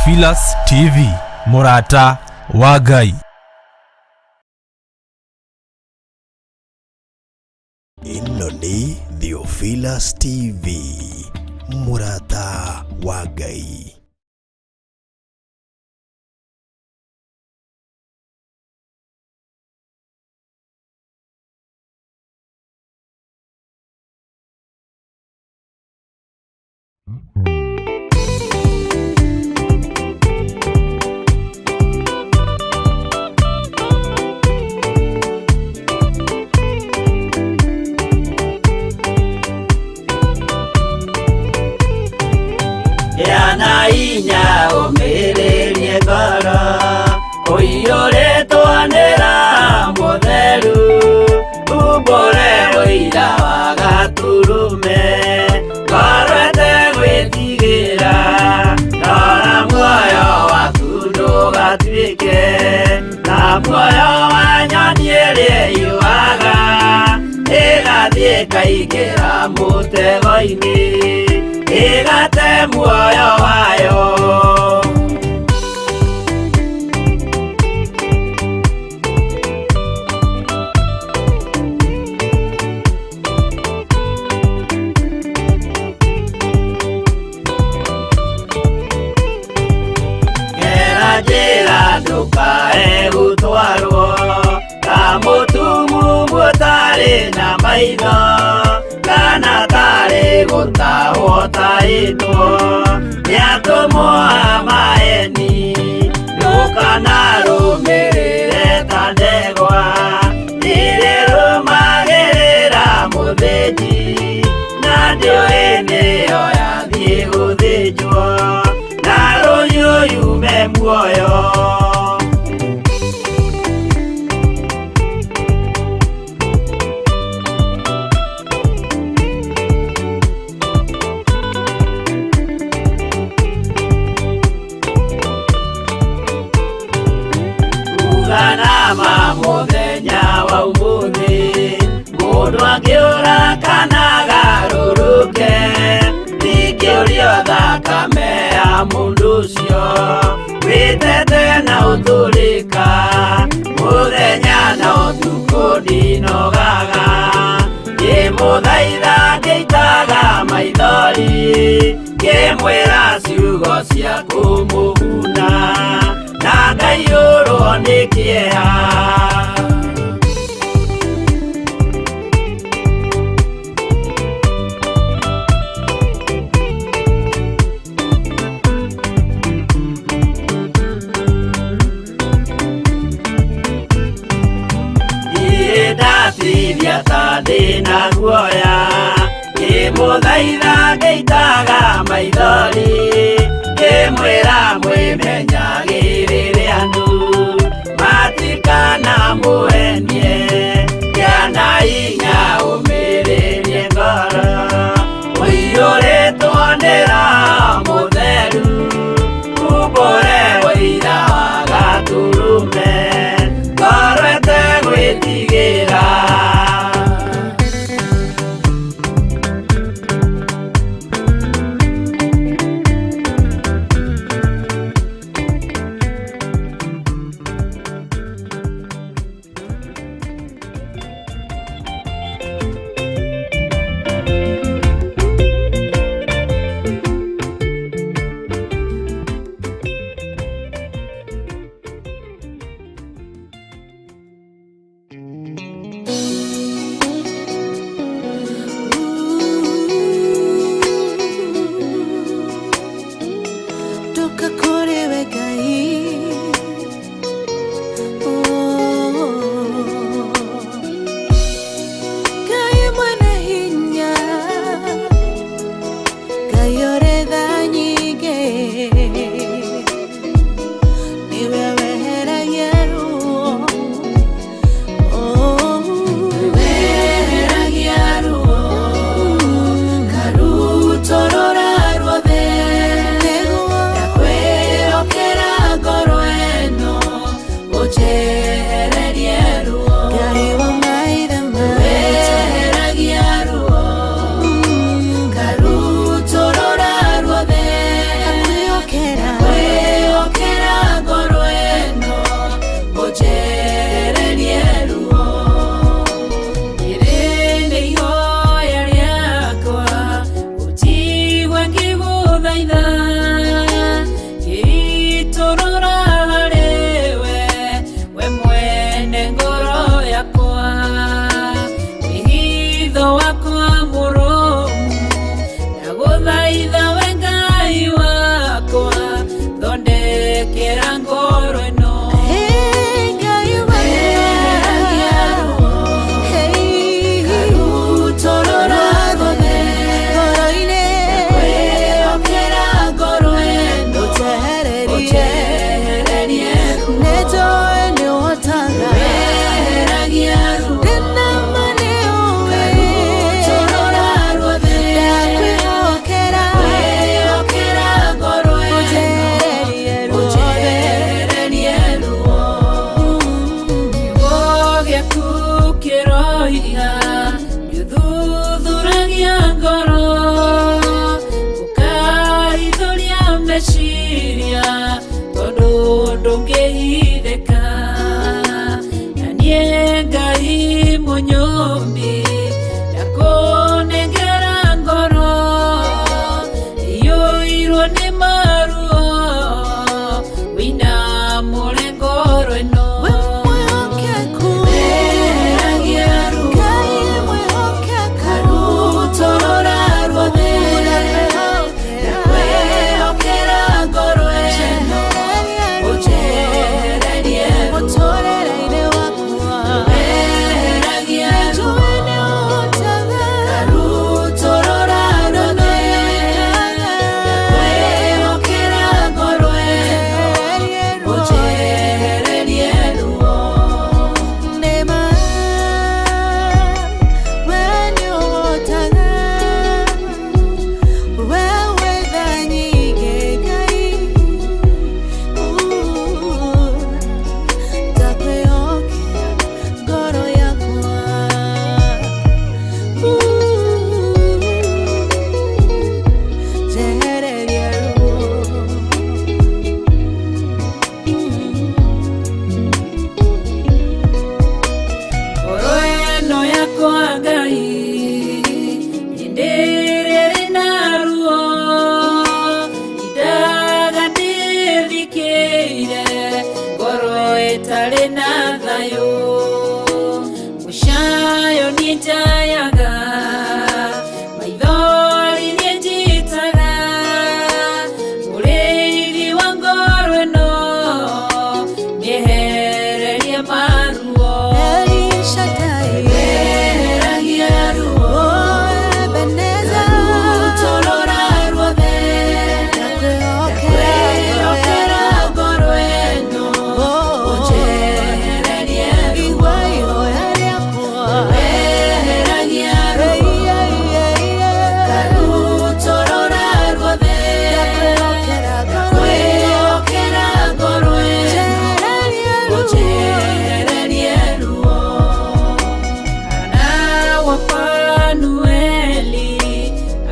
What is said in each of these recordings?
Theophilus TV, mũrata wa Ngai. Ĩno nĩ Theophilus TV, mũrata wa Ngai. Gĩa na hinya ũmĩrĩrie ngoro ũiyũrĩtwo nĩ Roho Mũtheru, umbũre ũira wa Gatũrũme, ngoro ĩtegwĩtigĩra, rora muoyo waku ndũgatuĩke ta muoyo wa nyoni ĩrĩa ĩũaga, ĩgathiĩ ĩkaingĩra mũtego-inĩ, ĩgate muoyo wayo. Gera njĩra ndũkae gũtwarwo ta mũtumumu ũtarĩ na maitho, kana tarĩ gũtahwo tahĩtwo nĩ atũmwo a maeni, ndũkanarũmĩrĩre ta ndegwa irĩrũmagĩrĩra mũthĩnji, na ndĩũĩ nĩyo yathiĩ gũthĩnjwo, na rũhiũ yume muoyo. Uga na ma mũthenya wa ũmũthĩ, mũndũ angĩũra kana agarũrũke, ndingĩũrio thakame ya mũndũ ũcio, wĩtete na ũtũrĩka, mũthenya na ũtukũ ndinogaga, ngĩmũthaitha ngĩitaga maithori, ngĩmwĩra ciugo cia kũmũguna, na ngaiyũrwo nĩ kĩeha. Niĩ ndatithia ta ndĩna guoya, ngĩmũthaitha ngĩitaga maithori, ngĩmwĩra mwĩmenyagĩrĩre andũ, matikanamũhenie, gĩa na hinya ũmĩrĩrie ngoro, ũiyũrĩtwo nĩ Roho Mũtheru, umbũre ũira wa Gatũrũme, ngoro ĩtegwĩtigĩra. Watho wakwa mũrũmu ndagũthaitha we Ngai wakwa thondekera ngoro ĩno. Eheragia ruo karutorora ruothe, ndakwĩhokera ngoro ĩno ũnjehererie ruo. Eheragia ruo karutorora ruothe, ndakwĩhokera ngoro ĩno ũnjehererie ruo. Kiugo gĩaku kĩroiga nĩũthuthuragia ngoro, ũkahithũria meciria tondũ ndũngĩhithĩka. Na niĩ Ngai mũnyũmbi ndakũnengera ngoro iyũirwo nĩ maruo, wĩinamũre ngoro ĩno. Eheragia ruo karutorora ruothe, ndakwĩhokera ngoro ĩno ũnjehererie ruo. Eheragia ruo karutorora ruothe, ndakwĩhokera ngoro ĩno ũnjehererie ruo. Ngoro ĩno yakwa Ngai hĩndĩ ĩrĩa ĩrĩ na ruo, indaga ndĩthikĩire ngoro ĩtarĩ na thayũ. Mũcayo niĩ njayaga, maithori niĩ njitaga, mũrĩithi wa ngoro ĩno mĩehererie maruo. Eheragia ruo karutorora ruothe, ndakwĩhokera ngoro ĩno ũnjehererie ruo. Eheragia ruo karutorora ruothe, ndakwĩhokera ngoro ĩno ũnjehererie ruo. Hana wa Fanueli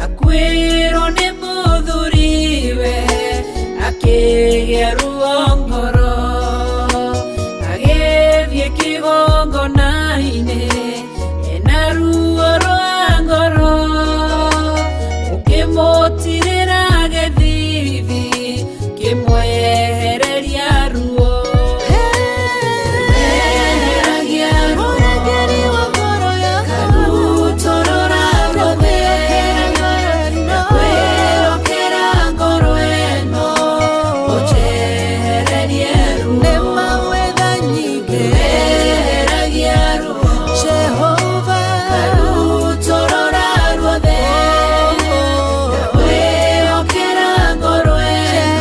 akuĩrwo nĩ mũthuriwe, akĩgĩa ruo ngoro, agĩthiĩ kĩgongona-inĩ ena ruo rwa ngoro, ũkĩmũtirĩra gĩthithi kĩmwehereria ruo. Eheragia ruo karutorora ruothe, ndakwĩhokera ngoro ĩno ũnjehererie ruo. Eheragia ruo karutorora ruothe, ndakwĩhokera ngoro ĩno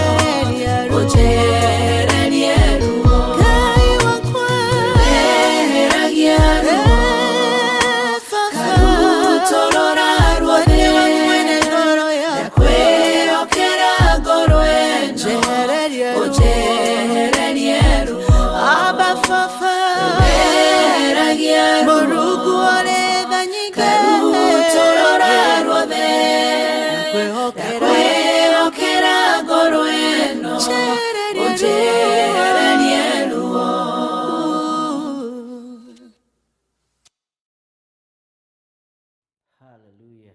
ũnjehererie ruo. Eheragia ruo karutorora ruothe, ndakwĩhokera ngoro ĩno ũnjehererie ruo. Eheragia ruo karutorora ruothe, ndakwĩhokera ngoro ĩno ũnjehererie ruo. Hallelujah.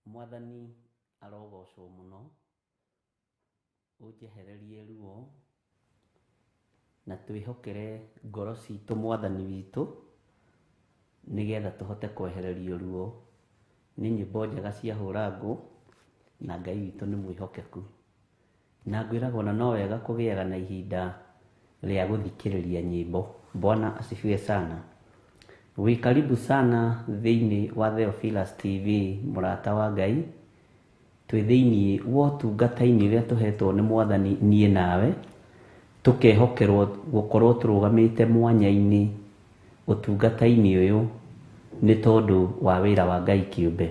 Mwathani arogocwo mũno, ũnjehererie ruo na twĩhokere ngoro citũ mwathani witũ, Nĩgetha tũhote kwehererio ruo. Nĩ nyĩmbo njega cia hũra ngũ na Ngai witũ nĩ mwĩhokeku. Na ngwĩraga ona no wega kũgĩaga na ihinda rĩa gũthikĩrĩria nyĩmbo. Bwana asifiwe sana. Wĩ karibu sana thĩinĩ wa Theophilus TV, mũrata wa Ngai. Twĩ thĩinĩ wa ũtungata-inĩ ũrĩa tũhetwo nĩ Mwathani niĩ nawe, tũkehokerwo gũkorwo tũrũgamĩte mwanya-inĩ ũtungata-inĩ ũyũ nĩ tondũ wa wĩra wa Ngai kĩũmbe.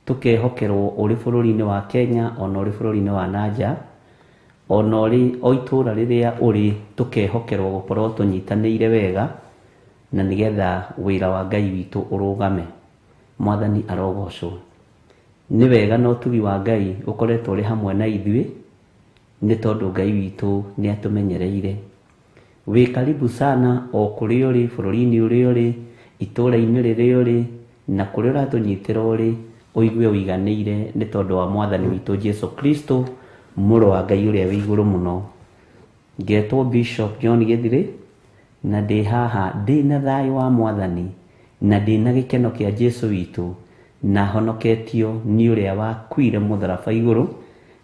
Tũkehokerwo ũrĩ bũrũri-inĩ wa Kenya ona ũrĩ bũrũri-inĩ wa nanja, ona ũrĩ o itũra rĩrĩa ũrĩ, tũkehokerwo gũkorwo tũnyitanĩire wega na nĩgetha wĩra wa Ngai witũ ũrũgame. Mwathani arogocwo. Nĩ wega na ũtugi wa Ngai ũkoretwo ũrĩ hamwe na ithuĩ nĩ tondũ Ngai witũ nĩ atũmenyereire. Wĩ karibu sana o kũrĩa ũrĩ, bũrũri-inĩ ũrĩa ũrĩ, itũra-inĩ rĩrĩa ũrĩ, na kũrĩa ũratũnyitĩra ũrĩ, ũigue ũiganĩire nĩ tondũ wa Mwathani witũ Jesu Kristo, mũrũ wa Ngai ũrĩa wĩ igũrũ mũno. Ngetwo Bishop John Gĩthirĩ na ndĩ haha ndĩ na thayũ wa Mwathani na ndĩ na gĩkeno kĩa Jesu witũ, na honoketio nĩ ũrĩa wakuire mũtharaba igũrũ,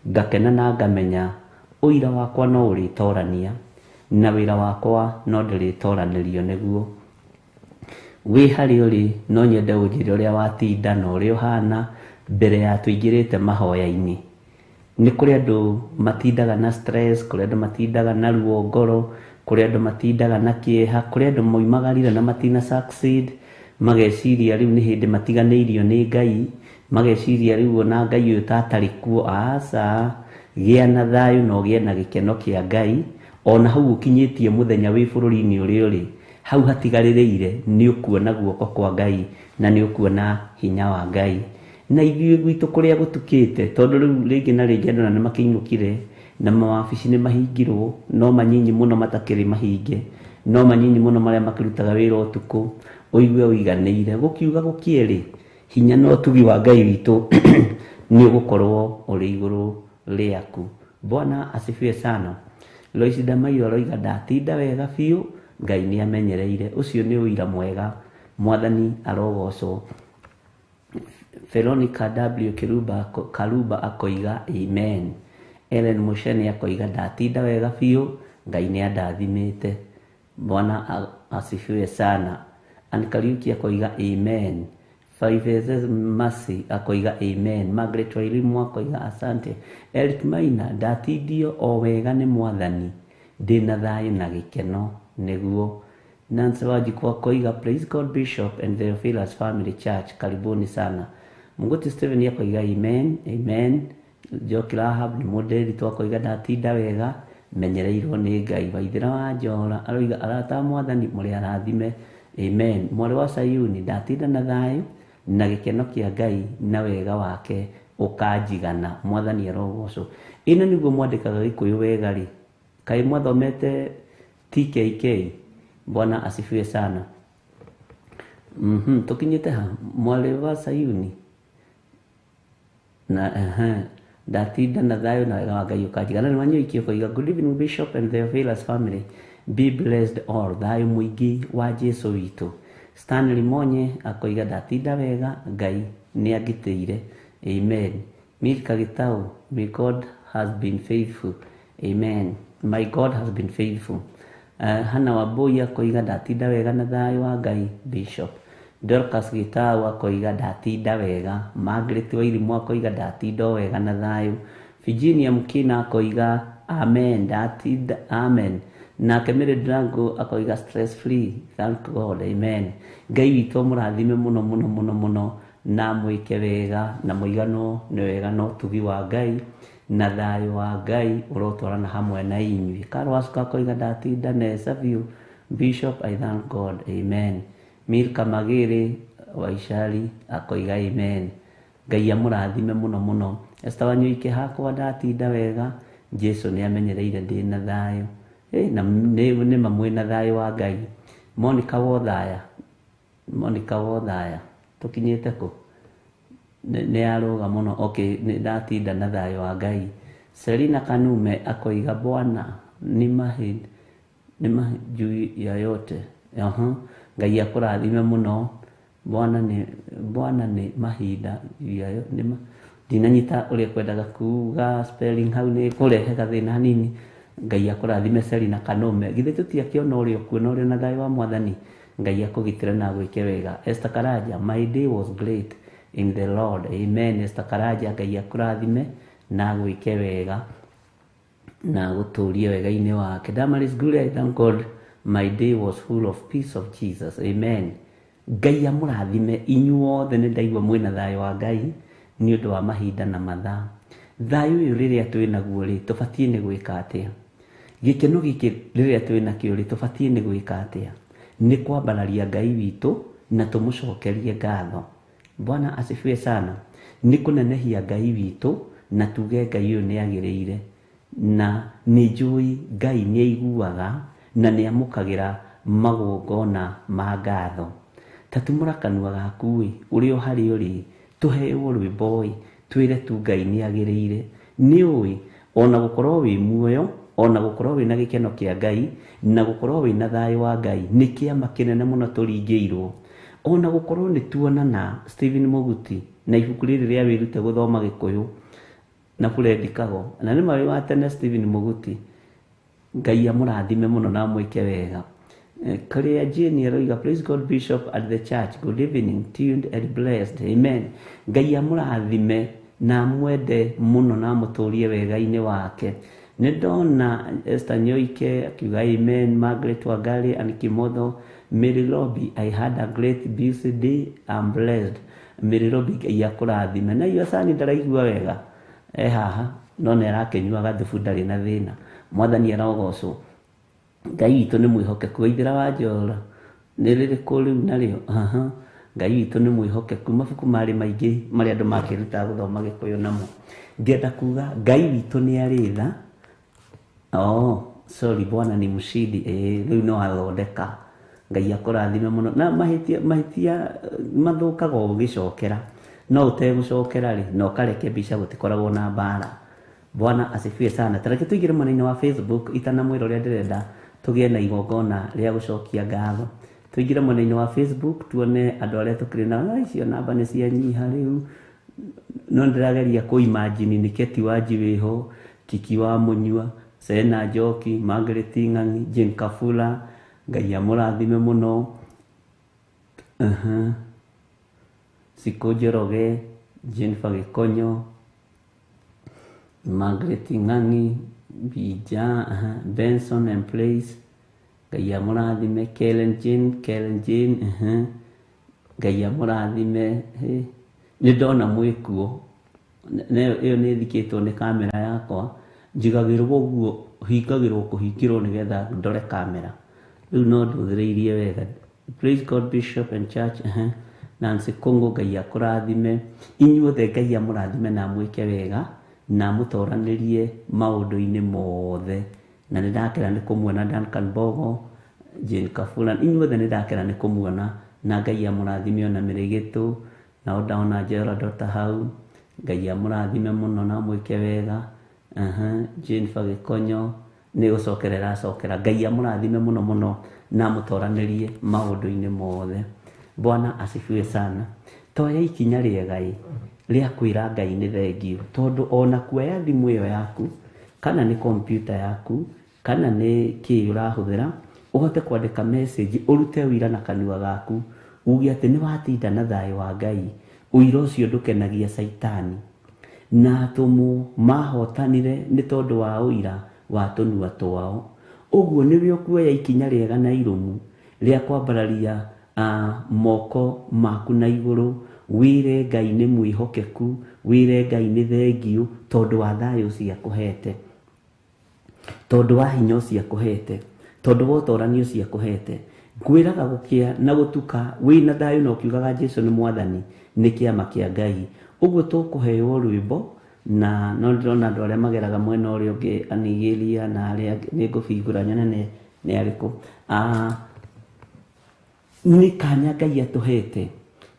ngakena na ngamenya ũira wakwa no ũrĩtorania na wĩra wakwa no ndĩrĩtoranĩrio nĩguo. Wĩ harĩa ũrĩ no nyende ũnjĩre ũrĩa watinda na ũrĩa ũhana mbere ya tũingĩrĩte mahoya-inĩ. Nĩ kũrĩ andũ matindaga na stress, kũrĩ andũ matindaga na ruo ngoro, kũrĩ andũ matindaga na kĩeha, kũrĩ andũ moimagarire na matina succeed, mageciria rĩu nĩ hĩndĩ matiganĩirio nĩ Ngai, mageciria rĩu ona Ngai ũyũ ta atarĩ kuo. Aca, gĩa na thayũ na ũgĩe na gĩkeno kĩa Ngai ona hau ũkinyĩtie mũthenya wĩ bũrũri-inĩ ũrĩa ũrĩ, hau hatigarĩrĩire nĩ ũkuona guoko kwa Ngai na nĩ ũkuona hinya wa Ngai. Na ithuĩ gwitũ kũrĩa gũtukĩte, tondũ rĩu rĩngĩ na rĩngĩ andũ na nĩ makĩinũkire na mawabici nĩ mahingirwo, no manyinyi mũno matakĩrĩ mahinge, no manyinyi mũno marĩa makĩrutaga wĩra ũtukũ, ũigue ũiganĩire. Gũkiuga gũkĩerĩ, hinya na ũtugi wa Ngai witũ nĩ ũgũkorwo ũrĩ igũrũ rĩaku. Bwana asifiwe sana. Lois Damairo aroiga ndatinda wega biũ, Ngai nĩ amenyereire. Ũcio nĩ ũira mwega, Mwathani arogocwo. Veronica W Kiruba Karuba akoiga amen. Ellen Musheni akoiga ndatinda wega biũ, Ngai nĩ andathimĩte. Bwana asifiwe sana. Ann Kariuki akoiga amen. Five Mercy akoiga amen. Margaret Wairimu akoiga asante. Eric Maina ndatindio o wega nĩ Mwathani, ndĩna thayũ na gĩkeno nĩguo. Nancy Wanjiku akoiga praise God Bishop and Theophilus Family Church, karibuni sana. Munguti Stephen akoiga amen, amen. Njoki Rahab nĩ mũndĩritũ akoiga ndatinda wega, menyereirwo nĩ Ngai. Waithĩra wa Njora aroiga arata a Mwathani mũrĩ arathime, amen. Mwarĩ wa Sayuni ndatinda na thayũ na gĩkeno kĩa Ngai na wega wake ũkanjigana. Mwathani arogocwo. Ĩno nĩguo mwandĩkaga Gĩkũyũ wega rĩ, kaĩ mwathomete TKK? Bwana asifiwe sana. Tukinyĩte ha? Mwarĩ wa Sayuni na ndatinda na thayũ na wega wa Ngai ũkanjigana. Nĩ Wanyoiki ũkoiga good evening Bishop and Theophilus family, be blessed all, thayũ mũingĩ wa Jesu witũ. Stanley Monye akoiga ndatinda wega, Ngai nĩ angitĩire, amen. Milka Gitau, may God has been faithful, amen. My God has been faithful. Hana Wambui akoiga ndatinda wega na thayũ wa Ngai Bishop. Dorcas Gitau akoiga ndatinda wega. Margaret Wairimu akoiga ndatinda o wega na thayũ. Virginia Mukina akoiga amen, ndatinda amen. Nake Mary Drango akoiga stress free, thank God, amen. Ngai witũ amũrathime mũno mũno mũno mũno na mwĩke wega na mũiganwo nĩ wega na ũtugi wa Ngai na thayũ wa Ngai ũrotwarana hamwe na inyuĩ. Karl Wacuka akoiga ndatinda nesa biũ Bishop, I thank God, amen. Milka Magĩrĩ Waicari akoiga amen. Ngai amũrathime mũno mũno. Esther Wanyoike hakwa ndatinda wega, Jesu nĩ amenyereire ndĩ na thayũ. Na nĩ ma mwĩna thayũ wa Ngai. Monica Wothaya, Monica Wothaya, tũkinyĩte kũ? Nĩ yarũga mũno. Okay, nĩ ndatinda na thayũ wa Ngai. Selina Kanume akoiga Bwana ni mahi juu ya yote. Ngai akũrathime mũno. Bwana nĩ mahinda yayo nĩ ndinanyita ũrĩa kwendaga kuga spelling hau nĩ kũrehe gathĩna hanini. Ngai akũrathime Selina Kanome, githĩ tũtiakĩona ũrĩa ũkuona ũrĩa na thayũ wa Mwathani. Ngai akũgitĩre na agwĩke wega. Esther Karanja, my day was great in the Lord. Amen. Esther Karanja, Ngai akũrathime na agwĩke wega na agũtũrie wega-inĩ wake. Damaris Gure, I thank God my day was full of peace of Jesus. Amen. Ngai amũrathime inyuothe, nĩ ndaigua mwĩna thayũ wa Ngai nĩ ũndũ wa mahinda na mathaa. Thayũ ũyũ rĩrĩa twĩ naguo rĩ, tũbatiĩ nĩ gwĩka atĩa? Gĩkeno gĩkĩ rĩrĩa twĩ nakĩo rĩ, tũbatiĩ nĩ gwĩka atĩa? Nĩ kwambararia Ngai witũ na tũmũcokerie ngatho. Bwana asifiwe sana. Nĩ kũnenehia Ngai witũ na tuge Ngai ũyũ nĩ agĩrĩire, na nĩ njũĩ Ngai nĩ aiguaga na nĩ amũkagĩra magongona ma ngatho. Ta tumũra kanua gaku ĩ, ũrĩ o harĩa ũrĩ, tũheo rwĩmbo ĩ, twĩre tu Ngai nĩ agĩrĩire. Nĩ ũĩ ona gũkorwo wĩ muoyo, ona gũkorwo wĩna gĩkeno kĩa Ngai, na gũkorwo wĩna thayũ wa Ngai nĩ kĩama kĩnene mũno tũringĩirwo. Ona gũkorwo nĩ tuonana Stephen Muguti na ibuku rĩrĩ rĩa wĩrute gũthoma Gĩkũyũ na Fred Kago, na nĩ marĩ wa tene Stephen Muguti. Ngai amũrathime mũno na amwĩke wega. Claire Jane aroiga, praise God Bishop at the church, good evening, tuned and blessed. Amen. Ngai amũrathime na amwende mũno na amũtũrie wega-inĩ wake. Nĩ ndona Esther Nyoike akiuga amen. Margaret Wangari and Kimotho, Mary Lobby, I had a great busy day, I'm blessed. Mary Lobby, Ngai akũrathime. Na iyo cani ndaraigua wega e haha, no nĩ arakĩnyua gathubu, ndarĩ na thĩna. Mwathani arogocwo. Ngai witũ nĩ mwĩhokeku. Waithĩra wa Njora nĩ rĩrĩkũ rĩu narĩo? Aha. Ngai witũ nĩ mwĩhokeku. Mabuku marĩ maingĩ marĩa andũ makĩrutaga gũthoma Gĩkũyũ namo. Ngenda kuga Ngai witũ nĩ arĩ tha. Oh, sorry, Bwana ni mshindi. Rĩu no athondeka. Ngai akũrathime mũno. Na mahĩtia mathũkaga ũgĩcokera. No ũtegũcokera rĩ, na ũkareke mbica, gũtikoragwo na mbara. Bwana asifiwe sana. Tareke tũingĩre mwena-inĩ wa Facebook itanamwĩra ũrĩa ndĩrenda tũgĩe na igongona rĩa gũcokia ngatho. Tũingĩre mwena-inĩ wa Facebook tuone andũ arĩa tũkĩrĩ nao. Icio namba nĩ cianyiha rĩu, no ndĩrageria kũ imagine nĩ Keti Wanji wĩho, Kiki wa Mũnyua, Sena Njoki, Margaret Ng'ang'i, Jane Kafula, Ngai amũrathime mũno. Sikũ Njoroge, Jennifer Gĩkonyo, Margaret Ng'ang'i, Bija, Benson and Place, Ngai amũrathime. Kellen Jane, Kellen Jane, Ngai amũrathime. Nĩ ndona mwĩkuo, ĩyo nĩ ĩthikĩtwo nĩ kamera yakwa, njigagĩrwo ũguo, hingagĩrwo kũhingĩrwo nĩgetha ndore kamera. Rĩu no ndũthĩrĩirie wega. Praise God Bishop and Church. Nancy Kongo, Ngai akũrathime. Inyuothe Ngai amũrathime na amwĩke wega na amũtoranĩrie maũndũ-inĩ mothe. Na nĩ ndakena nĩ kũmuona Duncan Bogo, Jane Kafula, inyuothe nĩ ndakena nĩ kũmuona, na Ngai amũrathime ona Mĩrĩgĩtũ, nao ndona Gerald Ota hau, Ngai amũrathime mũno na amwĩke wega. Jennifer Gĩkonyo nĩ gũcokera ĩracokera. Ngai amũrathime mũno mũno na amũtoranĩrie maũndũ-inĩ mothe. Bwana asifiwe sana. Toya ikinya rĩega ĩ rĩa kwĩra Ngai nĩ thengiũ, tondũ ona kuoya thimũ ĩyo yaku kana nĩ kompyuta yaku kana nĩ kĩ ũrahũthĩra, ũhote kwandĩka message, ũrute ũira na kanua gaku, uge atĩ nĩ watinda na thayũ wa Ngai. Ũira ũcio ndũkenagia Caitani. Na atũmwo mahotanire nĩ tondũ wa ũira wa tũnua twao. Ũguo nĩwe ũkuoya ikinya rĩega na irũmu rĩa kwambararia moko maku na igũrũ, wĩre Ngai nĩ mwĩhokeku, wĩre Ngai nĩ thengiũ, tondũ wa thayũ ũcio akũhete, tondũ wa hinya ũcio akũhete, tondũ wa ũtorani ũcio akũhete. Ngwĩraga gũkĩa na gũtuka wĩna thayũ na ũkiugaga Jesu nĩ mwathani, nĩ kĩama kĩa Ngai. Ũguo tũkũheo rwĩmbo, na no ndĩrona andũ arĩa mageraga mwena ũrĩa ũngĩ Anigeria na arĩa angĩ, nĩ ngũbingũra nyone nĩ arĩkũ. Nĩ kanya Ngai atũhete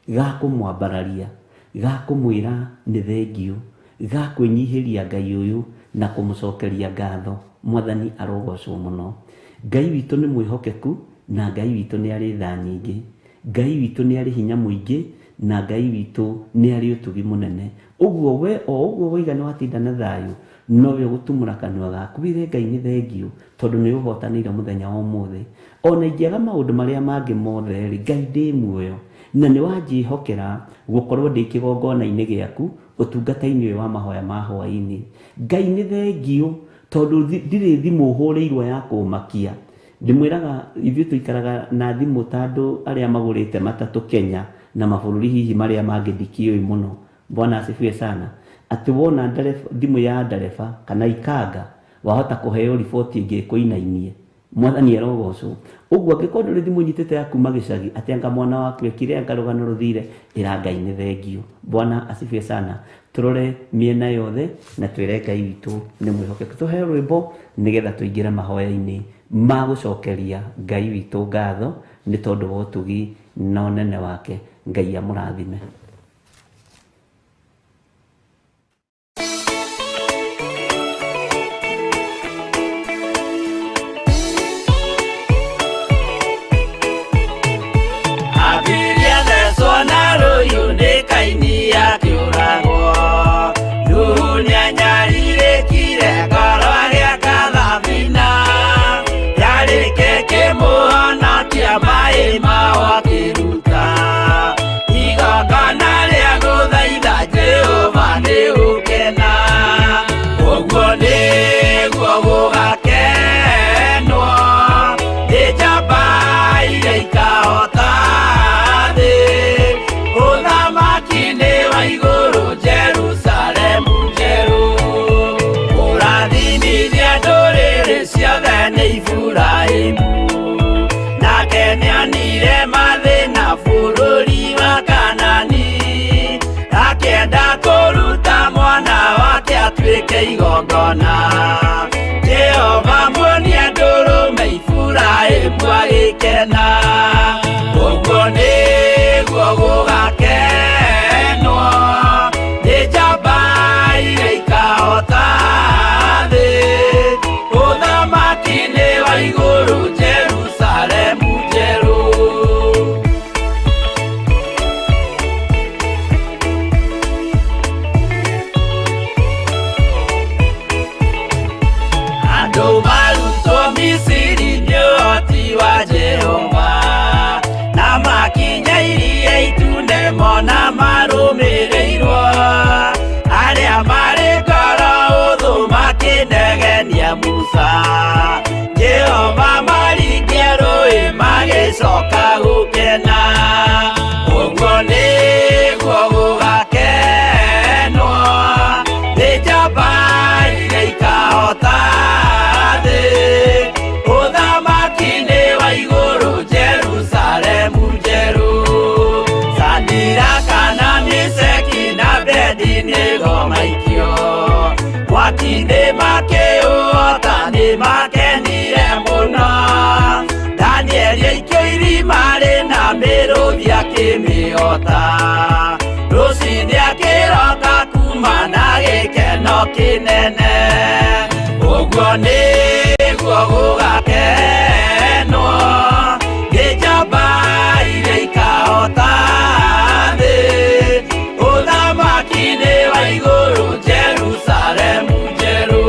ga kũmwambararia, ga kũmwĩra nĩ thengiũ, ga kwĩnyihĩria Ngai ũyũ na kũmũcokeria ngatho. Mwathani arogocwo mũno. Ngai witũ nĩ mwĩhokeku Na Ngai witũ nĩ arĩ tha nyingĩ, Ngai witũ nĩ arĩ hinya mũingĩ, na Ngai witũ nĩ arĩ ũtugi mũnene. Ũguo we o ũguo waiga nĩ watinda na thayũ, nowe ũgũtumũra kanua gaku wĩre Ngai nĩ thengio, tondũ nĩ ũhotanĩire mũthenya wa ũmũthĩ. Ona ingĩaga maũndũ marĩa mangĩ mothe rĩ, Ngai ndĩ muoyo, na nĩ wanjĩhokera gũkorwo ndĩ kĩgongona-inĩ gĩaku ũtungata-inĩ ũyũ wa mahoya ma hwaĩ-inĩ. Ngai nĩ thengio, tondũ ndirĩ thimũ hũrĩirwo ya kũmakia. Ndĩmwĩraga ithuĩ tũikaraga na thimũ ta andũ arĩa magũrĩte matatũ Kenya na mabũrũri hihi marĩa mangĩ ndikĩũĩ mũno. Bwana asifiwe sana. Atĩ wona thimũ ya ndereba kana ikanga, wahota kũheo riboti ĩngĩ ĩkũinainie. Mwathani arogocwo. Ũguo angĩkorwo ndũrĩ thimũ nyitĩte ya kuma gĩcagi, atĩ anga mwana waku ekire anga rũgano rũthire, ĩra Ngai nĩ thengio. Bwana asifiwe sana. Tũrore mĩena yothe na twĩre Ngai witũ nĩ mwĩhokeku. Tũheo rwĩmbo nĩgetha tũingĩre mahoya-inĩ ma gũcokeria Ngai witũ ngatho nĩ tondũ wa ũtugi na ũnene wake. Ngai amũrathime. Abiria thecwo na rũhiũ nĩ Kaini akĩũragwo. Nuhu nĩanyarirĩkire ngoro agĩaka thabina. Yarĩke kĩmũhonokia maĩ mao akĩruta. Igongona rĩa gũthaitha Jehova nĩ gũkena. Ũguo nĩguo gũgakenwo nĩ njamba iria ikahota thĩ. Ũthamaki nĩ wa igũrũ Jerusalemu njerũ. Kũrathimithia ndũrĩrĩ ciothe nĩ Iburahĩmu. Nake nĩonire mathĩna bũrũri wa Kanani. Akĩenda kũruta mwana wake atuĩke igongona. Jehova muonia ndũrũme Iburahĩmu agĩkena. Ũguo nĩguo gũgakenwo nĩ njamba iria ikahota thĩ. Ũthamaki nĩ wa igũrũ Jerusalemu njerũ. Andũ marutwo Misiri nĩ ũhoti wa Jehova, na makinya iria itune mona marũmĩrĩirwo. Arĩa marĩ ngoro ũthũ makĩnegenia Musa, Jehova maringia rũĩ magĩcoka gũkena. Ũguo nĩguo gũgakenwo nĩ njamba iria ikahota thĩ. Ũthamaki nĩ wa igũrũ Jerusalemu njerũ. Sadiraka na Meshaki na Abednego maikio mwaki-inĩ makĩũhota nĩ makenire mũno. Danieli aikio irima rĩna mĩrũthi akĩmĩhota. Rũciinĩ akĩroka kuma na gĩkeno kĩnene. Ũguo nĩguo gũgakenwo nĩ njamba iria ikahota thĩ. Ũthamaki nĩ wa igũrũ Jerusalemu njerũ.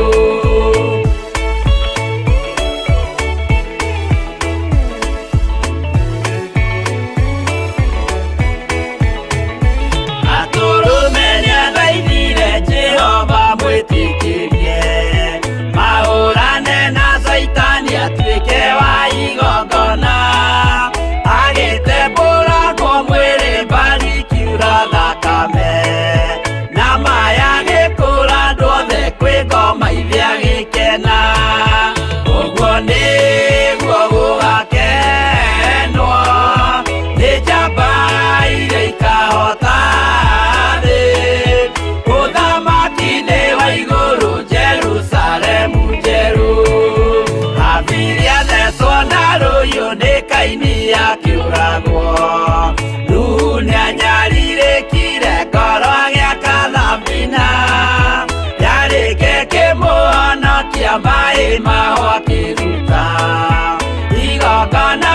Atũrũme nĩathaithire Jehova mwĩtĩkĩrie, mahũrane na Caitani atuĩke wa igongona. Agĩtembũrangwo mwĩrĩ mbari ikiura thakame, na maya agĩkũra andũ othe kwĩ ngoma ithe agĩkena. Ũguo nĩguo gũgakenwo nĩ njamba iria ikahota thĩ. Ũthamaki nĩ wa igũrũ Jerusalemu njerũ. Habili athecwo na rũhiũ nĩ Kaini akĩũragwo. Nuhu nĩanyarirĩkire ngoro agĩaka thabina. Yarĩke kĩmũhonokia maĩ mao akĩruta. Igongona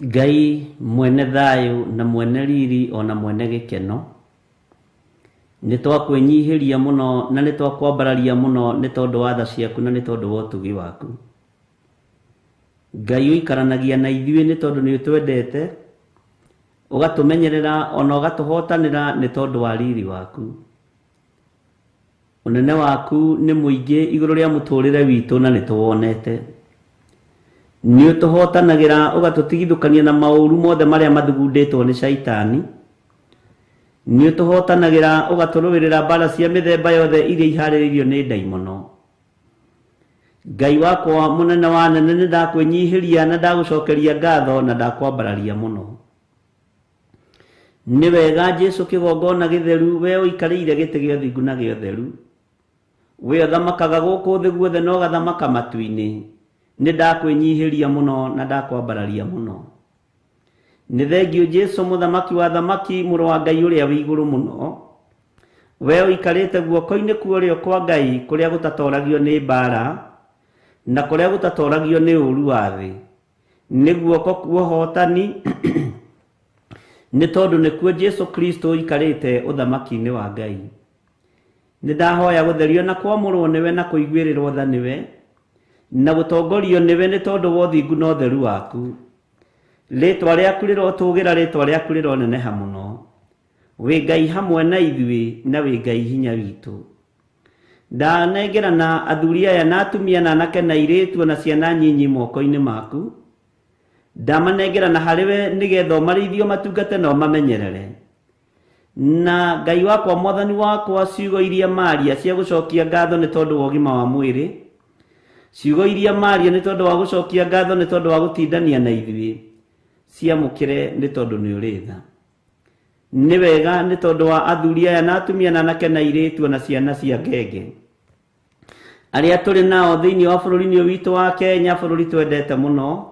Ngai mwene thayũ na mwene riri ona mwene gĩkeno, nĩ twakwĩnyihĩria mũno na nĩ twakwambararia mũno nĩ tondũ wa tha ciaku na nĩ tondũ wa ũtugi waku. Ngai ũikaranagia na ithuĩ nĩ tondũ nĩ ũtwendete, ũgatũmenyerera ona ũgatũhotanĩra nĩ tondũ wa riri waku. Ũnene waku nĩ mũingĩ igũrũ rĩa mũtũrĩre witũ na nĩ tũwonete. Nĩ ũtũhotanagĩra ũgatũtigithũkania na maũru mothe marĩa mathugundĩtwo nĩ caitani. Nĩ ũtũhotanagĩra ũgatũrũĩrĩra mbara cia mĩthemba yothe iria iharĩrĩirio nĩ ndaimono. Ngai wakwa mũnene wa nene, nĩ ndakwĩnyihĩria na ndagũcokeria ngatho na ndakwambararia mũno. Nĩ wega Jesũ kĩgongona gĩtheru, we ũikarĩire gĩtĩ gĩa ũthingu na gĩa ũtheru, we ũthamakaga gũkũ thĩ guothe na ũgathamaka matu-inĩ. Nĩ ndakwĩnyihĩria mũno na ndakwambararia mũno. Nĩ thengiũ Jesũ mũthamaki wa thamaki, mũrũ wa Ngai ũrĩa wĩ igũrũ mũno, we ũikarĩte guoko-inĩ kwa ũrĩo kwa Ngai kũrĩa gũtatoragio nĩ mbara na kũrĩa gũtatoragio nĩ ũũru wa thĩ. Nĩ guoko kwa ũhotani, nĩ tondũ nĩkuo Jesũ Kristo ũikarĩte ũthamaki-inĩ wa Ngai. Nĩ ndahoya gũtherio na kwamũrwo nĩwe na kũiguĩrĩrwo tha nĩwe na gũtongorio nĩwe nĩ tondũ wa ũthingu na ũtheru waku. Rĩtwa rĩaku rĩrotũgĩra, rĩtwa rĩaku rĩroneneha mũno. Wĩ Ngai hamwe na ithuĩ na wĩ Ngai hinya witũ. Ndanengerana athuri aya na atumia na anake na airĩtu na ciana nyinyi moko-inĩ maku. Ndamanengerana harĩ we nĩgetha ũmarĩithie, ũmatungate na ũmamenyerere. Na Ngai wakwa, mwathani wakwa, ciugo iria maria cia gũcokia ngatho nĩ tondũ wa ũgima wa mwĩrĩ, ciugo iria maria nĩ tondũ wa gũcokia ngatho nĩ tondũ wa gũtindania na ithuĩ, ciamũkĩre nĩ tondũ nĩ ũrĩ tha. Nĩ wega nĩ tondũ wa athuri aya na atumia na anake na airĩtu na ciana cia ngenge arĩa tũrĩ nao thĩinĩ wa bũrũri-inĩ ũyũ witũ wa Kenya, bũrũri twendete mũno,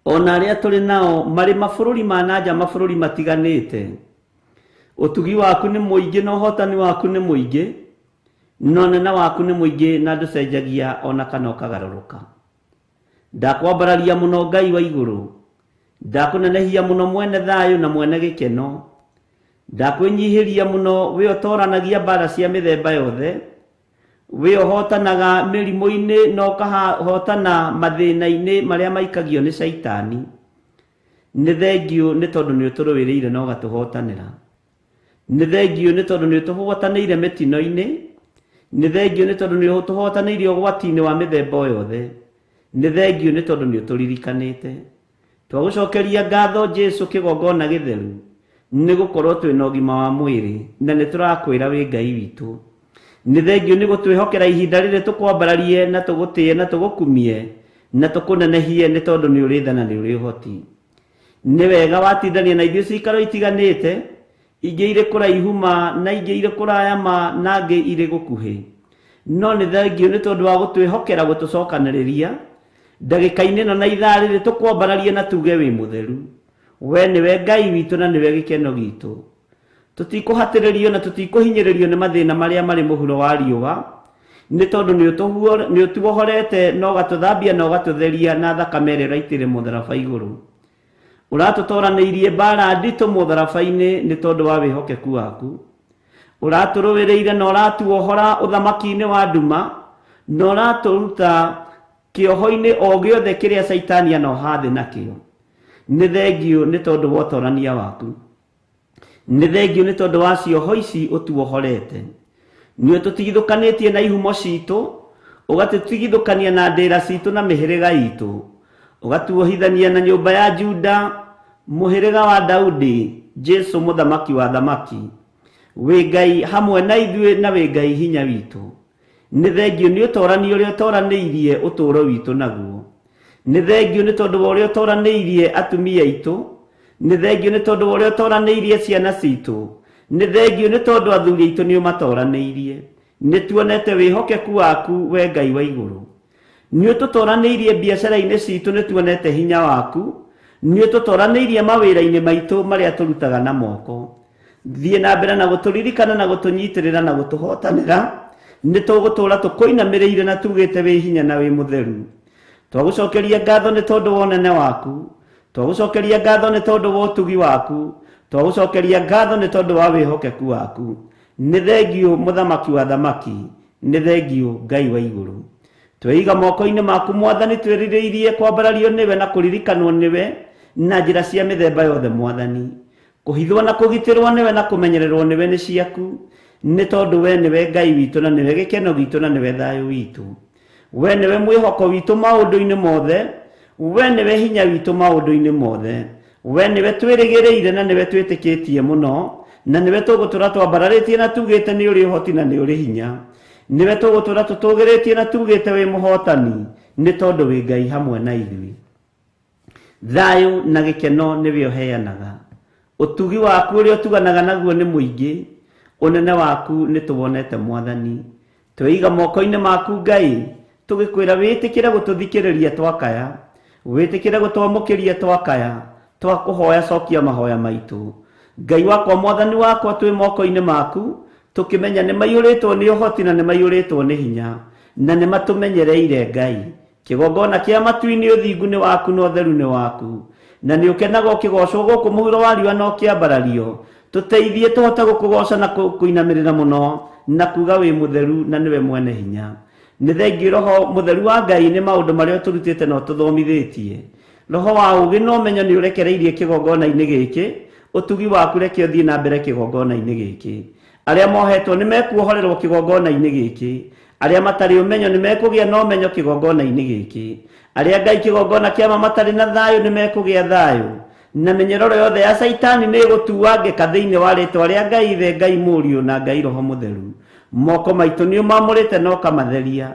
ona arĩa tũrĩ nao marĩ mabũrũri ma nanja, mabũrũri matiganĩte. Ũtugi waku nĩ mũingĩ na ũhotani waku nĩ mũingĩ na ũnene waku nĩ mũingĩ na ndũcenjagia ona kana ũkagarũrũka. Ndakwambararia mũno Ngai wa igũrũ, ndakũnenehia mũno mwene thayũ na mwene gĩkeno, ndakwĩnyihĩria mũno we ũtoranagia mbara cia mĩthemba yothe, we ũhotanaga mĩrimũ-inĩ na ũkahotana mathĩna-inĩ marĩa maikagio nĩ caitani. Nĩ thengiũ nĩ tondũ nĩ ũtũrũĩrĩire na ũgatũhotanĩra. Nĩ thengiũ nĩ tondũ nĩ ũtũhotanĩire mĩtino-inĩ. Nĩ thengiũ nĩ tondũ nĩ ũtũhotanĩire ũgwati-inĩ wa mĩthemba o yothe. Nĩ thengiũ nĩ tondũ nĩ ũtũririkanĩte. Twagũcokeria ngatho Jesũ kĩgongona gĩtheru, nĩ gũkorwo twĩna ũgima wa mwĩrĩ na nĩ tũrakwĩra wĩ Ngai witũ. Nĩ thengiũ nĩ gũtwĩhokera ihinda rĩrĩ tũkwambararie na tũgũtĩe na tũgũkumie na tũkũnenehie nĩ tondũ nĩ ũrĩ tha na nĩ ũrĩ ũhoti. Nĩ wega watindania na ithuĩ cikaro itiganĩte, ingĩ irĩ kũraihu ma na ingĩ irĩ kũraya ma na ingĩ irĩ gũkuhĩ. No nĩ thengiũ nĩ tondũ wa gũtwĩhokera gũtũcokanĩrĩria ndagĩka-inĩ ĩno na ithaa rĩrĩ tũkwambararie na tuge wĩ mũtheru. We nĩwe Ngai witũ na nĩwe gĩkeno gitũ. Tũtikũhatĩrĩrio na tũtikũhinyĩrĩrio nĩ mathĩna marĩa marĩ mũhuro wa riũa, nĩ tondũ nĩ ũtuohorete na ũgatũthambia na ũgatũtheria na thakame ĩrĩa ũraitĩire mũtharaba igũrũ. Ũratũtoranĩirie mbara nditũ mũtharaba-inĩ nĩ tondũ wa wĩhokeku waku. Ũratũrũĩrĩire na ũratuohora ũthamaki-inĩ wa nduma na ũratũruta kĩoho-inĩ o gĩothe kĩrĩa caitani anoha thĩ nakĩo. Nĩ thengiũ nĩ tondũ wa ũtorania waku. Nĩ thengiũ nĩ tondũ wa cioho ici ũtuohorete. Nĩ ũtũtigithũkanĩtie na ihumo citũ, ũgatũtigithũkania na ndĩra citũ na mĩhĩrĩga itũ, ũgatuohithania na nyũmba ya Juda, mũhĩrĩga wa Daudi, Jesũ mũthamaki wa thamaki. Wĩ Ngai hamwe na ithuĩ na wĩ Ngai hinya witũ. Nĩ thengiũ nĩ ũtorani ũrĩa ũtoranĩirie ũtũũro witũ naguo. Nĩ thengiũ nĩ tondũ wa ũrĩa ũtoranĩirie atumia aitũ. Nĩ thengiũ nĩ tondũ wa ũrĩa ũtoranĩirie ciana citũ. Nĩ thengiũ nĩ tondũ athuri aitũ nĩ ũmatoranĩirie. Nĩ tuonete wĩhokeku waku we Ngai wa igũrũ. Nĩ ũtũtoranĩirie biacara-inĩ citũ, nĩ tuonete hinya waku. Nĩ ũtũtoranĩirie mawĩra-inĩ maitũ marĩa tũrutaga na moko. Thiĩ na mbere na gũtũririkana na gũtũnyitĩrĩra na gũtũhotanĩra. Nĩ tũgũtũũra tũkũinamĩrĩire na tugĩte wĩ hinya na wĩ mũtheru. Twagũcokeria ngatho nĩ tondũ wa ũnene waku, twagũcokeria ngatho nĩ tondũ wa ũtugi waku, twagũcokeria ngatho nĩ tondũ wa wĩhokeku waku. Nĩ thengiũ mũthamaki wa thamaki, nĩ thengiũ Ngai wa igũrũ. Tweiga moko-inĩ maku Mwathani, twĩrirĩirie kwambarario nĩwe na kũririkanwo nĩwe na njĩra cia mĩthemba yothe Mwathani. Kũhithwo na kũgitĩrwo nĩwe na kũmenyererwo nĩwe nĩ ciaku, nĩ tondũ we nĩwe Ngai witũ na nĩwe gĩkeno gitũ na nĩwe thayũ witũ. We nĩwe mwĩhoko witũ maũndũ-inĩ mothe, we nĩwe hinya witũ maũndũ-inĩ mothe, we nĩwe twĩrĩgĩrĩire na nĩwe twĩtĩkĩtie mũno, na nĩwe tũgũtũra twambararĩtie na tugĩte nĩ ũrĩ ũhoti na nĩ ũrĩ hinya. Nĩwe tũgũtũra tũtũgĩrĩtie na tugĩte wĩ mũhotani, nĩ tondũ wĩ Ngai hamwe na ithuĩ. Thayũ na gĩkeno nĩwe ũheanaga. Ũtugi waku ũrĩa ũtuganaga naguo nĩ mũingĩ, ũnene waku nĩ tũwonete Mwathani. Tweiga moko-inĩ maku Ngai, tũgĩkwĩra wĩtĩkĩre gũtũthikĩrĩria twakaya, wĩtĩkĩre gũtwamũkĩria twakaya, twakũhoya cokia mahoya maitũ. Ngai wakwa Mwathani wakwa, twĩ moko-inĩ maku, tũkĩmenya nĩ maiyũrĩtwo nĩ ũhoti na nĩ maiyũrĩtwo nĩ hinya, na nĩ matũmenyereire Ngai. Kĩgongona kĩa matu-inĩ ũthingu nĩ waku na ũtheru nĩ waku, na nĩ ũkenaga ũkĩgocwo gũkũ mũhuro wa riũa na ũkĩambarario. Tũteithie tũhote gũkũgoca na kũinamĩrĩra mũno na kuga wĩ mũtheru na nĩwe mwene hinya. Nĩ thengiũ Roho mũtheru wa Ngai nĩ maũndũ marĩa ũtũrutĩte na ũtũthomithĩtie. Roho wa ũũgĩ na ũmenyo nĩ ũrekereirie kĩgongona-inĩ gĩkĩ, ũtugi waku reke ũthiĩ na mbere kĩgongona-inĩ gĩkĩ. Arĩa mohetwo nĩ mekuohorerwo kĩgongona-inĩ gĩkĩ, arĩa matarĩ ũmenyo nĩ mekũgĩa na ũmenyo kĩgongona-inĩ gĩkĩ, arĩa Ngai kĩgongona kĩa matarĩ na thayũ nĩ mekũgĩa thayũ, na mĩnyororo yothe ya Caitani nĩ ĩgũtuangĩka thĩinĩ wa rĩtwa rĩa Ngai Ithe, Ngai Mũriũ na Ngai Roho Mũtheru. Moko maitũ nĩ ũmamũrĩte na ũkamatheria,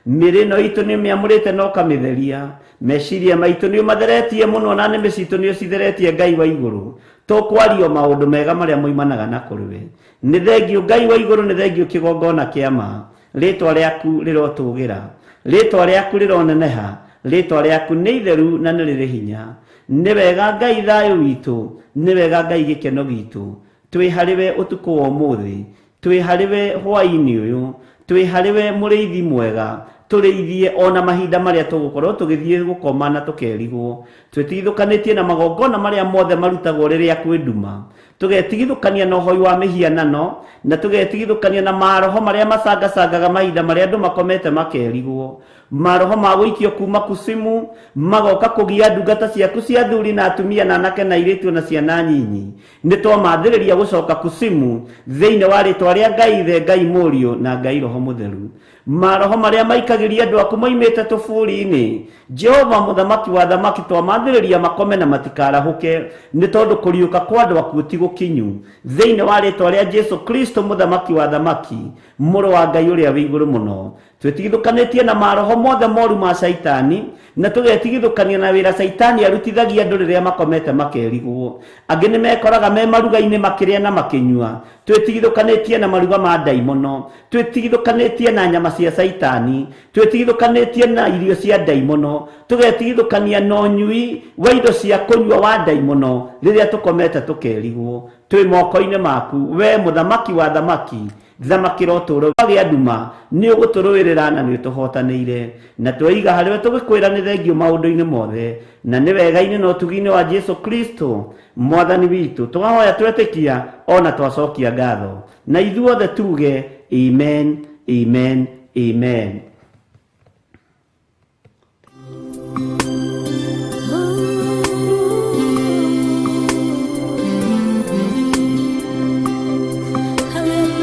mĩĩrĩ ĩno itũ nĩ ũmĩamũrĩte na ũkamĩtheria, meciria maitũ nĩ ũmatheretie mũno na nĩmĩ citũ nĩ ũcitheretie Ngai wa igũrũ. Tũkwario maũndũ mega marĩa moimanaga na kũrĩ we. Nĩ thengiũ Ngai wa igũrũ, nĩ thengiũ kĩgongona kĩa ma. Rĩtwa rĩaku rĩrotũgĩra, rĩtwa rĩaku rĩroneneha, rĩtwa rĩaku nĩ itheru na nĩ rĩrĩ hinya. Nĩ wega Ngai thayũ witũ, nĩ wega Ngai gĩkeno gitũ. Twĩ harĩ we ũtukũ wa ũmũthĩ, twĩ harĩ we hwaĩ-inĩ ũyũ, twĩ harĩ we mũrĩithi mwega, tũrĩithie ona mahinda marĩa tũgũkorwo tũgĩthiĩ gũkoma na tũkerigwo. Twĩtigithũkanĩtie na magongona marĩa mothe marutagwo rĩrĩa kwĩ nduma, tũgetigithũkania na ũhoi wa mĩhianano, na tũgetigithũkania na maroho marĩa macangacangaga mahinda marĩa andũ makomete makerigwo. Maroho ma gũikio kuma kusimu magoka kũgia ndungata ciaku cia athuri na atumia na anake na airĩtu na ciana nyinyi. Nĩ twamathĩrĩria gũcoka kusimu thĩinĩ wa rĩtwa rĩa Ngai Ithe, Ngai Mũriũ na Ngai Roho Mũtheru. Maroho marĩa maikagĩria andũ aku moimĩte tũburi-inĩ, Jehova mũthamaki wa thamaki, twamathĩrĩria makome na matikarahũke, nĩ tondũ kũriũka kwa andũ akuũ ti gũkinyu. Thĩinĩ wa rĩtwa rĩa Jesu Kristo mũthamaki wa thamaki, mũrũ wa Ngai ũrĩa wĩ igũrũ mũno. Twĩtigithũkanĩtie na maroho mothe moru ma Caitani, na tũgetigithũkania na wĩra Caitani arutithagia andũ rĩrĩa makomete makerigwo. Angĩ nĩ mekoraga me maruga-inĩ makĩrĩa na makĩnyua. Twĩtigithũkanĩtie na maruga ma ndaimono, twĩtigithũkanĩtie na nyama cia Caitani, twĩtigithũkanĩtie na irio cia ndaimono, tũgetigithũkania na ũnyui wa indo cia kũnyua wa ndaimono rĩrĩa tũkomete tũkerigwo. Twĩ moko-inĩ maku we mũthamaki wa thamaki, thamakĩra ũtũũro wagĩa nduma, nĩ ũgũtũrũĩrĩra na nĩ ũtũhotanĩire. Na tweiga harĩwe tũgĩkwĩra nĩ thengiũ maũndũ-inĩ mothe, na nĩ wega-inĩ na ũtugi-inĩ wa Jesu Kristo Mwathani witũ. Tũkahoya twetĩkia ona twacokia ngatho, na ithuothe tuge amen, amen, amen. Hallelujah.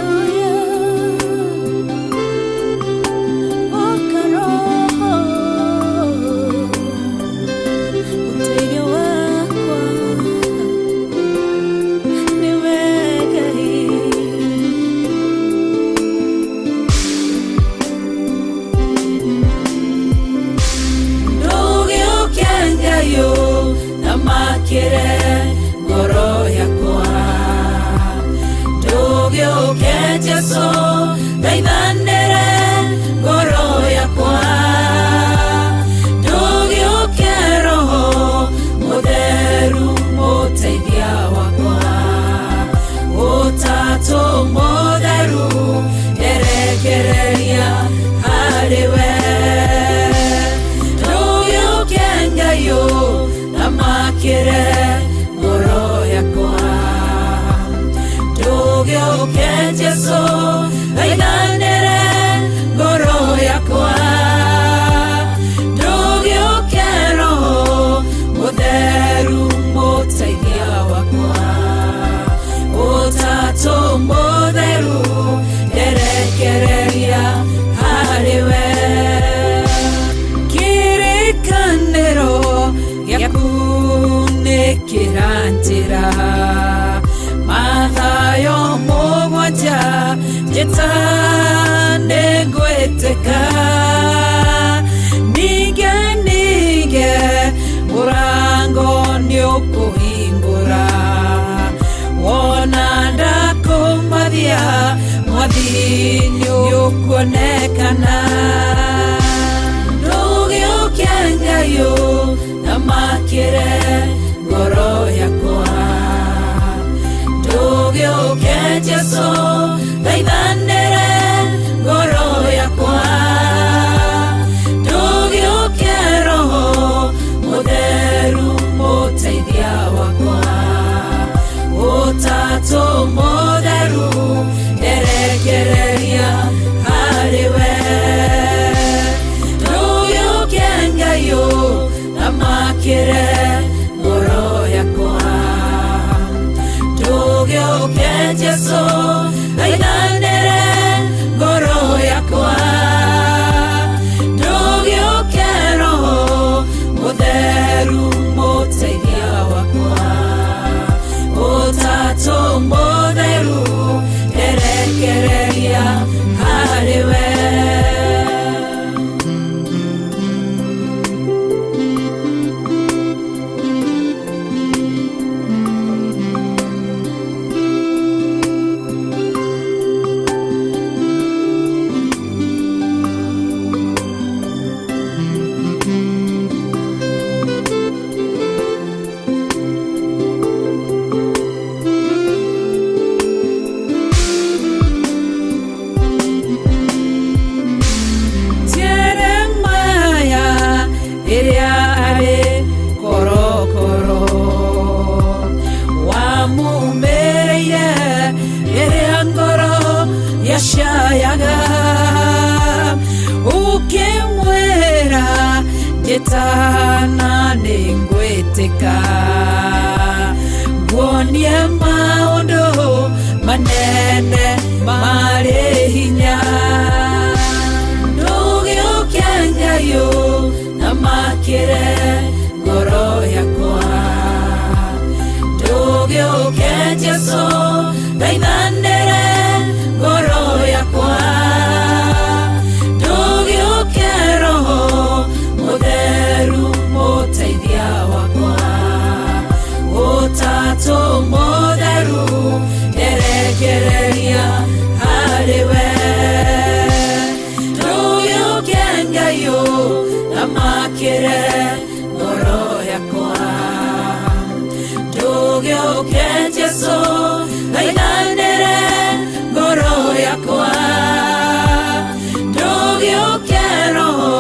njĩra Mathayo mũgwanja njĩta nĩngwĩtĩka Ninge ninge mũrango nĩũkũhingũra Wona ndakũmathia mwathi nĩũkuonekana Ndũgĩũke Ngai ũthamakĩre ngoro yakwa Ndũgĩũke Jesũ thaithanĩre ngoro yakwa Ndũgĩũke Roho Mũtheru mũteithia wakwa Ũtatũ mũtheru nderekereria harĩ we Ndũgĩũke Ngai ũthamakĩre ngoro yakwa Ndũgĩũke Jesũ thaithanĩre ngoro yakwa Ndũgĩũke Roho Mũtheru mũteithia wakwa Ũtatũ mũtheru nderekereria harĩ we Jeremiah ĩrĩa arĩ korokoro wamumĩrĩire rĩrĩa ngoro yacayaga ũkĩmwĩra njĩtana nĩngwĩtĩka nguonie maũndũ manene marĩ hinya Ndũgĩũke Ngai ũthamakĩre ngoro yakwa Ndũgĩũke Jesũ thaithanĩre ngoro yakwa Ndũgĩũke Roho Mũtheru mũteithia wakwa Ũtatũ mũtheru nderekereria harĩ we Ndũgĩũke Ngai ũthamakĩre ngoro yakwa Ndũgĩũke Jesũ thaithanĩre ngoro yakwa Ndũgĩũke Roho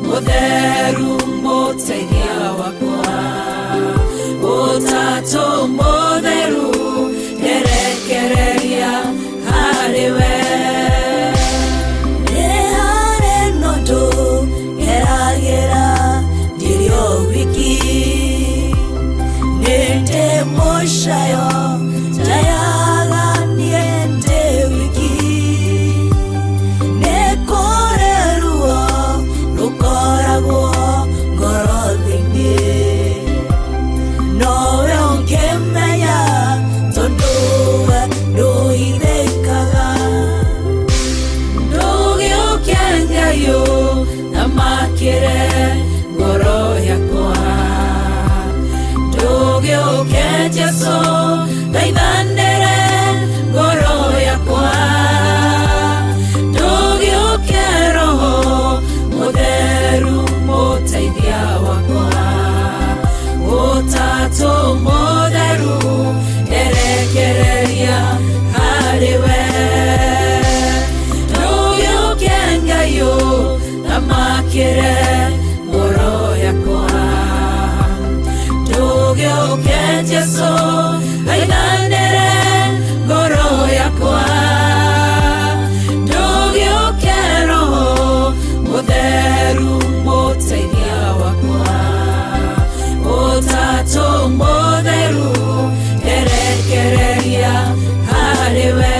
Mũtheru mũteithia wakwa Ũtatũ mũtheru nderekereria harĩ we Nĩ harĩ na ũndũ ngeragĩra ndirĩ o wiki Nĩ ndĩ mũcayo njayaga niĩ ndĩ wiki Nĩ kũrĩ ruo rũkoragwo ngoro thĩinĩ Nowe ũngĩmenya tondũ we ndũhithĩkaga Ndũgĩũke Ngai ũthamakĩre ngoro yakwa Ndũgĩũke Jesũ thaithanĩre ngoro yakwa Ndũgĩũke Roho Mũtheru mũteithia wakwa Ũtatũ mũtheru nderekereria harĩ we Ndũgĩũke Ngai ũthamakĩre ngoro yakwa Ndũgĩũke Jesũ thaithanĩre ngoro yakwa Ndũgĩũke Roho Mũtheru mũteithia wakwa Ũtatũ mũtheru nderekereria harĩ we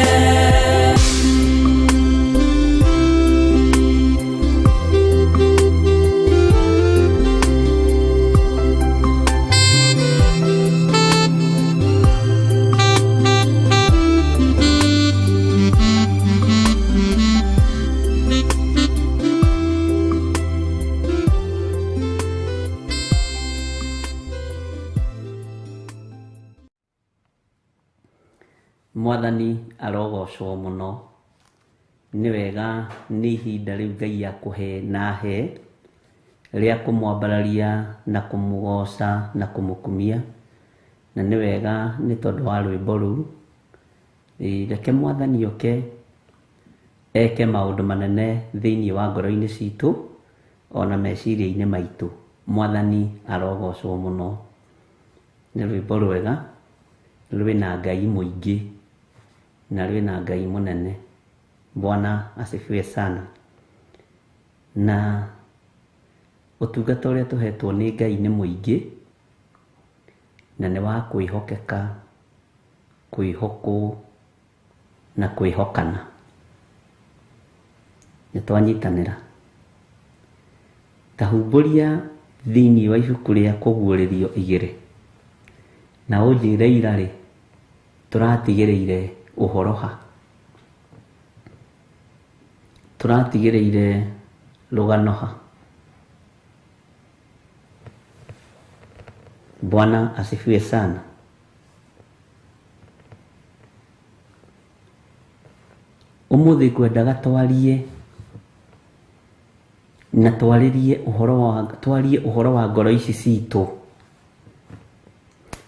Mwathani arogocwo mũno. Nĩ wega nĩ ihinda rĩu Ngai akũhe na ahe rĩa kũmwambararia na kũmũgoca na kũmũkumia. Na nĩ wega nĩ tondũ wa rwĩmbo rũu. Reke Mwathani oke eke maũndũ manene thĩinĩ wa ngoro-inĩ citũ ona meciria-inĩ maitũ. Mwathani arogocwo mũno. Nĩ rwĩmbo rwega rwĩna Ngai mũingĩ na rwĩna Ngai mũnene. Bwana asifiwe sana. Na ũtungata ũrĩa tũhetwo nĩ Ngai nĩ mũingĩ na nĩ wa kwĩhokeka, kwĩhokwo na kwĩhokana. Nĩ twanyitanĩra. Ta humbũria thĩinĩ wa ibuku rĩa Kũguũrĩrio 2 na ũnjĩre ira rĩ tũratigĩrĩire ũhoro ha, tũratigĩrĩire rũgano ha. Bwana asifiwe sana. Ũmũthĩ ngwendaga twarie na twarĩrie ũhoro wa twarie ũhoro wa ngoro ici citũ.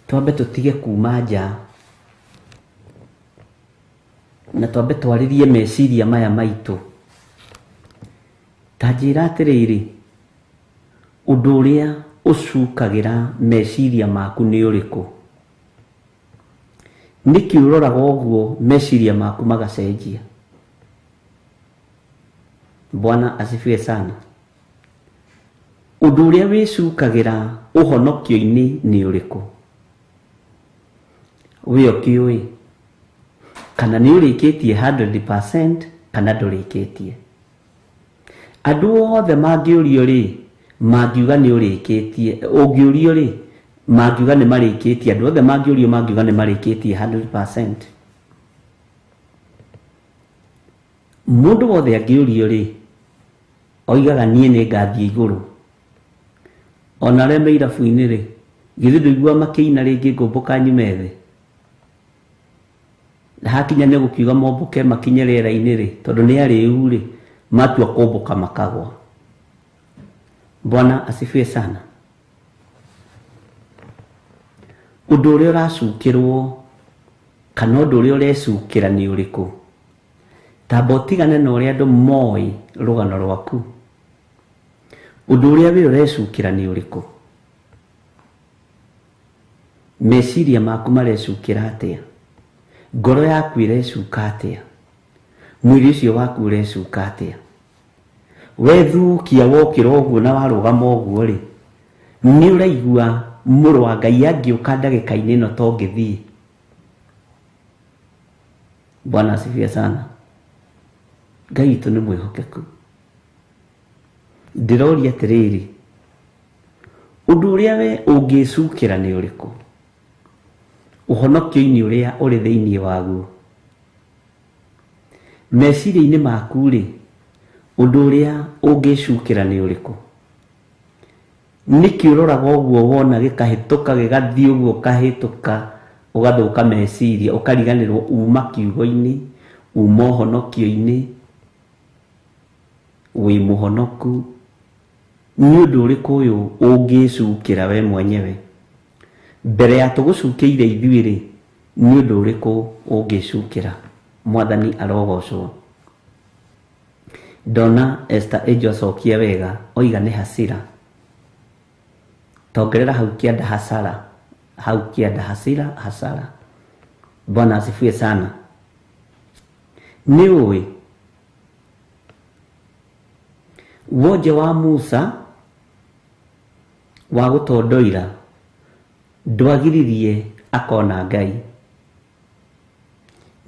Twambe tũtige kuma nja na twambe twarĩrie meciria maya maitũ. Ta njĩra atĩrĩrĩ, ũndũ ũrĩa ũcukagĩra meciria maku nĩ ũrĩkũ? Nĩkĩ ũroraga ũguo meciria maku magacenjia? Bwana asifiwe sana. Ũndũ ũrĩa wĩcukagĩra ũhonokio-inĩ nĩ ũrĩkũ? We ũkĩũĩ kana nĩ ũrĩkĩtie 100% kana ndũrĩkĩtie? Andũ othe mangĩũrio rĩ, mangiuga nĩ ũrĩkĩtie. Ũngĩũrio rĩ, mangiuga nĩ marĩkĩtie. Andũ othe mangĩũrio mangiuga nĩ marĩkĩtie 100%. Mũndũ wothe angĩũrio rĩ, oigaga niĩ nĩ ngathiĩ igũrũ. Ona arĩa me irabu-inĩ rĩ, githĩ ndũiguaga makĩina rĩngĩ ngũmbũka nyume thĩ? Na hakinya nĩ gũkiuga mombũke makinye rĩera-inĩ rĩ, tondũ nĩ arĩu rĩ, matua kũmbũka makagwa. Bwana asifiwe sana. Ũndũ ũrĩa ũracukĩrwo kana ũndũ ũrĩa ũrecukĩra nĩ ũrĩkũ? Tamba ũtigane na ũrĩa andũ moĩ rũgano rwaku. Ũndũ ũrĩa we ũrecukĩra nĩ ũrĩkũ? Meciria maku marecukĩra atĩa? Ngoro yaku ĩrecuka atĩa? Mwĩrĩ ũcio waku ũrecuka atĩa? Wethukia wokĩra ũguo na warũgama ũguo rĩ, nĩ ũraigua mũrũ wa Ngai angĩũka ndagĩka-inĩ ĩno to ngĩthiĩ? Bwana asifiwe sana. Ngai witũ nĩ mwĩhokeku. Ndĩroria atĩrĩrĩ, ũndũ ũrĩa we ũngĩcukĩra nĩ ũrĩkũ? Ũhonokio-inĩ ũrĩa ũrĩ thĩinĩ waguo. Meciria-inĩ maku rĩ, ũndũ ũrĩa ũngĩcukĩra nĩ ũrĩkũ? Nĩkĩ ũroraga ũguo wona gĩkahĩtũka gĩgathiĩ ũguo ũkahĩtũka ũgathũka meciria, ũkariganĩrwo uma kiugo-inĩ, uma ũhonokio-inĩ, wĩ mũhonoku. Nĩ ũndũ ũrĩkũ ũyũ ũngĩcukĩra we mwenyewe? Mbere ya tũgũcukĩire ithuĩ rĩ, nĩ ũndũ ũrĩkũ ũngĩcukĩra? Mwathani arogocwo. Ndona Esther Angel acokia wega, oiga nĩ hasira. Tongerera hau kĩanda hasara, hau kĩanda hasira hasara. Bwana asifiwe sana. Nĩ ũĩ wonje wa Musa wa gũtondoira ndwagiririe akona Ngai,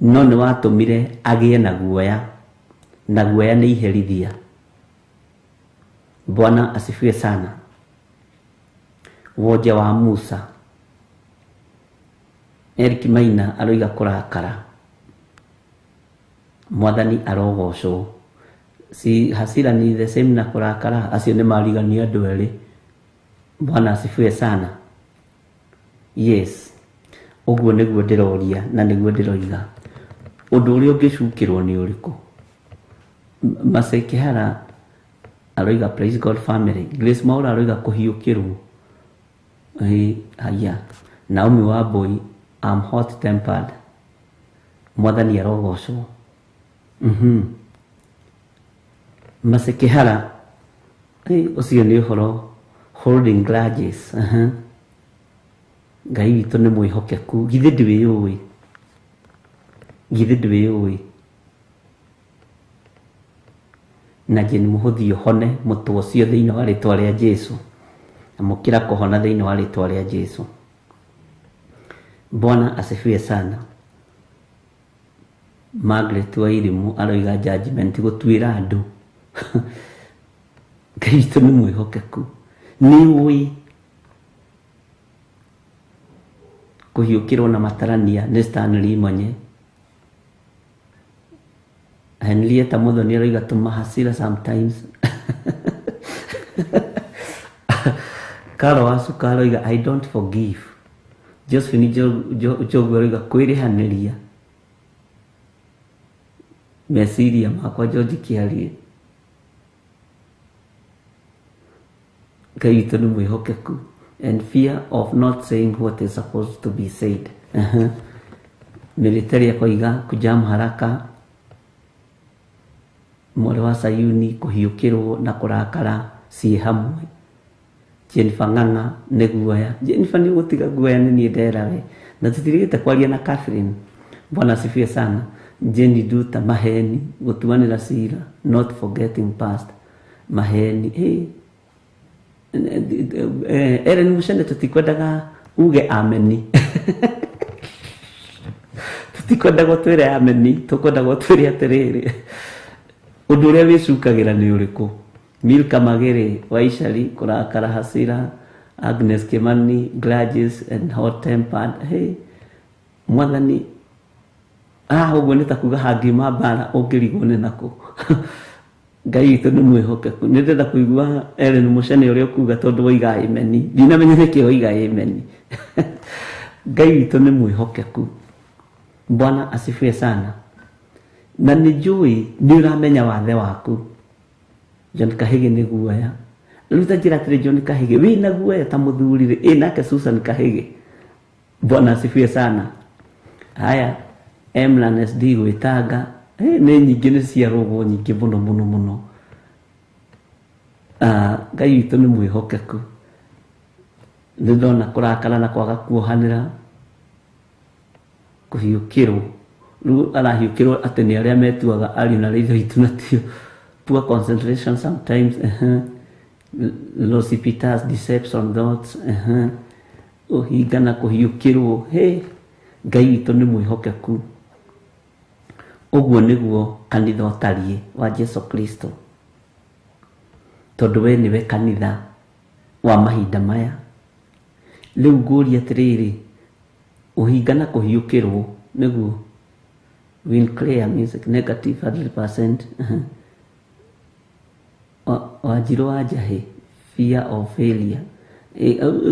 no nĩ watũmire agĩe na guoya, na guoya nĩ iherithia. Bwana asifiwe sana. Wonje wa Musa. Eric Maina aroiga kũrakara. Mwathani arogocwo. Si hasira ni the same na kũrakara, acio nĩ marigania andũ erĩ. Bwana asifiwe sana. Yes. Ũguo nĩguo ndĩroria na nĩguo ndĩroiga. Ũndũ ũrĩa ũngĩcukĩrwo nĩ ũrĩkũ? Masai Kĩhara aroiga praise God family. Grace Mwaura aroiga kũhiũkĩrwo. Haya. Naomi Wambui, I'm hot tempered. Mwathani arogocwo. Masai Kĩhara, ũcio nĩ ũhoro holding grudges. Ngai witũ nĩ mwĩhokeku. Githĩ ndwĩyũĩ? Githĩ ndwĩyũĩ? Na Jane Mũhũthi ũhone mũtwe ũcio thĩinĩ wa rĩtwa rĩa Jesu. Amũkĩra kũhona thĩinĩ wa rĩtwa rĩa Jesu. Bwana asifiwe sana. Margaret Wairimu aroiga judgment gũtuĩra andũ. Ngai witũ nĩ mwĩhokeku. Nĩ ũĩ kũhiũkĩrwo na matarania nĩ Stanley Monye. Henrietta Muthoni aroiga tũma hasira sometimes. Karo wa Suka aroiga I don't forgive. Josephine Njogu aroiga kwĩrĩhanĩria. Meciria makwa George Kĩarie. Ngai witũ nĩ mwĩhokeku. And fear of not saying what is supposed to be said. Military akoiga kujam haraka. Mwarĩ wa Sayuni kũhiũkĩrwo na kũrakara ciĩ hamwe. Jennifer Ng'ang'a nĩ guoya. Jennifer nĩ ũgũtiga guoya nĩ niĩ ndera we. Na tũtirigĩte kwaria na Catherine. Bwana asifiwe sana. Jenny Duta maheni gũtuanĩra cira, not forgetting past. Maheni. Hey. Ellen Mushene tũtikwendaga uge ameni. Tũtikwendaga ũtwĩre ameni, tũkwendaga ũtwĩre atĩrĩrĩ. Ũndũ ũrĩa wĩcukagĩra nĩ ũrĩkũ? Milka Magere Waicari kũrakara hasira. Agnes Kimani grudges and hot tempered. Hey, Mwathani ũguo nĩ ta kuga hangiuma mbara ũngĩrigwo nĩ nakũ. Ngai witũ nĩ mwĩhokeku. Nĩ ndĩrenda kũigua Ellen Mushene ũrĩa ũkuga tondũ woiga ameni. Ndinamenya nĩkĩ woiga ameni. Ngai witũ nĩ mwĩhokeku. Bwana asifiwe sana. Na nĩ njũĩ nĩ ũramenya wathe waku. John Kahige nĩ guoya. Rĩu ta njĩra atĩrĩ John Kahige wĩna guoya ta mũthuri rĩ, ĩ nake Susan Kahige. Bwana asifiwe sana. Haya, Emlan SD gwĩtanga. Nĩ nyingĩ nĩ cia rũgo nyingĩ mũno mũno mũno. Ngai witũ nĩ mwĩhokeku. Nĩ ndona kũrakara na kwaga kuohanĩra, kũhiũkĩrwo. Rĩu arahiũkĩrwo atĩ nĩ arĩa metuaga ariũ na arĩa ithe witũ na tio. Poor concentration sometimes. Lossy Peters, deception thoughts. Ũhinga na kũhiũkĩrwo. Hey, Ngai witũ nĩ mwĩhokeku. Ũguo nĩguo kanitha ũtariĩ wa Jesu Kristo. Tondũ we nĩwe kanitha wa mahinda maya. Rĩu ngũria atĩrĩrĩ, ũhinga na kũhiũkĩrwo nĩguo Win clear music negative 100%. Wanjirũ wa Njahĩ fear of failure.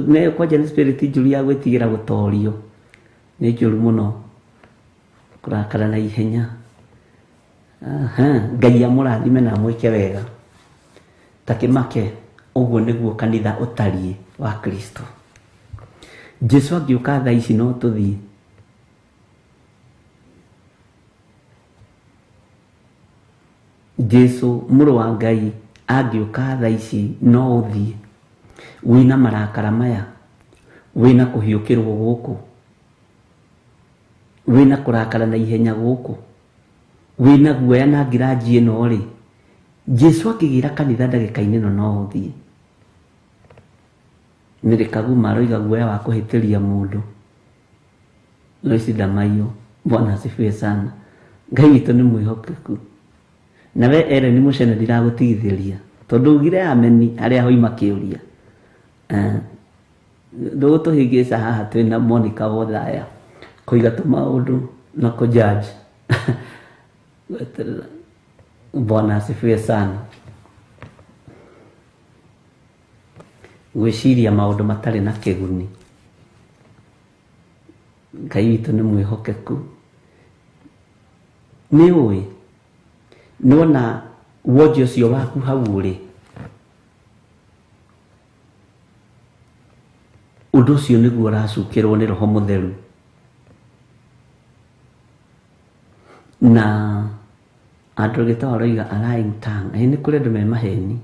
Nayo kwanja nĩ spirit njũru ya gwĩtigĩra gũtorio. Nĩ njũru mũno. Kũrakara na ihenya. Ngai amũrathime na amwĩke wega. Ta kĩmake ũguo nĩguo kanitha ũtariĩ wa Kristo. Jesu angĩũka thaa ici no tũthiĩ. Jesu mũrũ wa Ngai angĩũka thaa ici no ũthiĩ. Wĩna marakara maya, wĩna kũhiũkĩrwo gũkũ, wĩna kũrakara na ihenya gũkũ, wĩna guoya na ngiranji ĩno rĩ, Jesu akĩgĩra kanitha ndagĩka-inĩ ĩno no ũthiĩ. Mary Kaguma aroiga guoya wa kũhĩtĩria mũndũ. Loisi Damayo, Bwana asifiwe sana. Ngai witũ nĩ mwĩhokeku. Nawe Ellen Mushene ndiragũtigithĩria tondũ ugire ameni harĩa hoima kĩũria. Ndũgũtũhĩngĩca haha twĩna Monica Wothaya kũiga tũmaũndũ na kũjudge. Bwana asifiwe sana. Gwĩciria maũndũ matarĩ na kĩguni. Ngai witũ nĩ mwĩhokeku. Nĩ ũĩ nĩwona wonje ũcio waku hau ũrĩ, ũndũ ũcio nĩguo ũracukĩrwo nĩ Roho Mũtheru. Na andũ gĩtawa aroiga a lying tongue. Ĩ nĩ kũrĩ andũ me maheni.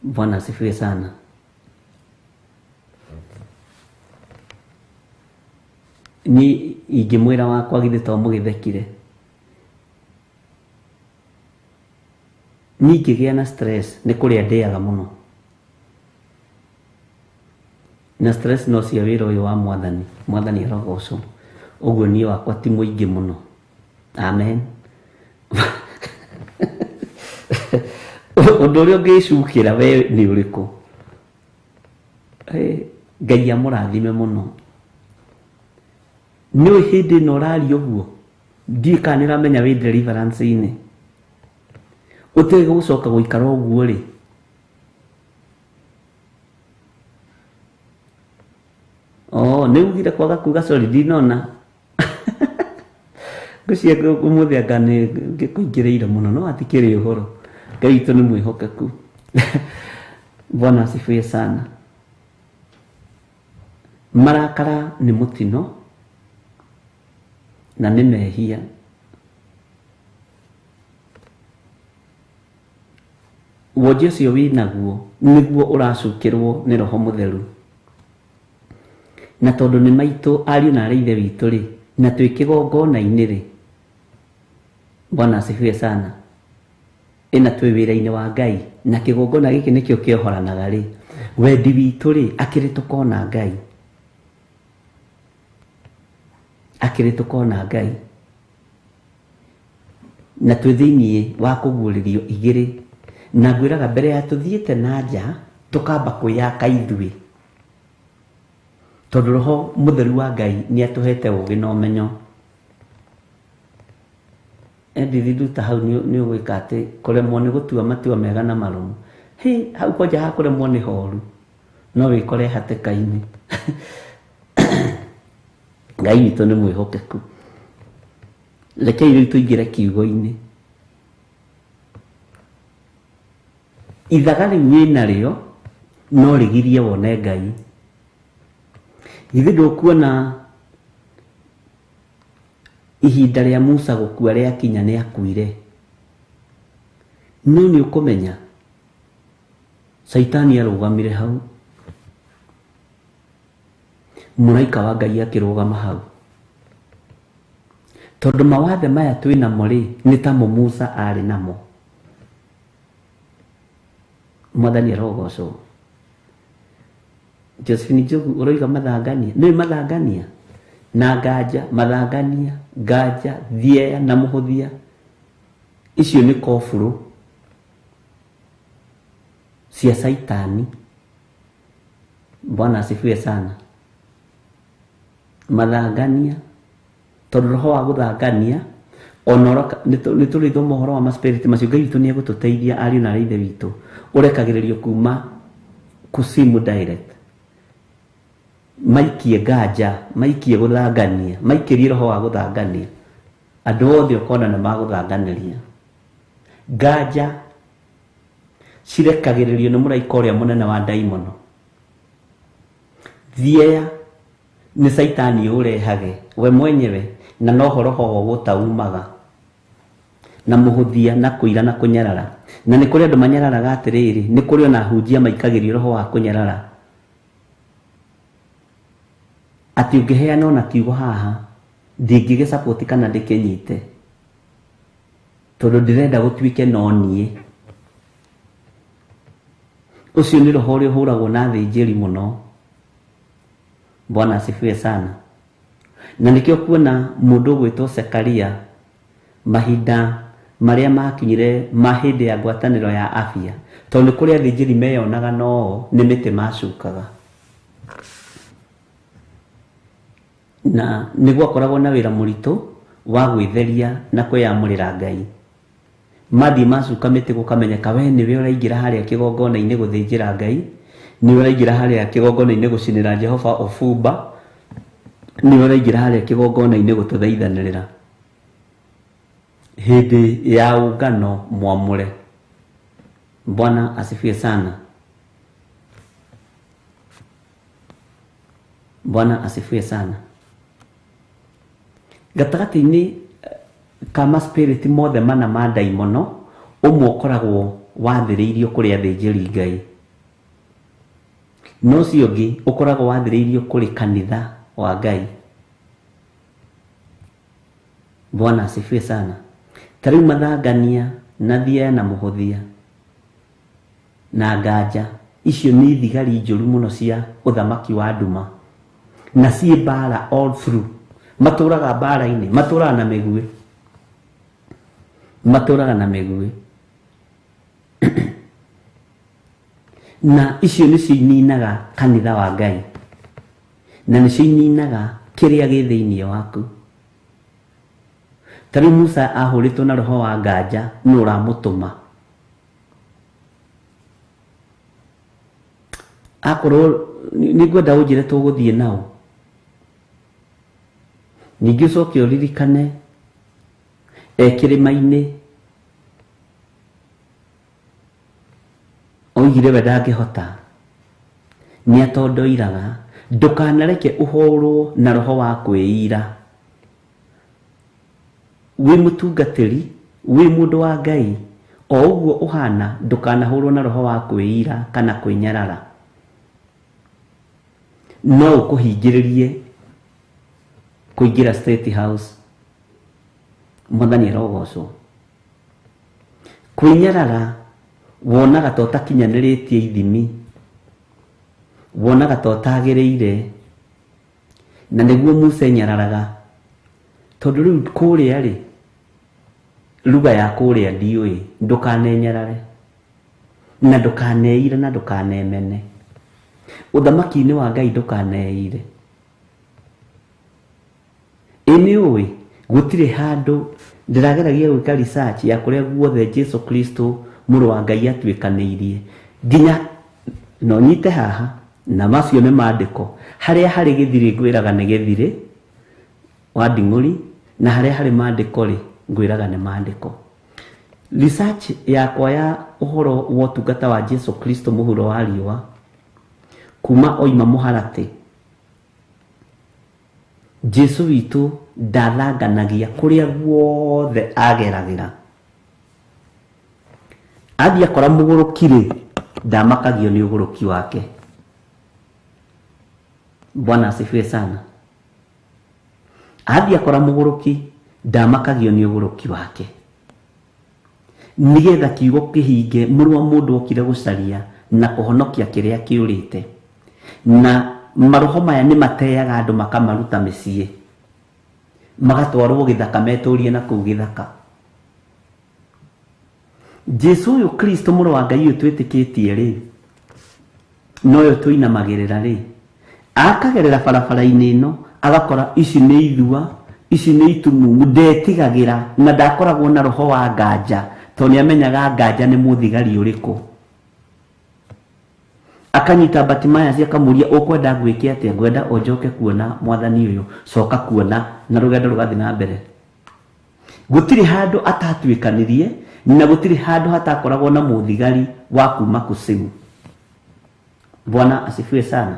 Bwana asifiwe sana. Ni ingĩmwĩra wakwa githĩ to mũgĩthekire. Niĩ ingĩgĩa na stress nĩ kũrĩa ndĩaga mũno. Na stress no cia wĩra ũyũ wa mwathani. Mwathani arogocwo. Ũguo niĩ wakwa ti mũingĩ mũno. Amen. Ũndũ ũrĩa ũngĩcukĩra we nĩ ũrĩkũ? Ngai amũrathime mũno. Nĩ ũĩ hĩndĩ ĩno ũraria ũguo, ndiũĩ kana nĩ ũramenya wĩ deliverance-inĩ. Ũtegũcoka gũikara ũguo rĩ. Oh, nĩ ugire kwaga kuga sorry ndinona. Ngwĩciria ũmũthĩ anga nĩ ngĩkũingĩrĩire mũno, no hatikĩrĩ ũhoro. Ngai witũ nĩ mwĩhokeku. Bwana asifiwe sana. Marakara nĩ mũtino na nĩ mehia. Wonje ũcio wĩnaguo nĩguo ũracukĩrwo nĩ Roho Mũtheru. Na tondũ nĩ maitũ ariũ na arĩ ithe witũ rĩ, na twĩ kĩgongona-inĩ rĩ, Bwana asifiwe sana. Ĩna twĩ wĩra-inĩ wa Ngai, na kĩgongona gĩkĩ nĩkĩo kĩohoranaga rĩ, wendi witũ rĩ, akĩrĩ tũkona Ngai. Akĩrĩ tũkona Ngai. Na twĩ thĩiniĩ wa kũguũrĩrio igĩrĩ. Na ngwĩraga mbere ya tũthiĩte na nja, tũkamba kwĩyaka ithuĩ. Tondũ Roho Mũtheru wa Ngai nĩ atũhete ũũgĩ na ũmenyo. Edith Nduta hau nĩ ũgwĩka atĩ kũremwo nĩ gũtua matua mega na marũmu. Hĩ, hau kwanja ha kũremwo nĩ horu. No wĩkore hatĩka-inĩ. Ngai witũ nĩ mwĩhokeku. Rekei rĩu tũingĩre kiugo-inĩ. Ithaga rĩu wĩnarĩo no rĩgirie wone Ngai. Githĩ ndũkuona ihinda rĩa Musa gũkua rĩakinya nĩ akuire. No nĩ ũkũmenya Caitani arũgamire hau. Mũraika wa Ngai akĩrũgama hau. Tondũ mawathe maya twĩ namo rĩ, nĩ tamo Musa arĩ namo. Mwathani arogocwo. Josephine Njogu ũroiga mathangania. Nĩ mathangania? Na nganja, mathangania, nganja, thieya na mũhũthia. Icio nĩ kobũrũ cia Caitani. Bwana asifiwe sana. Mathangania, tondũ roho wa gũthangania ona nĩ tũrĩthoma ũhoro wa ma-spirit macio. Ngai witũ nĩ egũtũteithia ariũ na arĩ ithe witũ. Ũrekagĩrĩrio kuma kusimu direct. Maikie nganja, maikie gũthangania, maikĩrie roho wa gũthangania. Andũ othe ũkona nĩ magũthanganĩria. Nganja cirekagĩrĩrio nĩ mũraika ũrĩa mũnene wa ndaimono. Thieya nĩ Caitani ũrehage we mwenyewe, na noho roho gũtaumaga. Na mũhũthia na kũira na kũnyarara. Na nĩ kũrĩ andũ manyararaga atĩrĩrĩ, nĩ kũrĩ ona ahunjia maikagĩrio roho wa kũnyarara. Atĩ ũngĩheana ona kiugo haha, ndingĩgĩ support kana ndĩkĩnyite. Tondũ ndĩrenda gũtuĩke no niĩ. Ũcio nĩ roho ũrĩa ũhũragwo na athĩnjĩri mũno. Bwana asifiwe sana. Na nĩkĩo kuona mũndũ ũgwĩtwo Zekaria mahinda marĩa makinyire ma hĩndĩ ya ngwatanĩro ya afya, tondũ nĩ kũrĩ athĩnjĩri meyonaga no nĩ mĩtĩ macukaga. Na nĩ gwakoragwo na wĩra mũritũ wa gwĩtheria na kwĩyamũrĩra Ngai. Mathiĩ macuka mĩtĩ gũkamenyeka we nĩwe ũraingĩra harĩa kĩgongona-inĩ gũthĩnjĩra Ngai, nĩwe ũraingĩra harĩa kĩgongona-inĩ gũcinĩra Jehova ũbumba. Nĩwe ũraingĩra harĩa kĩgongona-inĩ gũtũthaithanĩrĩra hĩndĩ ya ũngano mwamũre. Bwana asifiwe sana. Bwana asifiwe sana. Gatagatĩ-inĩ ka spirit mothe mana ma ndaimono, ũmwe ũkoragwo wathĩrĩirio kũrĩ athĩnjĩri Ngai, no ũcio ũngĩ ũkoragwo wathĩrĩirio kũrĩ kanitha wa Ngai. Bwana asifiwe sana. Ta rĩu mathangania na thia na mũhũthia na nganja, icio nĩ thigari njũru mũno cia ũthamaki wa nduma, na ciĩ mbara all through. Matũraga mbara-inĩ, matũraga na mĩguĩ, matũraga na mĩguĩ. Na icio nĩcio ininaga kanitha wa Ngai, na nĩcio ininaga kĩrĩa gĩ thĩinĩ waku. Ta rĩu Musa ahũrĩtwo na roho wa nganja, nũ ũramũtũma? Akorwo nĩngwenda ũnjĩre tũgũthiĩ nao. Ningĩ ũcoke ũririkane e kĩrĩma-inĩ oigire we ndangĩhota, nĩatondoiraga. Ndũkanareke ũhũrwo na roho wa kwĩira. Wĩ mũtungatĩri, wĩ mũndũ wa Ngai, o ũguo ũhana, ndũkanahũrwo na roho wa kwĩira kana kwĩnyarara. No ũkũhingĩrĩrie kũingĩra State House. Mwathani arogocwo. Kwĩnyarara wonaga ta ũtakinyanĩrĩtie ithimi, wonaga ta ũtagĩrĩire, na nĩguo Musa enyararaga, tondũ rĩu kũrĩa rĩ, ruga ya kũrĩa ndiũĩ. Ndũkanenyarare na ndũkaneire na ndũkanemene. Ũthamaki-inĩ wa Ngai ndũkaneire. Ĩ nĩ ũĩ gũtirĩ handũ ndĩrageragia gwĩka research ya kũrĩa guothe Jesu Kristo mũrũ wa Ngai atuĩkanĩirie, nginya no nyite haha na macio nĩ maandĩko, harĩa harĩ gĩthirĩ ngwĩraga nĩ gĩthirĩ wa nding'ũri, na harĩa harĩ maandĩko rĩ ngwĩraga nĩ maandĩko. Research yakwa ya ũhoro wa ũtungata wa Jesu Kristo mũhuro wa riũa kuma oima mũharatĩ, Jesu witũ ndathanganagia kũrĩa guothe ageragĩra. Athiĩ akora mũgũrũki rĩ, ndamakagio nĩ ũgũrũki wake. Bwana asifiwe sana. Athiĩ akora mũgũrũki, ndamakagio nĩ ũgũrũki wake, nĩgetha kiugo kĩhinge, mũrũ wa mũndũ okire gũcaria na kũhonokia kĩrĩa kĩũrĩte. Na maroho maya nĩ mateaga andũ makamaruta mĩciĩ, magatwarwo gĩthaka metũrie na kũu gĩthaka. Jesu ũyũ Kristo mũrũ wa Ngai ũyũ twĩtĩkĩtie rĩ, noyo tũinamagĩrĩra rĩ, akagerera barabara-inĩ ĩno agakora ici nĩ ithua, ici nĩ itumumu, ndetigagĩra na ndakoragwo na roho wa nganja, tondũ nĩamenyaga nganja nĩ mũthigari ũrĩkũ. Akanyita Bartimaeus akamũria, ũkwenda ngwĩke atĩa? Ngwenda ũnjoke kuona mwathani ũyũ, coka kuona, na rũgendo rũgathiĩ na mbere. Gũtirĩ handũ atatuĩkanirie, na gũtirĩ handũ hatakoragwo na mũthigari wa kuma kusimu. Bwana asifiwe sana.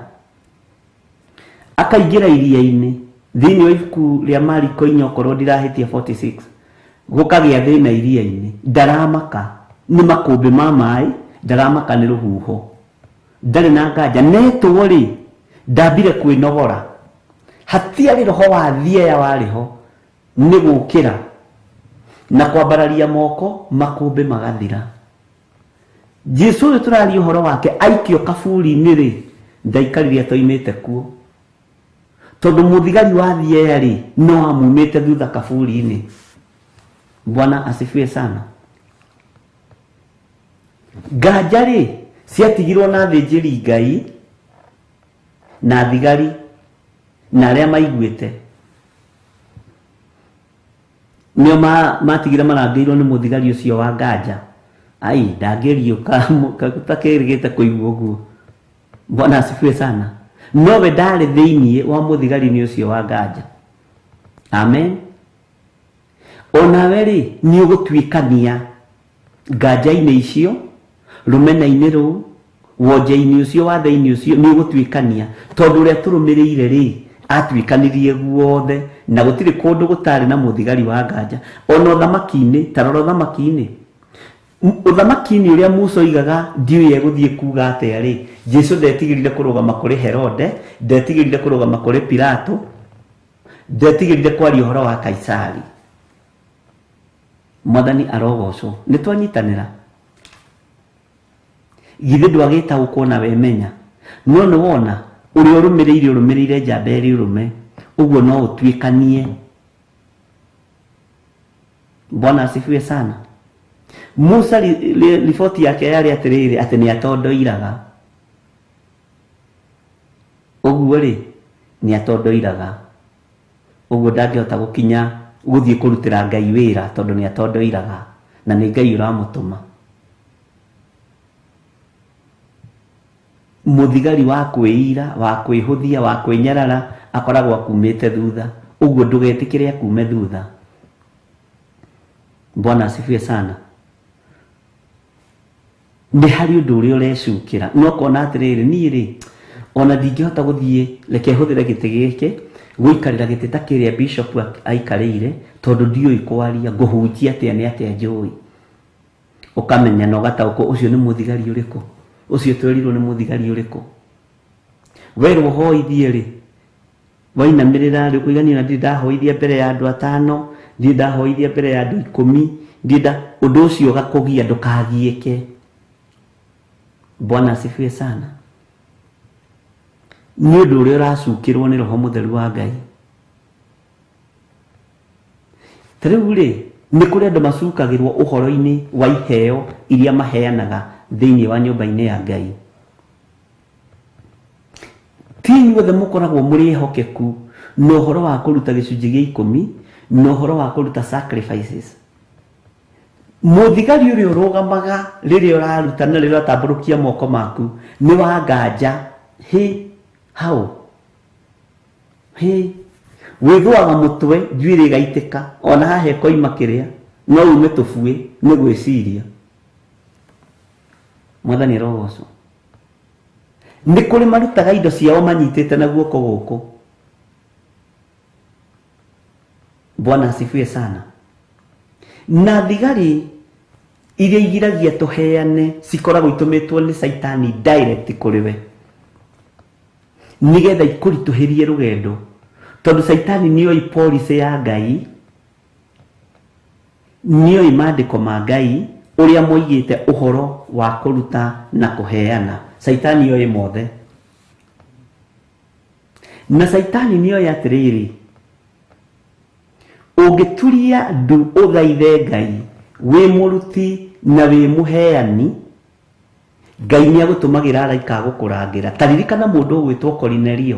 Akaingĩra iria-inĩ thĩinĩ wa ibuku rĩa Mariko 4 okorwo ndirahĩtia 46, gũkagĩa thĩna iria-inĩ, ndaramaka nĩ makũmbĩ ma maĩ, ndaramaka nĩ rũhuho, ndarĩ na nganja. Netwo rĩ, ndambire kwĩnogora, hatiarĩ roho wa thieya warĩ ho, nĩ gũkĩra na kwambararia moko, makũmbĩ magathira. Jesu ũyũ tũraria ũhoro wake aikio kaburi-inĩ rĩ, ndaikarire atoimĩte kuo, tondũ mũthigari wa thieya rĩ, no amumĩte thutha kaburi-inĩ. Bwana asifiwe sana. Nganja rĩ, ciatigirwo na athĩnjĩri Ngai na thigari na arĩa maiguĩte, nĩo matigire marangĩirwo nĩ mũthigari ũcio wa nganja. Ai, ndangĩriũka takĩrĩgĩte kũigua ũguo. Bwana asifiwe sana. Nowe ndarĩ thĩinĩ wa mũthigari-inĩ ũcio wa nganja. Amen. Onawe rĩ nĩ ũgũtuĩkania nganja-inĩ icio, rũmena-inĩ rũu, wonje-inĩ ũcio, wathe-inĩ ũcio, nĩ ũgũtuĩkania tondũ ũrĩa tũrũmĩrĩire rĩ atuĩkanirie guothe na gũtirĩ kũndũ gũtarĩ na mũthigari wa nganja. Ona ũthamaki-inĩ, ta rora ũthamaki-inĩ, ũthamaki-inĩ ũrĩa Musa oigaga ndiũĩ egũthiĩ kuga atĩa rĩ, Jesu ndetigĩrire kũrũgama kũrĩ Herode, ndetigĩrire kũrũgama kũrĩ Pilato, ndetigĩrire kwaria ũhoro wa Kaisari. Mwathani arogocwo. Nĩ twanyitanĩra. Githĩ ndwagĩtaũkwo na wemenya, no nĩ wona ũrĩa ũrũmĩrĩire njamba ĩrĩ ũrũme, ũguo no ũtuĩkanie. Bwana asifiwe sana. Musa riboti yake yarĩ atĩrĩrĩ atĩ nĩ atondoiraga. Ũguo rĩ nĩ atondoiraga. Ũguo ndangĩhota gũkinya gũthiĩ kũrutĩra Ngai wĩra tondũ nĩ atondoiraga na nĩ Ngai ũramũtũma. Mũthigari wa kwĩira, wa kwĩhũthia, wa kwĩnyarara akoragwo akumĩte thutha. Ũguo ndũgetĩkĩre akume thutha. Bwana asifiwe sana. Nĩ harĩ ũndũ ũrĩa ũrecukĩra no ũkona atĩrĩrĩ, niĩ rĩ ona ndingĩhota gũthiĩ, reke hũthĩre gĩtĩ gĩkĩ gũikarĩra gĩtĩ ta kĩrĩa bishop aikarĩire tondũ ndiũĩ kwaria, ngũhunjia atĩa nĩ atĩa njũĩ. Ũkamenya na ũgataũkwo ũcio nĩ mũthigari ũrĩkũ, ũcio twerirwo nĩ mũthigari ũrĩkũ. Werwo hoithie rĩ, wainamĩrĩra rĩ, ũkũigania na ndirĩ ndahoithia mbere ya andũ 5, ndirĩ ndahoithia mbere ya andũ 10, ndirĩ ũndũ ũcio ũgakũgia, ndũkagiĩke. Bwana asifiwe sana. Nĩ ũndũ ũrĩa ũracukĩrwo nĩ Roho Mũtheru wa Ngai. Ta rĩu rĩ nĩ kũrĩ andũ macukagĩrwo ũhoro-inĩ wa iheo iria maheanaga thĩinĩ wa nyũmba-inĩ ya Ngai. Ti inyuothe mũkoragwo mũrĩ ehokeku na ũhoro wa kũruta gĩcunjĩ gĩa 10 na ũhoro wa kũruta sacrifices. Mũthigari ũrĩa ũrũgamaga rĩrĩa ũraruta na rĩrĩa ũratambũrũkia moko maku nĩ wa nganja. Hĩ hau hĩ wĩthũaga mũtwe, njuĩrĩ ĩgaitĩka, ona haha ĩkoima kĩrĩa no ume tũbuĩ nĩ gwĩciria. Mwathani arogocwo. Nĩ kũrĩ marutaga indo ciao manyitĩte na guoko gũkũ. Bwana asifiwe sana. Na thigari iria igiragia tũheane cikoragwo itũmĩtwo nĩ Caitani direct kũrĩ we nĩgetha ikũritũhĩrie rũgendo, tondũ Caitani nĩoĩ policy ya Ngai, nĩoĩ maandĩko ma Ngai ũrĩa moigĩte ũhoro wa kũruta na kũheana. Caitani oĩ mothe. Na Caitani nĩoĩ atĩrĩrĩ, ũngĩturia ndu ũthaithe Ngai wĩ mũruti na wĩ mũheani, Ngai nĩ agũtũmagĩra araika agũkũrangĩra. Ta ririkana mũndũ ũgwĩtwo Korinelio.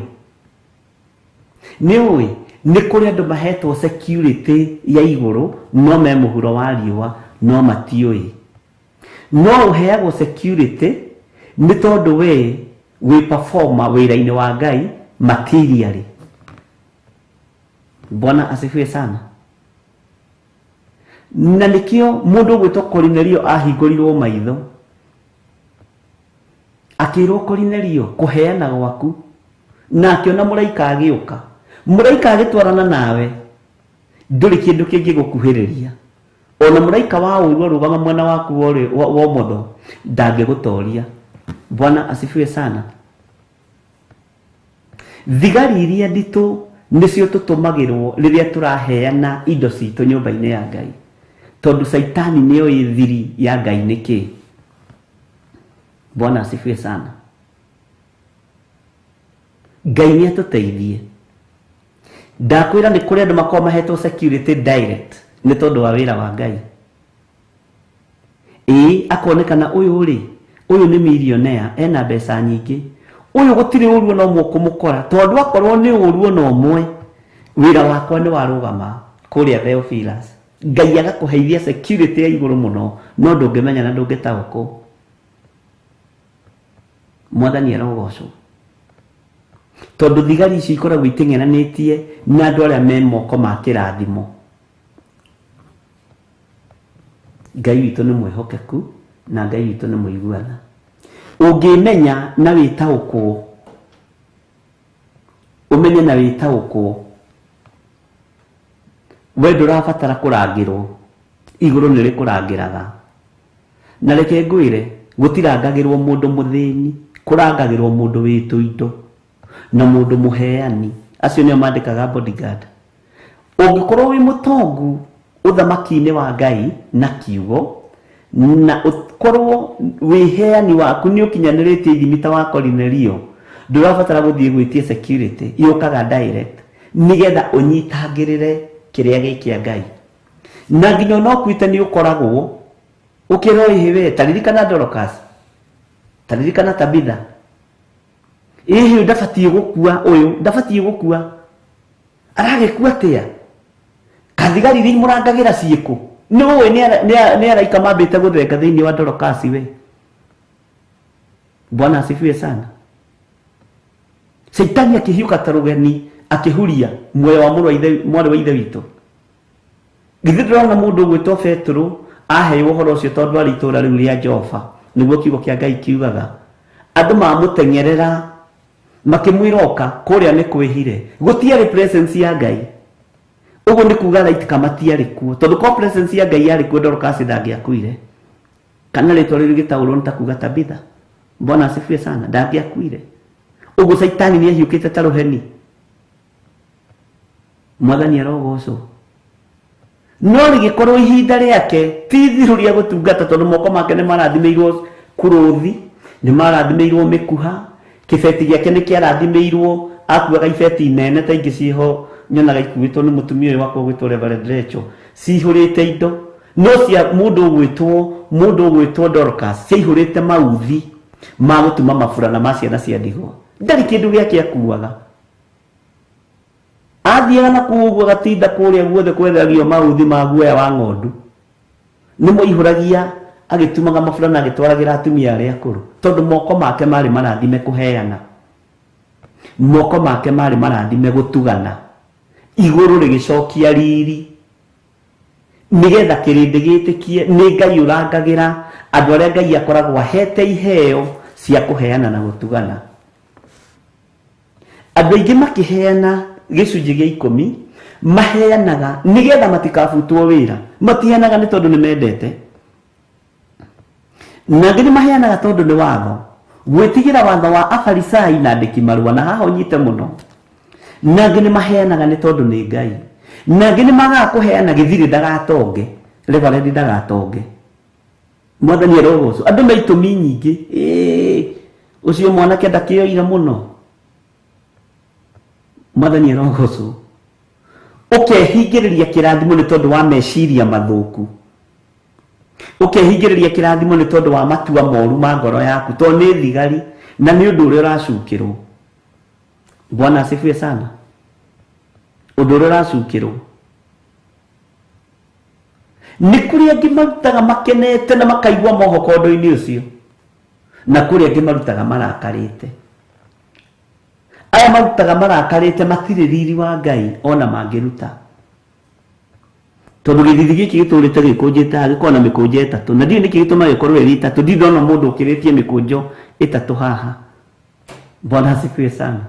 Nĩ ũĩ nĩ kũrĩ andũ mahetwo security ya igũrũ no me mũhuro wa riũa no matiũĩ. No ũheagwo security nĩ tondũ we wĩ performer wĩra-inĩ wa Ngai materially. Bwana asifiwe sana. Na nĩkĩo mũndũ ũgwĩtwo Korinelio ahingũrirwo maitho, akĩrwo Korinelio kũheana gwaku, na akĩona mũraika agĩũka. Mũraika agĩtwarana nawe ndũrĩ kĩndũ kĩngĩgũkuhĩrĩria. Ona mũraika wa ũũru arũgama mwena waku wa ũmotho ndangĩgũtoria. Bwana asifiwe sana. Thigari iria nditũ nĩcio tũtũmagĩrwo rĩrĩa tũraheana indo citũ nyũmba-inĩ ya Ngai, tondũ Caitani nĩoĩ thiri ya Ngai nĩkĩ. Bwana asifiwe sana. Ngai nĩ atũteithie. Ndakwĩra nĩ kũrĩ andũ makoragwo mahetwo security direct nĩ tondũ wa wĩra wa Ngai. Ĩĩ akonekana ũyũ rĩ, ũyũ nĩ millionaire, ena mbeca nyingĩ, ũyũ gũtirĩ ũru ona ũmwe ũkũmũkora, tondũ akorwo nĩ ũru ona ũmwe wĩra wakwa nĩ warũgama kũrĩa Theophilus. Ngai agakũheithia security ya igũrũ mũno no ndũngĩmenya na ndũngĩtaũkwo. Mwathani arogocwo. Tondũ thigari icio ikoragwo iteng'eranĩtie na andũ arĩa me moko ma kĩrathimo. Ngai witũ nĩ mwĩhokeku na Ngai witũ nĩ mũiguana. Ũngĩmenya na wĩtaũkwo, ũmenye na wĩtaũkwo, we ndũrabatara kũrangĩrwo, igũrũ nĩ rĩkũrangĩraga. Na reke ngwĩre, gũtirangagĩrwo mũndũ mũthĩni, kũrangagĩrwo mũndũ wĩ tũindo na mũndũ mũheani. Acio nĩo mandĩkaga bodyguard. Ũngĩkorwo wĩ mũtongu ũthamaki-inĩ wa Ngai na kiugo, na ũkorwo wĩheani waku nĩ ũkinyanĩrĩtie ithimi ta wa Korinelio, ndũrabatara gũthiĩ gwĩtia security, yũkaga direct nĩgetha ũnyitangĩrĩre kĩrĩa gĩ kĩa Ngai. Na nginya ona ũkuĩte nĩ ũkoragwo ũkĩrwo ĩhĩ we, ta ririkana Dorcas, ta ririkana Tabitha, ĩhĩ ndabatiĩ gũkua ũyũ, ndabatiĩ gũkua, aragĩkua atĩa? Kathigari iria imũrangagĩra ciĩkũ? Nĩ ũĩ nĩ araika mambĩte gũthenga thĩinĩ wa Dorcas we. Bwana asifiwe sana. Shaitani akĩhiũka ta rũgeni akĩhuria muoyo wa mwarĩ wa ithe witũ. Githĩ ndũrona mũndũ ũgwĩtwo Petero aheirwo ũhoro ũcio tondũ arĩ itũũra rĩu rĩa Jofa, nĩguo kiugo kĩa Ngai kiugaga. Andũ mamũteng'erera makĩmwĩra oka kũrĩa nĩ kwĩhire, gũtiarĩ presence ya Ngai. Ũguo nĩ kuga araika matiarĩ kuo, tondũ kwa presence ya Ngai yarĩ kuo Dorcas ndangĩakuire. Kana rĩtwa rĩu rĩgĩtaũrwo nĩ ta kuga Tabitha. Bwana asifiwe sana, ndangĩakuire. Ũguo Shaitani nĩ ahiũkĩte ta rũheni. Mwathani arogocwo. No rĩgĩkorwo ihinda rĩake ti ithiru rĩa gũtungata, tondũ moko make nĩ marathimĩirwo kũrũthi, nĩ marathimĩirwo mĩkuha, kĩbeti gĩake nĩ kĩarathimĩirwo, akuaga ibeti nene ta ingĩ ciĩho nyonaga ikuĩtwo nĩ mũtumia ũyũ wakwa ũgwĩtwo Reverend Rachel, cihũrĩte indo. No cia mũndũ ũgwĩtwo Dorcas ciaihũrĩte mauthi ma gũtuma maburana ma ciana cia ndigwa. Ndarĩ kĩndũ gĩake akuaga. Athiaga na kũu ũguo agatinda kũrĩa guothe kwethagio mauthi ma guoya wa ng'ondu. Nĩ moihũragia agĩtumaga maburana agĩtwaragĩra atumia arĩa akũrũ, tondũ moko make marĩ marathime kũheana, moko make marĩ marathime gũtugana. Igũrũ rĩgĩcokia riri nĩgetha kĩrĩndĩ gĩtĩkie nĩ Ngai ũrangagĩra andũ arĩa Ngai akoragwo ahete iheo cia kũheana na gũtugana. Andũ aingĩ makĩheana gĩcunjĩ gĩa 10 maheanaga nĩgetha matikabutwo wĩra, matiheanaga nĩ tondũ nĩ mendete, na angĩ nĩ maheanaga tondũ nĩ watho, gwĩtigĩra watho wa Afarisai na andĩki marũa, na haha ũnyite mũno. Na angĩ nĩ maheanaga nĩ tondũ nĩ Ngai, na angĩ nĩ magaga kũheana gĩthirĩ ndagatonge, Reverend ndagatonge. Mwathani arogocwo. Andũ me itũmi nyingĩ. Ũcio mwanake ndakĩoire mũno. Mwathani arogocwo. Ũkehingĩrĩria kĩrathimo nĩ tondũ wa meciria mathũku, ũkehingĩrĩria kĩrathimo nĩ tondũ wa matua moru ma ngoro yaku, tondũ nĩ thigari na nĩ ũndũ ũrĩa ũracukĩrwo. Bwana asifiwe sana. Ũndũ ũrĩa ũracukĩrwo nĩ kũrĩ angĩ marutaga makenete na makaigua mohoko ũndũ-inĩ ũcio, na kũrĩ angĩ marutaga marakarĩte. Aya marutaga marakarĩte matirĩ riri wa Ngai ona mangĩruta, tondũ gĩthithi gĩkĩ gĩtũrĩte gĩkũnjĩte haha gĩkoragwo na mĩkũnjo 3, na ndiũĩ nĩkĩ gĩtũmaga gĩkorwo ĩrĩ 3. Ndirĩ ndona mũndũ ũkĩrĩtie mĩkũnjo 3 haha. Bwana asifiwe sana.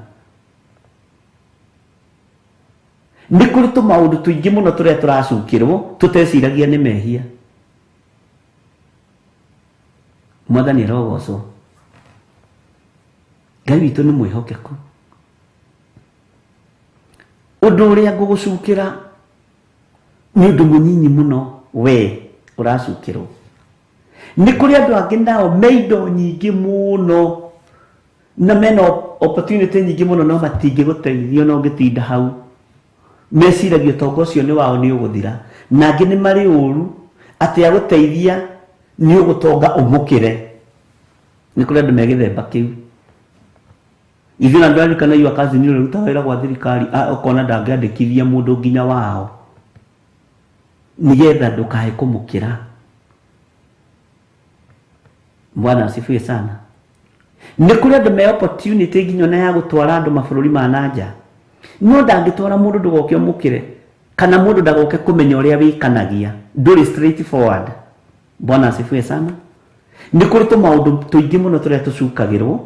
Nĩ kũrĩ tũmaũndũ tũingĩ mũno tũrĩa tũracukĩrwo tũteciragia nĩ mehia. Mwathani arogocwo. Ngai witũ nĩ mwĩhokeku. Ũndũ ũrĩa ngũgũcukĩra nĩ ũndũ mũnyinyi mũno we ũracukĩrwo. Nĩ kũrĩ andũ angĩ nao me indo nyingĩ mũno na mena opportunity nyingĩ mũno, no matingĩgũteithia no ũngĩtinda hau. Meciragia ũtonga ũcio nĩ wao nĩ ũgũthira, na angĩ nĩ marĩ ũru atĩ agũteithia nĩ ũgũtonga ũmũkĩre. Nĩ kũrĩ andũ me gĩthemba kĩu. Ithuĩ na ndũraririkana yua cousin ũrĩa ũrutaga wĩra gwa thirikari, ũkona ndangĩandĩkithia mũndũ nginya wao nĩgetha ndũkae kũmũkĩra. Bwana asifiwe sana. Nĩ kũrĩ andũ me opportunity nginya ona ya gũtwara andũ mabũrũri ma na nja. No ndangĩtwara mũndũ ndũgoke ũmũkĩre kana mũndũ ndagoke kũmenya ũrĩa wĩkanagia. Ndũrĩ straight forward. Bwana asifiwe sana. Nĩ kũrĩ tũmaũndũ tũingĩ mũno tũrĩa tũcukagĩrwo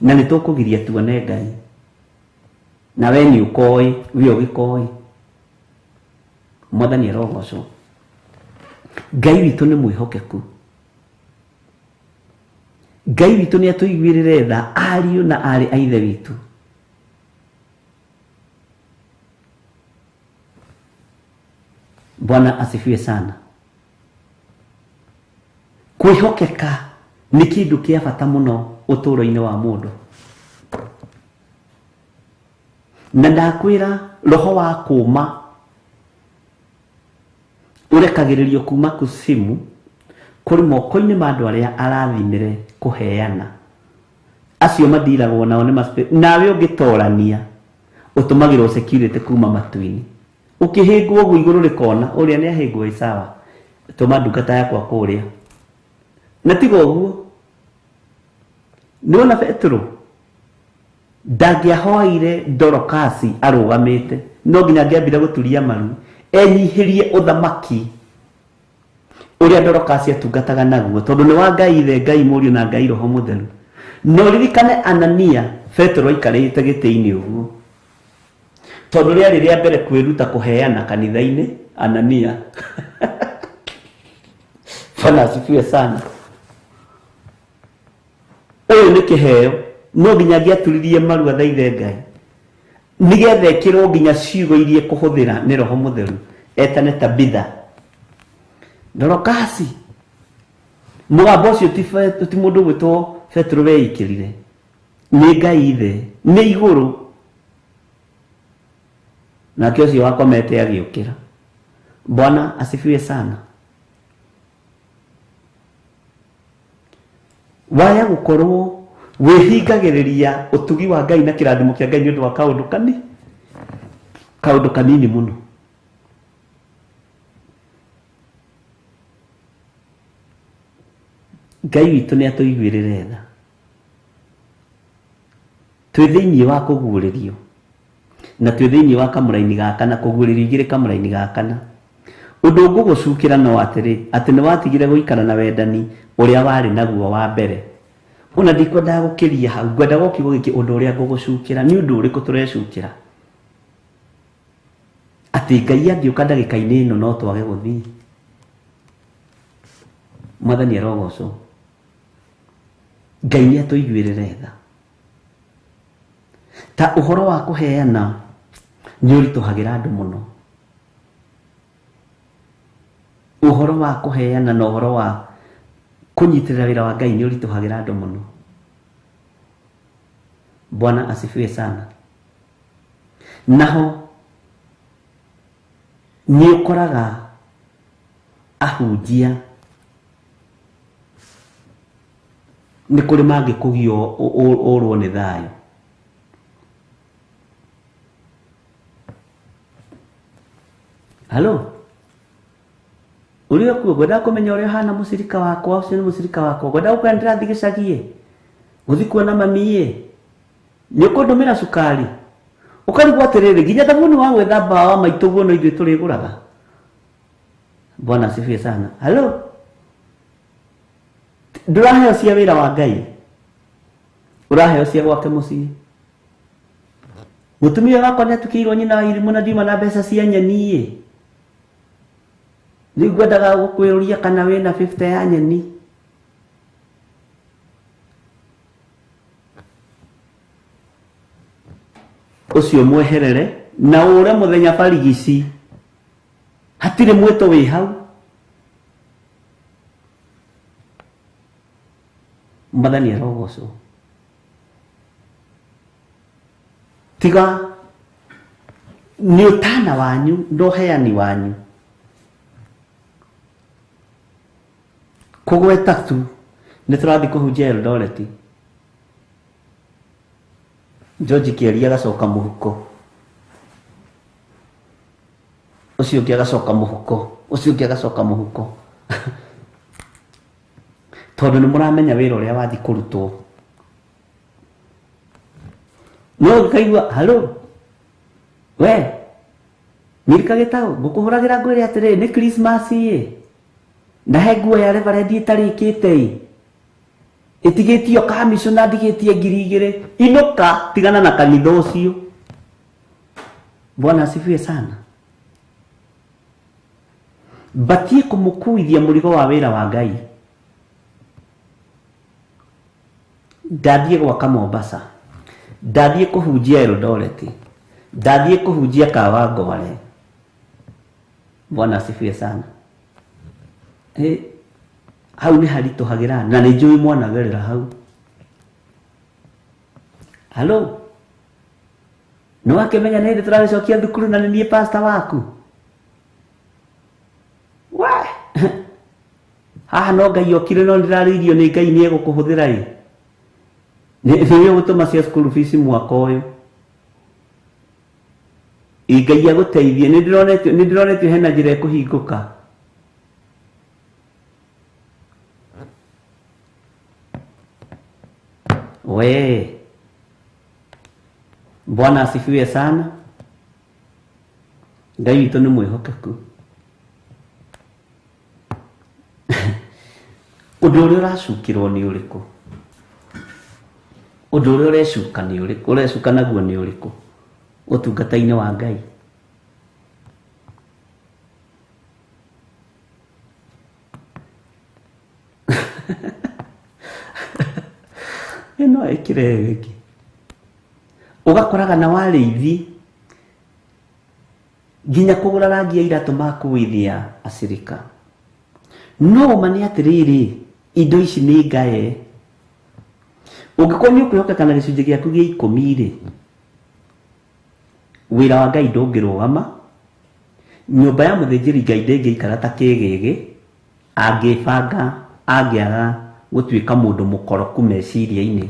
na nĩ tũkũgiria tuone Ngai. Na we nĩ ũkoĩ, we ũgĩkoĩ. Mwathani arogocwo. Ngai witũ nĩ mwĩhokeku. Ngai witũ nĩ atũiguĩrĩre tha ariũ na aarĩ a ithe witũ. Bwana asifiwe sana. Kwĩhokeka nĩ kĩndũ kĩa bata mũno ũtũũro-inĩ wa mũndũ. Na ndakwĩra roho wa kũma ũrekagĩrĩrio kuma kusimu kũrĩ moko-inĩ ma andũ arĩa arathimire kũheana. Acio madiragwo nao nĩ nawe ũngĩtorania ũtũmagĩrwo security kuma matu-inĩ. Ũkĩhĩngwo ũguo igũrũ rĩkona ũrĩa nĩ ahĩngwo ĩ sawa, tũma ndungata yakwa kũrĩa. Na tiga ũguo, nĩwona Petero ndangĩahoire Dorokasi arũgamĩte, no nginya angĩambire gũturia maru enyihĩrie ũthamaki ũrĩa Dorokasi atungataga naguo, tondũ nĩ wa Ngai Ithe, Ngai Mũriũ na Ngai Roho Mũtheru. No ririkane Anania, Petero aikarĩte gĩtĩ-inĩ ũguo, tondũ rĩarĩ rĩa mbere kwĩruta kũheana kanitha-inĩ. Anania Bwana asifiwe sana. Ũyũ nĩ kĩheo, no nginya angĩaturirie maru athaithe Ngai nĩgetha ĩkĩrwo nginya ciugo iria kũhũthĩra nĩ Roho Mũtheru, etane Tabitha. Dorokasi, mũgambo ũcio ti mũndũ ũgwĩtwo Petero weikĩrire, nĩ Ngai Ithe, nĩ igũrũ. Nake ũcio wakomete agĩũkĩra. Bwana asifiwe sana. Waya gũkorwo wĩhingagĩrĩria ũtugi wa Ngai na kĩrathimo kĩa Ngai nĩ ũndũ wa kaũndũ kanini mũno. Ngai witũ nĩ atũiguĩrĩre tha. Twĩ thĩinĩ wa kũguũrĩrio na twĩ thĩinĩ wa kamũraini ga kana, kũguũrĩrio igĩrĩ kamũraini ga kana. Ũndũ ngũgũcukĩra no atĩrĩ, atĩ nĩ watigire gũikara na wendani ũrĩa warĩ naguo wa mbere. Ona ndikwendaga gũkĩria hau, ngwendaga o kiugo gĩkĩ, ũndũ ũrĩa ngũgũcukĩra. Nĩ ũndũ ũrĩkũ tũrecukĩra? Atĩ Ngai angĩũka ndagĩka-inĩ ĩno no twage gũthiĩ. Mwathani arogocwo. Ngai nĩ atũiguĩrĩre tha. Ta ũhoro wa kũheana nĩ ũritũhagĩra andũ mũno. Ũhoro wa kũheana na ũhoro wa kũnyitĩrĩra wĩra wa Ngai nĩ ũritũhagĩra andũ mũno. Bwana asifiwe sana. Naho nĩ ũkoraga ahunjia nĩ kũrĩ mangĩkũgio ũrwo nĩ thayũ. Halo, ũrĩa kuo ngwendaga kũmenya ũrĩa ũhana mũcirika wakwa, ũcio nĩ mũcirika wakwa, ngwendaga gũkwĩra ndĩrathiĩ gĩcagi-ĩ, gũthiĩ kuona mami-ĩ, nĩ ũkũndũmĩra cukari. Ũkarigwo atĩrĩrĩ, nginya thabuni wa gwĩthamba wa maitũguo no ithuĩ tũrĩgũraga. Bwana asifiwe sana. Halo, ndũraheo cia wĩra wa Ngai, ũraheo cia gwake mũciĩ. Mũtumia wakwa nĩ atukĩirwo nyina wa irimũ na ndiuma na mbeca cia nyeni-ĩ. Rĩu ngwendaga gũkwĩrũria kana wĩna 50 ya nyeni. Ũcio mweherere na ũre mũthenya barigici, hatirĩ mwĩto wĩ hau. Mwathani arogocwo. Tiga nĩ ũtana wanyu na ũheani wanyu. Kũgweta tu nĩ tũrathiĩ kũhunjia Eldoret. George Kĩaria agacoka mũhuko, ũcio ũngĩ agacoka mũhuko, ũcio ũngĩ agacoka mũhuko. Tondũ nĩ mũramenya wĩra ũrĩa wathiĩ kũrutwo No ũkaigua halo we Milka Gĩtaũ ngũkũhũragĩra ngwĩre atĩrĩrĩ nĩ Christmas ĩ na he nguo ya reverend ĩtarĩkĩte ĩ ĩtigĩtio kamishona ndigĩtie 2000 inũka tigana na kanitha ũcio. Bwana asifiwe sana. Batie kũmũkuithia mũrigo wa wĩra wa Ngai. Ndathiĩ gwaka Mombasa, ndathiĩ kũhunjia Eldoret, ndathiĩ kũhunjia Kawangware. Bwana asifiwe sana. Hau nĩ haritũhagĩra na nĩ njũĩ mwanagerera hau. Halo nĩ wakĩmenya nĩ hĩndĩ tũragĩcokia thukuru na nĩ niĩ pastor waku. We haha no Ngai okire no ndĩrarĩirio nĩ Ngai nĩ egũkũhũthĩra ĩ nĩ ũgũtũma cia school fees mwaka ũyũ. Ngai agũteithie. Nĩ ndĩronetio hena njĩra ĩkũhingũka. We Bwana asifiwe sana. Ngai witũ nĩ mwĩhokeku. Ũndũ ũrĩa ũracukĩrwo nĩ ũrĩkũ? Ũndũ ũrĩa ũrecuka nĩ ũrĩkũ? Ũrecuka naguo nĩ ũrĩkũ ũtungata-inĩ wa Ngai? Ĩno ĩkĩre ĩngĩ ũgakoraga na warĩithi nginya kũgũra rangi ya iratũ makuithia acirika. No ma nĩ atĩrĩrĩ indo ici nĩ ngae. Ũngĩkorwo nĩ ũkwĩhokeka na gĩcunjĩ gĩaku gĩa 10 rĩ, wĩra wa Ngai ndũngĩrũgama. Nyũmba ya mũthĩnjĩri Ngai ndĩngĩikara ta kĩgĩgĩ angĩbanga angĩaga gũtuĩka mũndũ mũkoroku meciria-inĩ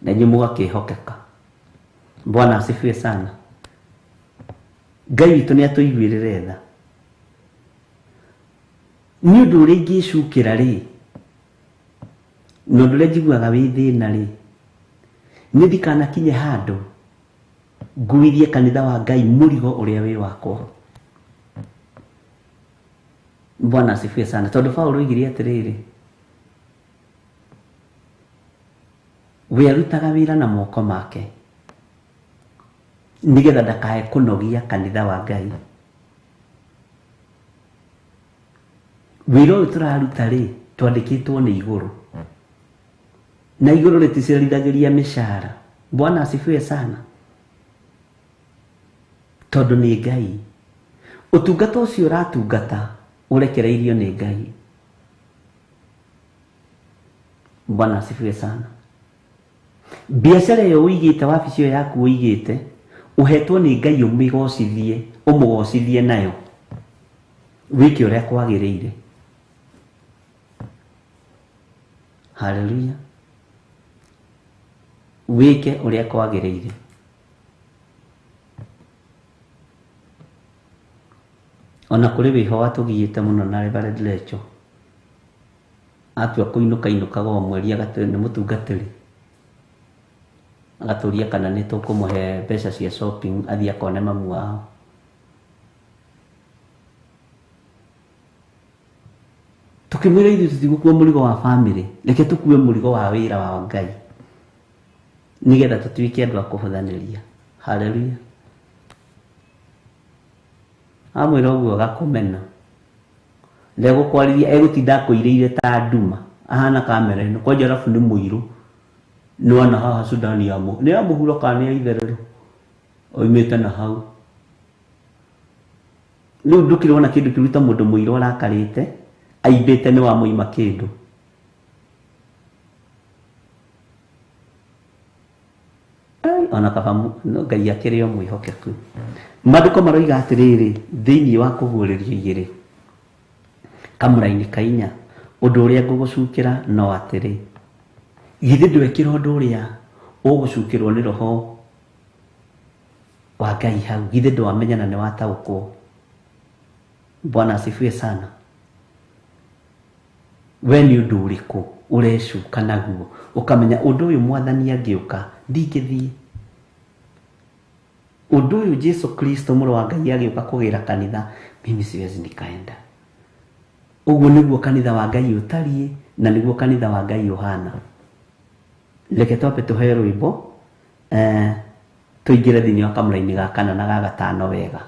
na inyuĩ mũgakĩhokeka. Bwana asifiwe sana. Ngai witũ nĩ atũiguĩrĩre tha. Nĩ ũndũ ũrĩa ingĩcukĩra rĩ, na ũndũ ũrĩa njiguaga wĩ thĩna rĩ, nĩ ndikanakinye handũ nguithie kanitha wa Ngai mũrigo ũrĩa wĩ wakwa. Bwana asifiwe sana. Tondũ Paũlũ oigire atĩrĩrĩ, we arutaga wĩra na moko make nĩgetha ndakae kũnogia kanitha wa Ngai. Wĩra ũyũ tũraruta rĩ, twandĩkĩtwo nĩ igũrũ na igũrũ rĩticiarithagĩria mĩcara. Bwana asifiwe sana. Tondũ nĩ Ngai. Ũtungata ũcio ũratungata ũrekereirio nĩ Ngai. Bwana asifiwe sana. Biacara ĩyo ũigĩte, wabici ĩyo yaku ũigĩte, ũhetwo nĩ Ngai ũmĩgocithie, ũmũgocithie nayo, wĩke ũrĩa kwagĩrĩire. Haleluya. Wĩke ũrĩa kwagĩrĩire. Ona kũrĩ wĩho watũgiĩte mũno na Reverend Lecho. Atua kũinũka inũkaga o mweri nĩ mũtungatĩri. Agatũria kana nĩ tũkũmũhe mbeca cia shopping athiĩ akone mamu wao. Tũkĩmwĩra ithuĩ tũtigũkua mũrigo wa family, reke tũkue mũrigo wa wĩra wa Ngai nĩgetha tũtuĩke andũ a kũhũthanĩria. Haleluya. Amwĩra ũguo agakũmena. Ndegũkwarĩria, egũtinda akũirĩire ta nduma ahana kamera ĩno kwanja arabu nĩ mũirũ. Nĩwona haha Sudani ya nĩ ya mũhuro kana nĩ ya itherero oimĩte na hau. Rĩu ndũkĩrĩ wona kĩndũ kĩru ta mũndũ mũirũ arakarĩte aimbĩte nĩ wamũima kĩndũ. Ona kaba Ngai akĩrĩ o mwĩhokeku. Maandĩko maroiga atĩrĩrĩ thĩinĩ wa kũguũrĩrio igĩrĩ kamũra-inĩ ka inya, ũndũ ũrĩa ngũgũcukĩra no atĩrĩ, githĩ ndwekĩra ũndũ ũrĩa ũgũcukĩrwo nĩ roho wa Ngai hau, githĩ ndwamenya na nĩwataũkwo. Bwana asifiwe sana. We nĩ ũndũ ũrĩkũ ũrecuka naguo ũkamenya ũndũ ũyũ mwathani angĩũka ndingĩthiĩ? Ũndũ ũyũ Jesu Kristo mũrũ wa Ngai agĩũka kũgĩra kanitha, mimi siwezi nikaenda. Ũguo nĩguo kanitha wa Ngai ũtariĩ na nĩguo kanitha wa Ngai ũhana. Reke twambe tũhe rwĩmbo, tũingĩre thĩinĩ wa kamũraini ga kana na ga gatano wega.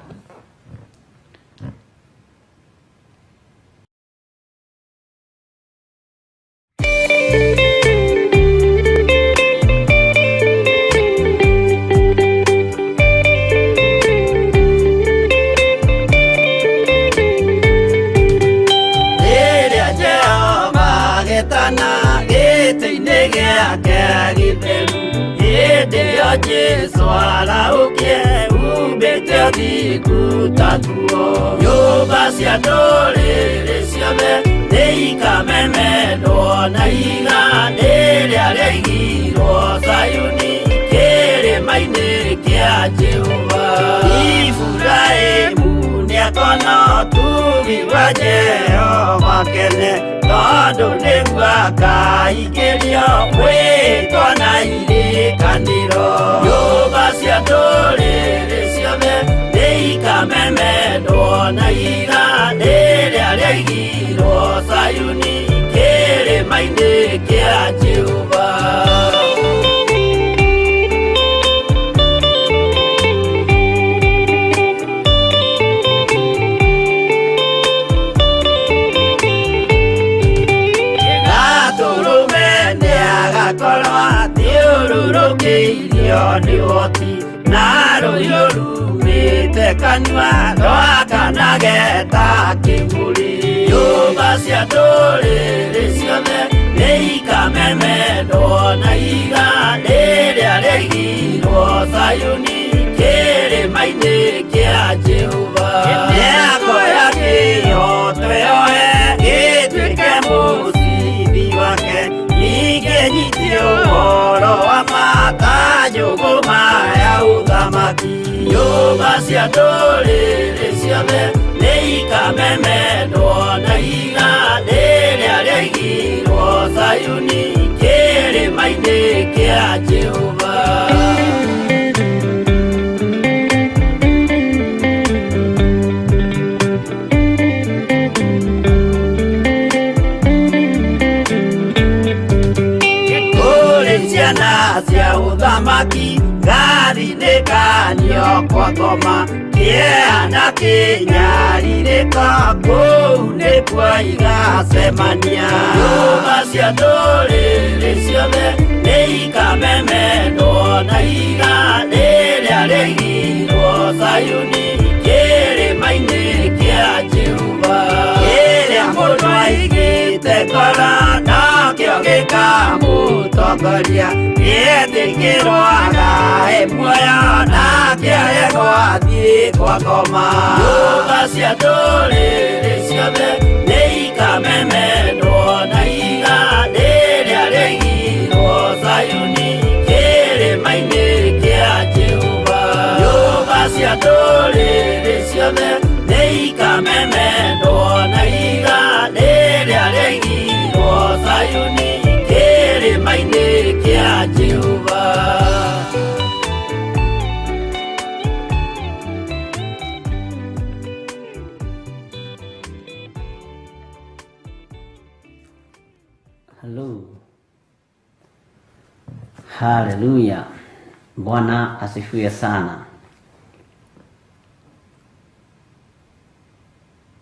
Rĩrĩa Jehova getana gĩtĩ-inĩ gĩake gĩtheru, hĩndĩ ĩyo Jesũ arahũkie umbĩte ũthingu ta nguo. Nyũmba cia ndũrĩrĩ ciothe nĩikamemendwo na ihiga rĩrĩa rĩaigirwo Zayuni kĩrĩma-inĩ kĩa Jehova. Iburahĩmu nĩakona ũtugi wa Jehova kene, tondũ nĩguo akaingĩrio mwĩtwa na irĩkanĩro. Nyũmba cia ndũrĩrĩ ciothe nĩikamemendwo na ihiga rĩrĩa rĩaigirwo Zayuni kĩrĩma-inĩ kĩa Jehova. Gatũrũme nĩagakorwo athiũrũrũkĩirio nĩ ũhoti, na rũhiũ rumĩte kanua rwakanage ta kĩmũrĩ. Nyũmba cia ndũrĩrĩ ciothe nĩikamemendwo na ihiga rĩrĩa rĩaigirwo Zayuni kĩrĩma-inĩ kĩa Jehova. Nĩakoya kĩhooto yoe gĩtuĩke mũcibi wake, ningĩ nyite ũhoro wa ma ta njũgũma ya ũthamaki. Nyũmba cia ndũrĩrĩ ciothe nĩikamemendwo na ihiga rĩrĩa rĩaigirwo Zayuni kĩrĩma-inĩ kĩa Jehova. Kũrĩ ciana cia ũthamaki ngathi-inĩ kanio kwa ngoma, kĩeha na kĩnyarirĩko kũu nĩkuo igacemania. Nyũmba cia ndũrĩrĩ ciothe nĩikamemendwo na ihiga rĩrĩa rĩaigirwo Zayuni kĩrĩma-inĩ kĩa Jehova. Kĩrĩa mũndũ aigĩte ngoro nokĩo gĩkamũtongoria, gĩetĩkĩrwo agae muoyo na kĩaregwo athiĩ kwa ngoma. Nyũmba cia ndũrĩrĩ ciothe nĩikamemendwo na ihiga rĩrĩa rĩaigirwo Zayuni kĩrĩma-inĩ kĩa Jehova. Nyũmba cia ndũrĩrĩ ciothe nĩikamemendwo na ihiga rĩrĩa rĩaigirwo Zayuni kĩrĩma-inĩ kĩa Jehova. Hello. Haleluya. Bwana asifiwe sana.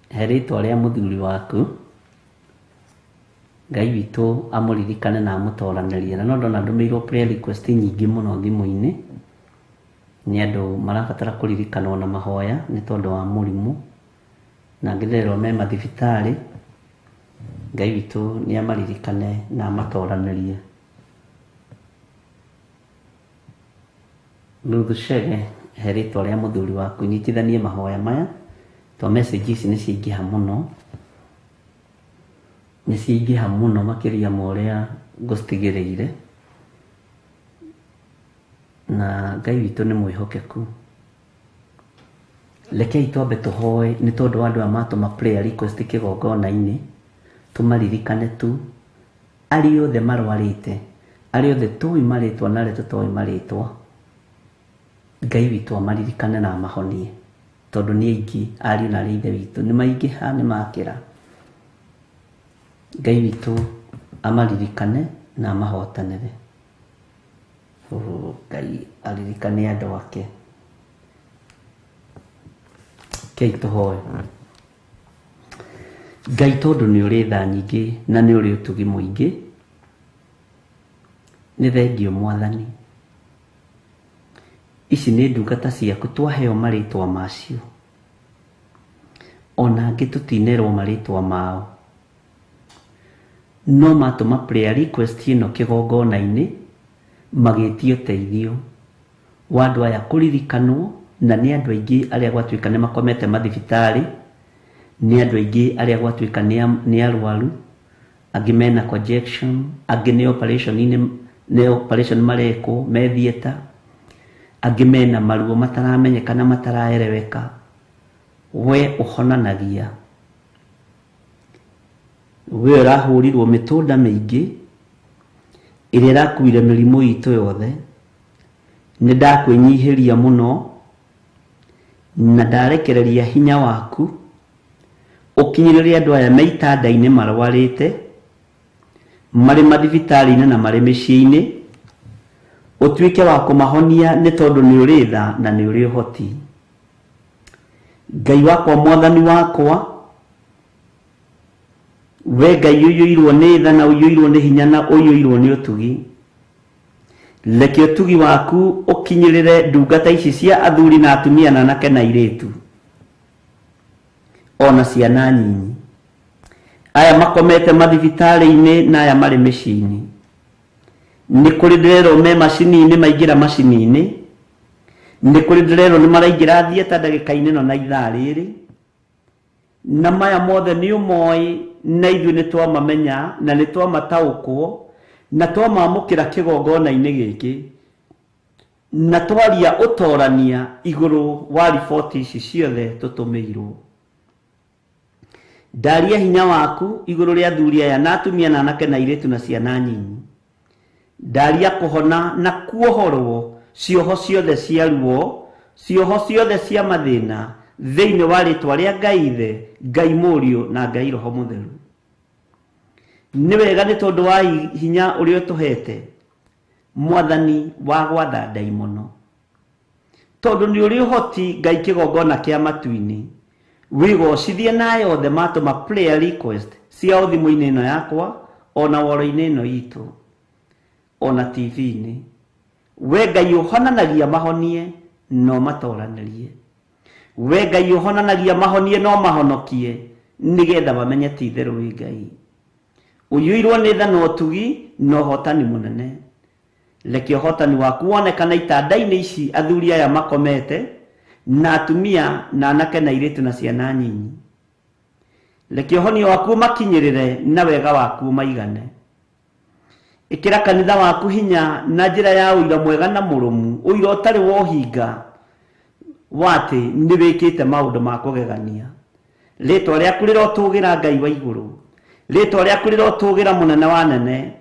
He rĩtwa rĩa mũthuri waku, Ngai witũ amũririkane na amũtoranĩrie. Na no ndona ndũmĩirwo prayer request nyingĩ mũno thimũ-inĩ nĩ andũ marabatara kũririkanwo na mahoya nĩ tondũ wa mũrimũ, na angĩ ndĩrerwo me mathibitarĩ. Ngai witũ nĩ amaririkane na amatoranĩrie. Ruth Chege, he rĩtwa rĩa mũthuri waku, nyitithanie mahoya maya to message ici nĩ ciaingĩha mũno, nĩ ciaingĩha mũno makĩria ma ũrĩa ngũcitigĩrĩire, na Ngai witũ nĩ mwĩhokeku. Rekei twambe tũhoe nĩ tondũ wa andũ aya matũma prayer request kĩgongona-inĩ, Tũmaririkane tu arĩa othe marwarĩte, arĩa othe tũĩ marĩtwa na arĩa tũtoĩ marĩtwa. Ngai witũ amaririkane na amahonie, tondũ nĩ aingĩ ariũ na arĩ ithe witũ, nĩ maingĩha, nĩ makĩra. Ngai witũ amaririkane na amahotanĩre. Ngai aririkane andũ ake. Kei tũhoe. Ngai tondũ nĩ ũrĩ tha nyingĩ na nĩ ũrĩ ũtugi mũingĩ, nĩ thengio Mwathani. Ici nĩ ndungata ciaku twaheo marĩtwa macio, ona angĩ tũtinerwo marĩtwa mao, no matũma prayer request ĩno kĩgongona-inĩ magĩtia ũteithio wa andũ aya kũririkanwo, na nĩ andũ aingĩ arĩa gwatuĩka nĩ makomete mathibitarĩ, nĩ andũ aingĩ arĩa gwatuĩka nĩ arwaru, angĩ mena conjection, angĩ nĩ operation-inĩ, nĩ operation marekwo me theatre, angĩ mena maruo mataramenyeka na mataraereweka. We ũhonanagia, we ũrahũrirwo mĩtũnda mĩingĩ ĩrĩa ĩrakuire mĩrimũ itũ yothe. Nĩ ndakwĩnyihĩria mũno na ndarekereria hinya waku ũkinyĩrĩre andũ aya me itanda-inĩ marwarĩte, marĩ mathibitarĩ-inĩ na marĩ mĩciĩ-inĩ, ũtuĩke wa kũmahonia nĩ tondũ nĩ ũrĩ tha na nĩ ũrĩ ũhoti. Ngai wakwa, Mwathani wakwa, we Ngai ũiyũirwo nĩ tha na ũiyũirwo nĩ hinya na ũiyũirwo nĩ ũtugi, reke ũtugi waku ũkinyĩrĩre ndungata ici cia athuri na atumia na anake na airĩtu, ona ciana nyinyi, aya makomete mathibitarĩ-inĩ na aya marĩ mĩciĩ-inĩ. Nĩ kũrĩ ndĩrerwo me macini-inĩ, maingĩra macini-inĩ, nĩ kũrĩ ndĩrerwo nĩ maraingĩra theatre ndagĩka-inĩ ĩno na ithaa rĩrĩ, na maya mothe nĩ ũmoĩ, na ithuĩ nĩ twamamenya na nĩ twamataũkwo na twamamũkĩra kĩgongona-inĩ gĩkĩ, na twaria ũtorania igũrũ wa riboti ici ciothe tũtũmĩirwo. Ndaria hinya waku igũrũ rĩa athuri aya na atumia na anake na airĩtu na ciana nyinyi. Ndaria kũhona na kuohorwo cioho ciothe cia ruo, cioho ciothe cia mathĩna, thĩinĩ wa rĩtwa rĩa Ngai Ithe, Ngai Mũriũ na Ngai Roho Mũtheru. Nĩ wega nĩ tondũ wa hinya ũrĩa ũtũhete, Mwathani, wa gwatha ndaimono, tondũ nĩ ũrĩ ũhoti Ngai kĩgongona kĩa matu-inĩ. Wĩgocithie na aya othe matũma prayer request ciao thimũ-inĩ ĩno yakwa, ona woro-inĩ ĩno itũ, ona TV-inĩ. We Ngai ũhonanagia mahonie no matoranĩrie. We Ngai ũhonanagia mahonie no mahonokie, nĩgetha mamenye ti itherũ wĩ Ngai ũiyũirwo nĩ tha na ũtugi na ũhotani mũnene. Reke ũhotani waku wonekane itanda-inĩ ici athuri aya makomete, na atumia na anake na airĩtu na ciana nyinyi. Reke ũhonio waku ũmakinyĩrĩre na wega waku ũmaigane. Ĩkĩra kanitha waku hinya na njĩra ya ũira mwega na mũrũmu, ũira ũtarĩ wa ũhinga wa atĩ nĩ wĩkĩte maũndũ ma kũgegania. Rĩtwa rĩaku rĩrotũgĩra Ngai wa igũrũ, rĩtwa rĩaku rĩrotũgĩra mũnene wa nene.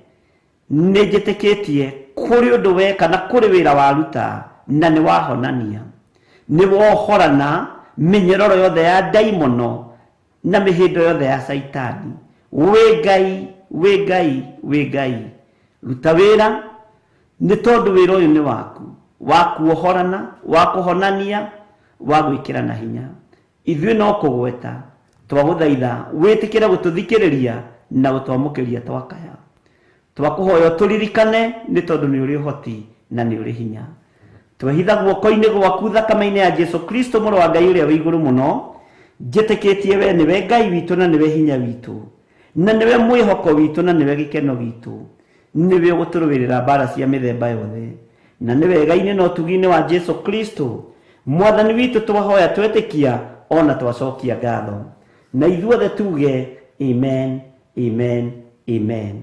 Nĩ njĩtĩkĩtie kũrĩ ũndũ weka na kũrĩ wĩra waruta, na nĩ wahonania, nĩ wohorana mĩnyororo yothe ya ndaimono na mĩhĩndo yothe ya Caitani. Wĩ Ngai, wĩ Ngai, wĩ Ngai, ruta wĩra, nĩ tondũ wĩra ũyũ nĩ waku, wa kuohorana, wa kũhonania, wa gwĩkĩrana hinya. Ithuĩ no kũgweta twagũthaitha wĩtĩkĩre gũtũthikĩrĩria na gũtwamũkĩria twakaya. Twakũhoya ũtũririkane nĩ tondũ nĩ ũrĩ ũhoti na nĩ ũrĩ hinya. Twehitha guoko-inĩ gwaku thakame-inĩ ya Jesu Kristo mũrũ wa Ngai ũrĩa wĩ igũrũ mũno. Njĩtĩkĩtie we nĩwe Ngai witũ na nĩwe hinya witũ, na nĩwe mwĩhoko witũ na nĩwe gĩkeno gitũ. Nĩwe ũgũtũrũĩrĩra mbara cia mĩthemba yothe, na nĩ wega-inĩ na ũtugi-inĩ wa Jesu Kristo Mwathani witũ twahoya twetĩkia ona twacokia ngatho, na ithuothe tuge amen, amen, amen.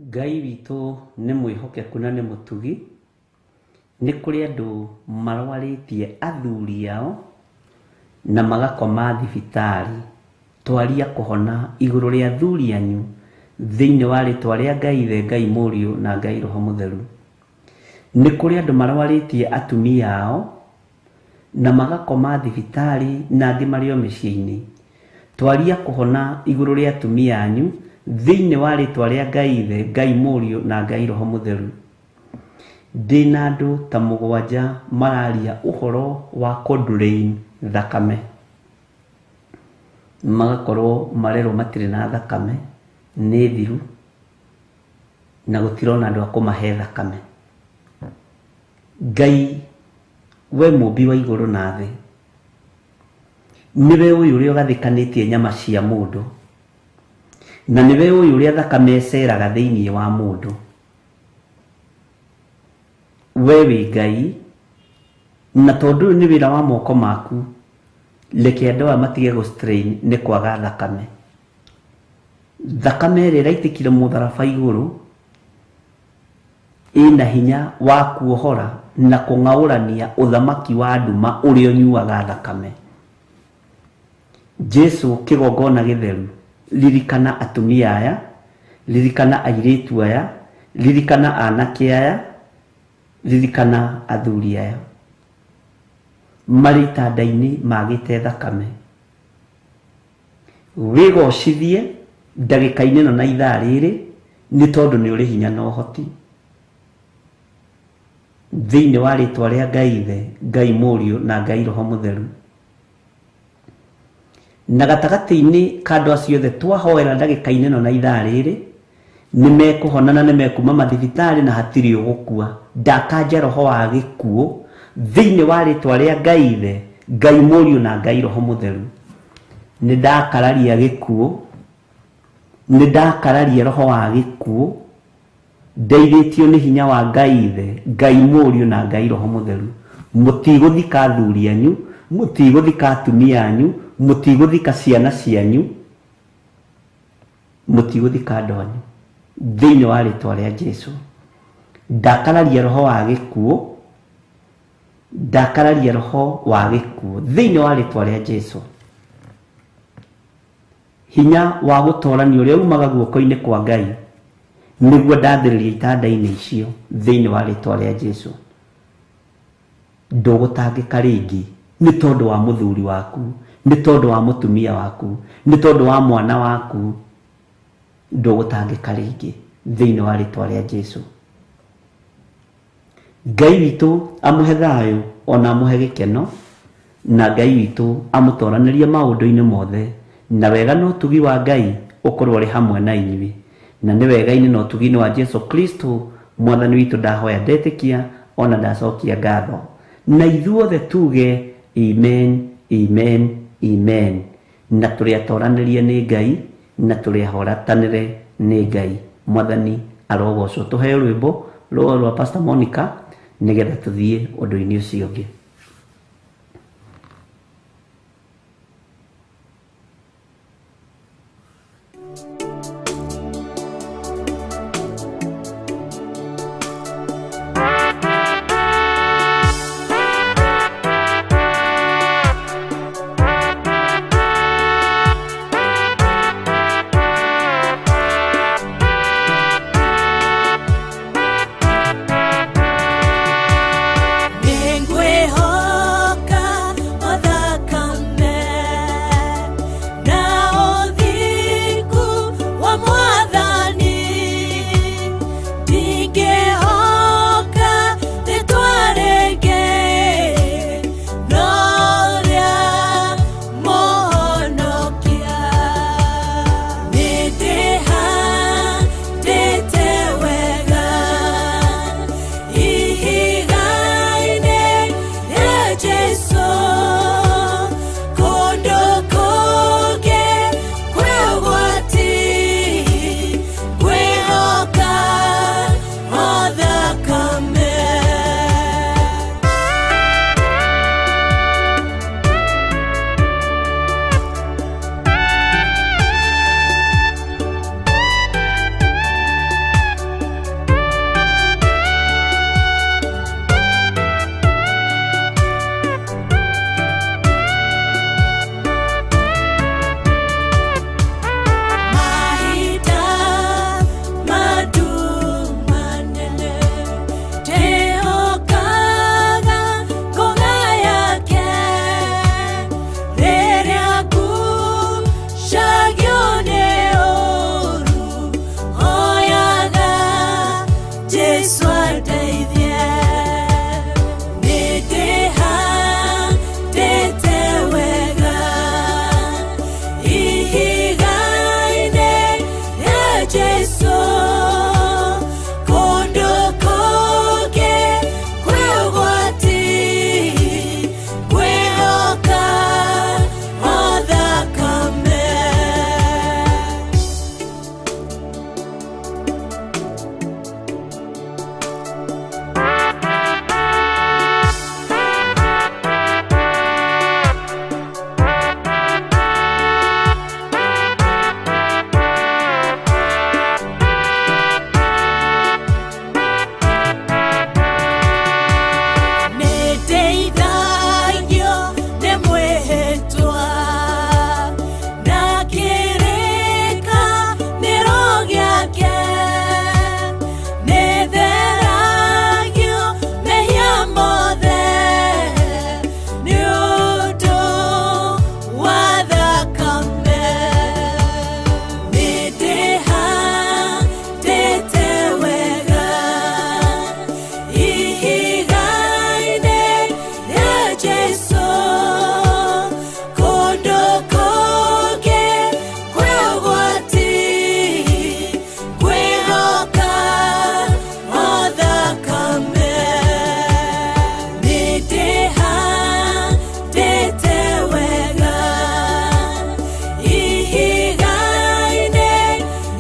Ngai witũ nĩ mwĩhokeku na nĩ mũtugi. Nĩ kũrĩ andũ marwarĩtie athuri ao na magakoma thibitarĩ. Twaria kũhona igũrũ rĩa athuri anyu thĩinĩ wa rĩtwa rĩa Ngai Ithe, Ngai Mũriũ na Ngai Roho Mũtheru. Nĩ kũrĩ andũ marwarĩtie atumia ao na magakoma thibitarĩ na angĩ marĩ o mĩciĩ-inĩ. Twaria kũhona igũrũ rĩa atumia anyu thĩinĩ wa rĩtwa rĩa Ngai Ithe, Ngai Mũriũ na Ngai Roho Mũtheru. Ndĩna andũ ta mũgwanja mararia ũhoro wa kũ-drain thakame, magakorwo marerwo matirĩ na thakame, nĩ thiru na gũtirona andũ a kũmahe thakame. Ngai we mũmbi wa igũrũ na thĩ, nĩwe ũyũ ũrĩa ũgathĩkanĩtie nyama cia mũndũ, na nĩwe ũyũ ũrĩa thakame ĩceraga thĩinĩ wa mũndũ. We wĩ Ngai, na tondũ ũyũ nĩ wĩra wa moko maku, reke andũ aya matige gũ strain nĩ kwaga thakame. Thakame ĩrĩa ĩraitĩkire mũtharaba igũrũ ĩna hinya wa kuohora na kũng'aũrania ũthamaki wa nduma ũrĩa ũnyuaga thakame. Jesu kĩgongona gĩtheru, ririkana atumia aya, ririkana airĩtu aya, ririkana anake aya, ririkana athuri aya marĩ itanda-inĩ magĩte thakame. Wĩgocithie ndagĩka-inĩ ĩno na ithaa rĩrĩ, nĩ tondũ nĩ ũrĩ hinya na ũhoti. Thĩinĩ wa rĩtwa rĩa Ngai Ithe, Ngai Mũriũ na Ngai Roho Mũtheru. Na gatagatĩ-inĩ ka andũ acio othe twahoera ndagĩka-inĩ ĩno na ithaa rĩrĩ, nĩ mekũhona na nĩ mekuma mathibitarĩ na hatirĩ ũgũkua. Ndakanja roho wa gĩkuũ thĩinĩ wa rĩtwa rĩa Ngai Ithe, Ngai Mũriũ na Ngai Roho Mũtheru. Nĩ ndakararia gĩkuũ, nĩ ndakararia roho wa gĩkuũ, ndeithĩtio nĩ hinya wa Ngai Ithe, Ngai Mũriũ na Ngai Roho Mũtheru. Mũtigũthika athuri anyu, mũtigũthika atumia anyu, mũtigũthika ciana cianyu, mũtigũthika andũ anyu thĩinĩ wa rĩtwa rĩa Jesu. Ndakararia roho wa gĩkuũ, ndakararia roho wa gĩkuũ thĩinĩ wa rĩtwa rĩa Jesu. Hinya wa gũtorania ũrĩa umaga guoko-inĩ kwa Ngai nĩguo ndathĩrĩria itanda-inĩ icio thĩinĩ wa rĩtwa rĩa Jesu. Ndũgũtangĩka rĩngĩ nĩ tondũ wa mũthuri waku, nĩ tondũ wa mũtumia waku, nĩ tondũ wa mwana waku. Ndũgũtangĩka rĩngĩ thĩinĩ wa rĩtwa rĩa Jesu. Ngai witũ amũhe thayũ ona amũhe gĩkeno, na Ngai witũ amũtoranĩrie maũndũ-inĩ mothe, na wega na ũtugi wa Ngai ũkorwo ũrĩ hamwe na inyuĩ. Na nĩ wega-inĩ na ũtugi-inĩ wa Jesu Kristo mwathani witũ ndahoya ndetĩkia ona ndacokia ngatho. Na ithuothe tuge amen, amen, amen. Na tũrĩ atoranĩrie nĩ Ngai, na tũrĩ ahoratanĩre nĩ Ngai. Mwathani arogocwo. Tũheo rwĩmbo rwa Pastor Monica nĩgetha tũthiĩ ũndũ-inĩ ũcio ũngĩ. Nĩngwĩhoka Jesu andeithie. Nĩndĩhandĩte wega ihiga-inĩ rĩa Jesu, kũndũ kũngĩ kwĩ ũgwati, kwĩhoka o thakame. Nĩndeithagio nĩ mwĩhĩtwa na kĩrĩkanĩro gĩake, nĩtheragio mehia mothe nĩ ũndũ wa thakame. Nĩndĩhandĩte wega ihiga-inĩ rĩa Jesu, kũndũ kũngĩ kwĩ ũgwati, kwĩhoka o thakame. Nĩndĩhandĩte wega ihiga-inĩ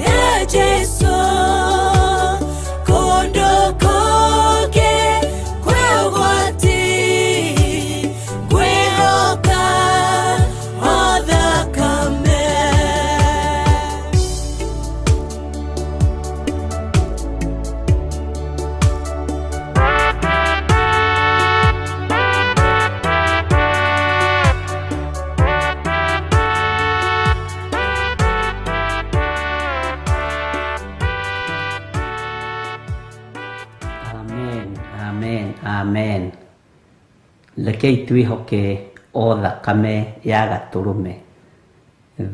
rĩa Jesu, kũndũ kũngĩ kwĩ ũgwati, kwĩhoka o thakame. Amen, amen, amen. Rekei twĩhoke o thakame ya gatũrũme,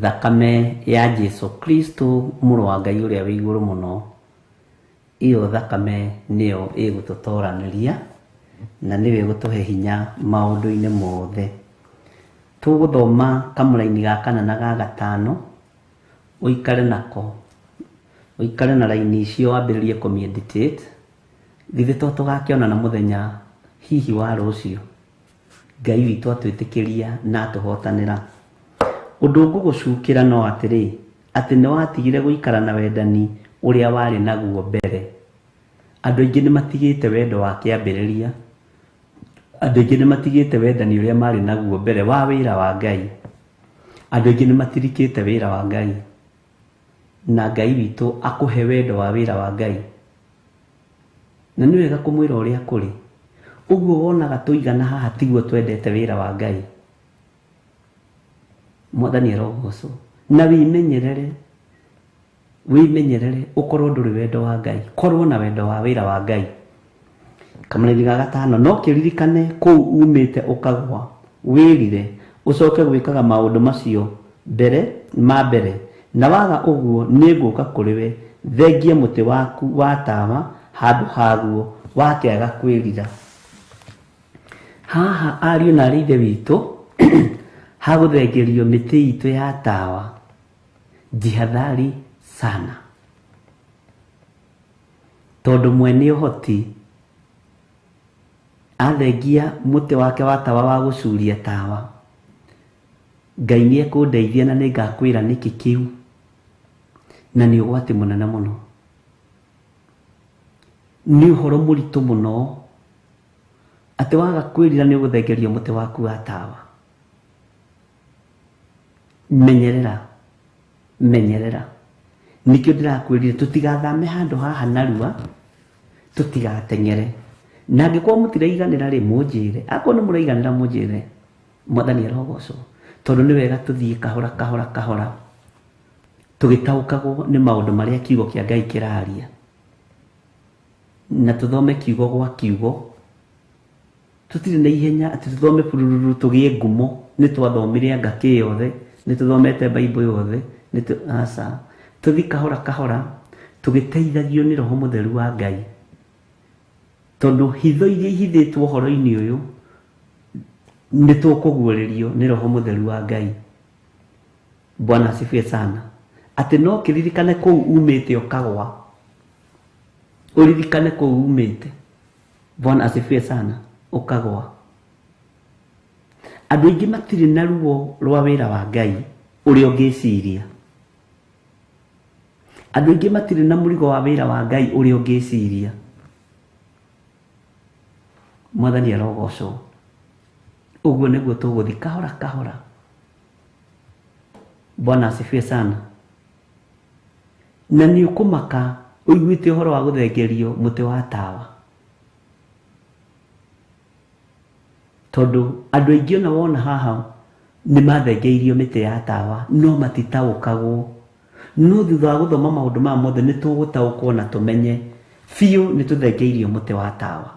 thakame ya Jesu Kristo mũrũ wa Ngai ũrĩa wĩ igũrũ mũno. Iyo thakame nĩyo ĩgũtũtoranĩria na nĩyo ĩgũtũhe hinya maũndũ-inĩ mothe. Tũgũthoma kamũraini ga kana na ga gatano, ũikare nako, ũikare na raini icio wambĩrĩrie kũmeditate. Githĩ to tũgakĩonana mũthenya hihi wa rũciũ, Ngai witũ atwĩtĩkĩria na atũhotanĩra. Ũndũ ngũgũcukĩra no atĩrĩ, atĩ nĩ watigire gũikara na wendani ũrĩa warĩ naguo mbere. Andũ aingĩ nĩ matigĩte wendo wa kĩambĩrĩria, andũ aingĩ nĩ matigĩte wendani ũrĩa marĩ naguo mbere wa wĩra wa Ngai. Andũ aingĩ nĩ matirikĩte wĩra wa Ngai, na Ngai witũ akũhe wendo wa wĩra wa Ngai. Na nĩ wega kũmwĩra ũrĩa kũrĩ. Ũguo wonaga tũigana haha tiguo twendete wĩra wa Ngai. Mwathani arogocwo. Na wĩmenyerere, wĩmenyerere ũkorwo ndũrĩ wendo wa Ngai, korwo na wendo wa wĩra wa Ngai. Kamũraini ga gatano, no kĩririkane kũu umĩte ũkagwa, wĩrire, ũcoke gwĩkaga maũndũ macio mbere ma mbere, na waga ũguo nĩngũka kũrĩ we, thengie mũtĩ waku wa tawa handũ haguo wakĩaga kwĩrira. Haha ariũ na arĩ ithe witũ hagũthengerio mĩtĩ itũ ya tawa, jihadhari sana, tondũ mwene ũhoti athengia mũtĩ wake wa tawa wa gũcuria tawa, Ngai nĩ ekũndeithia na nĩngakwĩra nĩkĩ kĩu, na nĩ ũgwati mũnene mũno, nĩ ũhoro mũritũ mũno atĩ waga kwĩrira nĩ ũgũthengerio mũtĩ waku wa tawa. Menyerera, menyerera. Nĩkĩo ndĩrakwĩrire tũtigathame handũ haha narua, tũtigateng'ere. Na angĩkorwo mũtiraiganĩra rĩ, mũnjĩre. Akorwo nĩ mũraiganĩra mũnjĩre. Mwathani arogocwo. Tondũ nĩ wega tũthiĩ kahora kahora kahora tũgĩtaũkagwo nĩ maũndũ marĩa kiugo kĩa Ngai kĩraria, na tũthome kiugo gwa kiugo. Tũtirĩ na ihenya atĩ tũthome burururu tũgĩe ngumo, nĩ twathomire anga kĩ yothe, nĩ tũthomete Bible yothe, aca. Tũthiĩ kahora kahora tũgĩteithagio nĩ Roho Mũtheru wa Ngai. Tondũ hitho iria ihithĩtwo ũhoro-inĩ ũyũ nĩ tũkũguũrĩrio nĩ Roho Mũtheru wa Ngai. Bwana asifiwe sana. Atĩ no kĩririkane kũu umĩte ũkagwa, ũririkane kũu umĩte. Bwana asifiwe sana, ũkagwa. Andũ aingĩ matirĩ na ruo rwa wĩra wa Ngai ũrĩa ũngĩciria. Andũ aingĩ matirĩ na mũrigo wa wĩra wa Ngai ũrĩa ũngĩciria. Mwathani arogocwo. Ũguo nĩguo tũgũthiĩ kahora kahora. Bwana asifiwe sana. Na nĩ ũkũmaka ũiguĩte ũhoro wa gũthengerio mũtĩ wa tawa. Tondũ andũ aingĩ ona wona haha nĩ mathengeirio mĩtĩ ya tawa no matitaũkagwo. No thutha wa gũthoma maũndũ maya mothe nĩ tũgũtaũkwo na tũmenye biũ nĩ tũthengeirio mũtĩ wa tawa.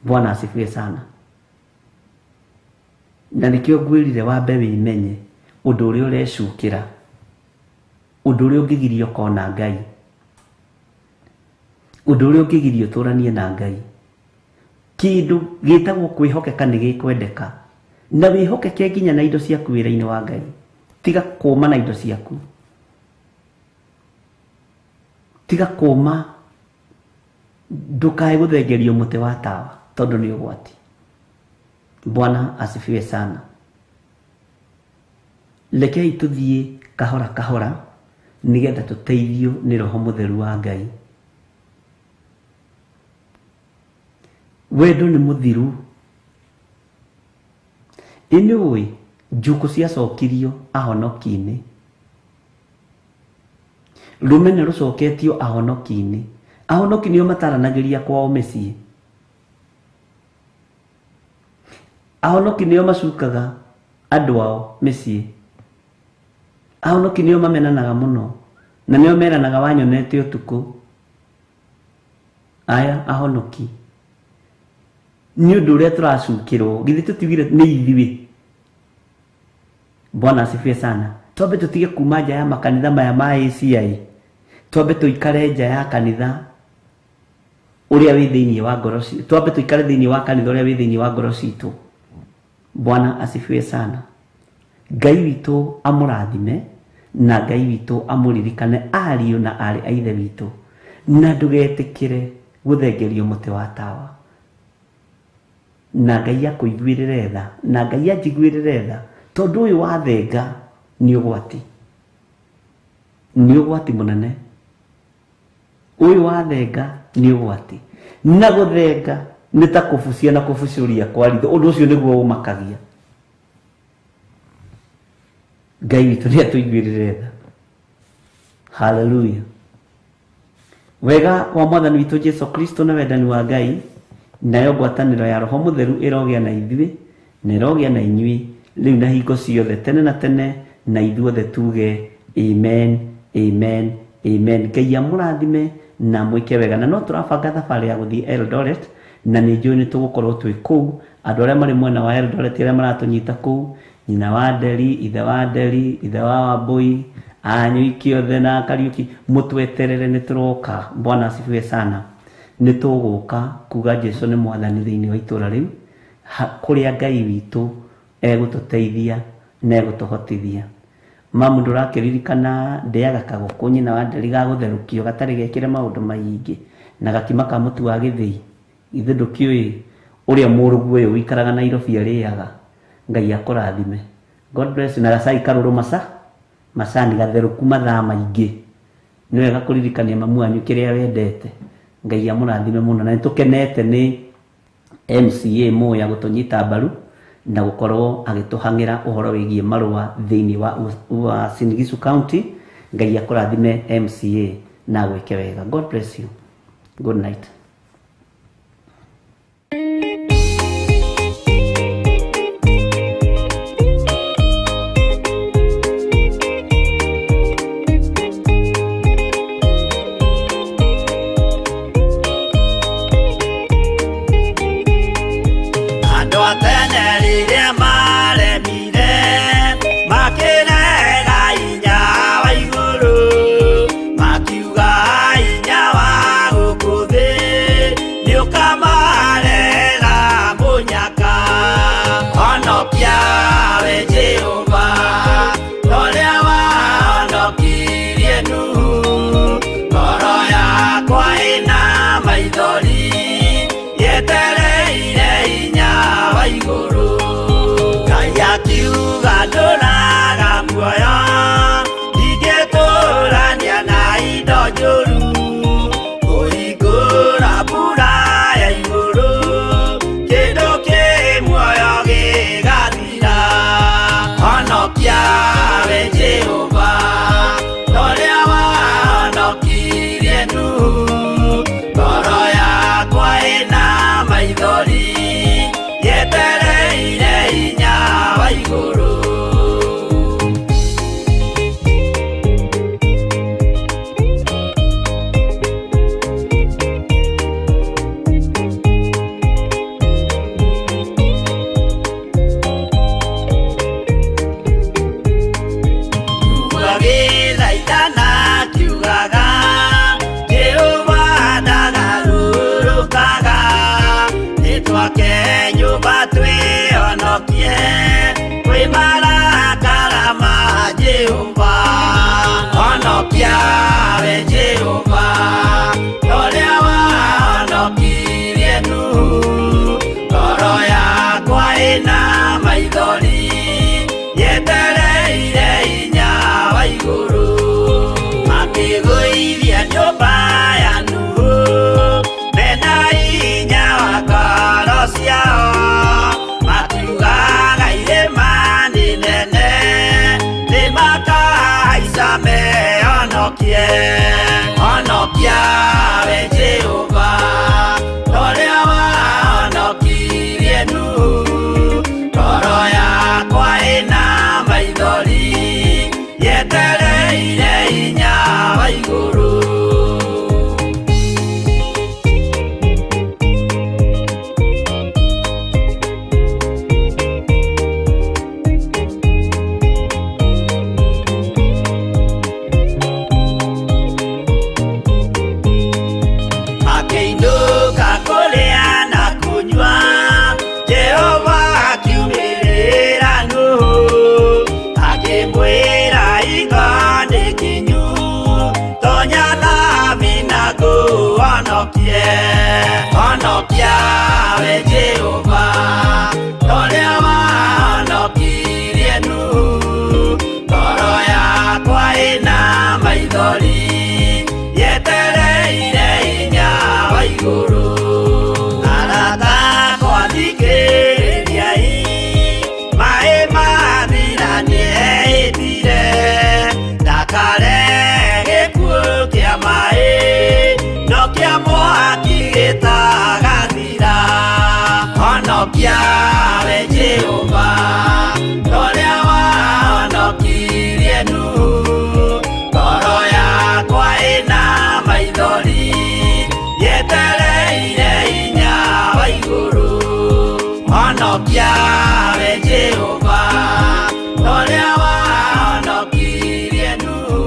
Bwana asifiwe sana. Na nĩkĩo ngwĩrire wambe wĩmenye ũndũ ũrĩa ũrecukĩra, ũndũ ũrĩa ũngĩgiria ũkona Ngai, ũndũ ũrĩa ũngĩgiria ũtũranie na Ngai. Kĩndũ gĩtagwo kwĩhokeka nĩ gĩkwendeka, na wĩhokeke nginya na indo ciaku wĩra-inĩ wa Ngai. Tiga kũma na indo ciaku, tiga kũma, ndũkae gũthengerio mũtĩ wa tawa tondũ nĩ ũgwati. Bwana asifiwe sana. Rekei tũthiĩ kahora kahora nĩgetha tũteithio nĩ Roho Mũtheru wa Ngai. Wendo nĩ mũthiru. Ĩ nĩ ũĩ njukũ ciacokirio ahonoki-inĩ, rũmena rũcoketio ahonoki-inĩ. Ahonoki nĩo mataranagĩria kwao mĩciĩ. Ahonoki nĩo macukaga andũ ao mĩciĩ. Ahonoki nĩo mamenanaga mũno na nĩo meranaga wanyonete ũtukũ. Aya ahonoki nĩ ũndũ ũrĩa tũracukĩrwo, githĩ tũtiugire nĩ ithuĩ? Bwana asifiwe sana. Twambe tũtige kuma nja ya makanitha maya ma ACI, twambe tũikare nja ya kanitha ũrĩa wĩ thĩinĩ wa ngoro citũ, twambe tũikare thĩinĩ wa kanitha ũrĩa wĩ thĩinĩ wa ngoro citũ. Bwana asifiwe sana. Ngai witũ amũrathime na Ngai witũ amũririkane ariũ na aarĩ a ithe witũ, na ndũgetĩkĩre gũthengerio mũtĩ wa tawa. Na Ngai akũiguĩrĩre tha, na Ngai anjiguĩrĩre tha, tondũ ũyũ wathenga nĩ ũgwati, nĩ ũgwati mũnene. Ũyũ wathenga nĩ ũgwati, na gũthenga nĩ ta kũbucia na kũbucũria kwa ritho. Ũndũ ũcio nĩguo ũmakagia. Ngai witũ nĩ atũiguĩrĩre tha. Haleluya. Wega wa Mwathani witũ Jesu Kristo na wendani wa Ngai nayo ngwatanĩro ya Roho Mũtheru ĩrogĩa na ithuĩ na ĩrogĩa na inyuĩ rĩu na hingo ciothe tene na tene, na ithuothe tuge amen, amen, amen. Ngai amũrathime na mwĩke wega. Na no tũrabanga thabarĩ ya gũthiĩ Eldoret, na nĩ njũĩ nĩ tũgũkorwo twĩ kũu. Andũ arĩa marĩ mwena wa Eldoret arĩa maratũnyita kũu, nyina wa Nderi, ithe wa Nderi, ithe wa Wambui, Anyuiki othe na Kariuki, mũtweterere nĩ tũroka. Bwana asifiwe sana. Nĩ tũgũka kuga Jesu nĩ mwathani thĩinĩ wa itũra rĩu, kũrĩa Ngai witũ egũtũteithia na egũtũhotithia. Mamu ndũrakĩririkana ndĩaga kagũkũ nyina wa Nderi gagũtherũkio gatarĩ gekĩre maũndũ maingĩ na gakima ka mũtu wa gĩthĩi. Ithe ndũkĩũĩ ũrĩa mũrũguo ũyũ ũikaraga Nairobi arĩaga. Ngai akũrathime. God bless you. Na gacai karũrũ macani gatherũku mathaa maingĩ. Nĩ wega kũririkania mamu wanyu kĩrĩa wendete. Ngai amũrathime mũno. Na nĩtũkenete nĩ MCA Muya gũtũnyita mbaru na gũkorwo agĩtũhang'ĩra ũhoro wĩgiĩ marũa thĩinĩ wa Uasin Gishu County. Ngai akũrathime MCA na agwĩke wega. God bless you. Good night. Andũ a tene rĩrĩa maremire makĩrega hinya wa igũrũ, makiuga hinya wa gũkũ thĩ. Yetereire hinya wa igũrũ. Ngai akiuga ndũraga muoyo, ndingĩtũrania na indo njũru. Kũhingũra mbura ya igũrũ, kĩndũ kĩ muoyo gĩgathira. Honokia we Jehova, ũrĩa wahonokirie Nuhu. Ngoro yakwa ĩna maithori, yetereire hinya wa igũrũ. Agĩthaithana akiugaga, Jehova ndagarũrũkaga. Nĩtwake nyũmba twĩhonokie kwĩ marakara ma Jehova. Honokia we Jehova, ũrĩa wahonokirie Nuhu. Ngoro yakwa ĩna maithori, yetereire hinya wa igũrũ. Makĩgũithia nyũmba ya Nuhu, mena hinya wa ngoro ciao. Makiugaga irĩma nĩ nene, nĩmakahaica mehonokie. Honokia we Jehova, ũrĩa wahonokirie Nuhu. Ngoro yakwa ĩna maithori, yetereire hinya wa igũrũ. Makĩinũka kũrĩa na kũnyua, Jehova akiumĩrĩra Nuhu, akĩmwĩra iga nĩ kinyu, tonya thabina ngũhonokie. Honokia we Jehova, ũrĩa wahonokirie Nuhu. Ngoro yakwa ĩna maithori, yetereire hinya wa igũrũ. Arata akwa thikĩrĩriai, maĩ mathira nĩehĩtire, ndakare gĩkuũ kĩa maĩ, no kĩa mwaki gĩtagathira. Honokia we Jehova, ũrĩa wahonokirie Nuhu. Ngoro yakwa ĩna maithori, yetereire hinya wa igũrũ. Honokia we Jehova, ũrĩa wahonokirie Nuhu.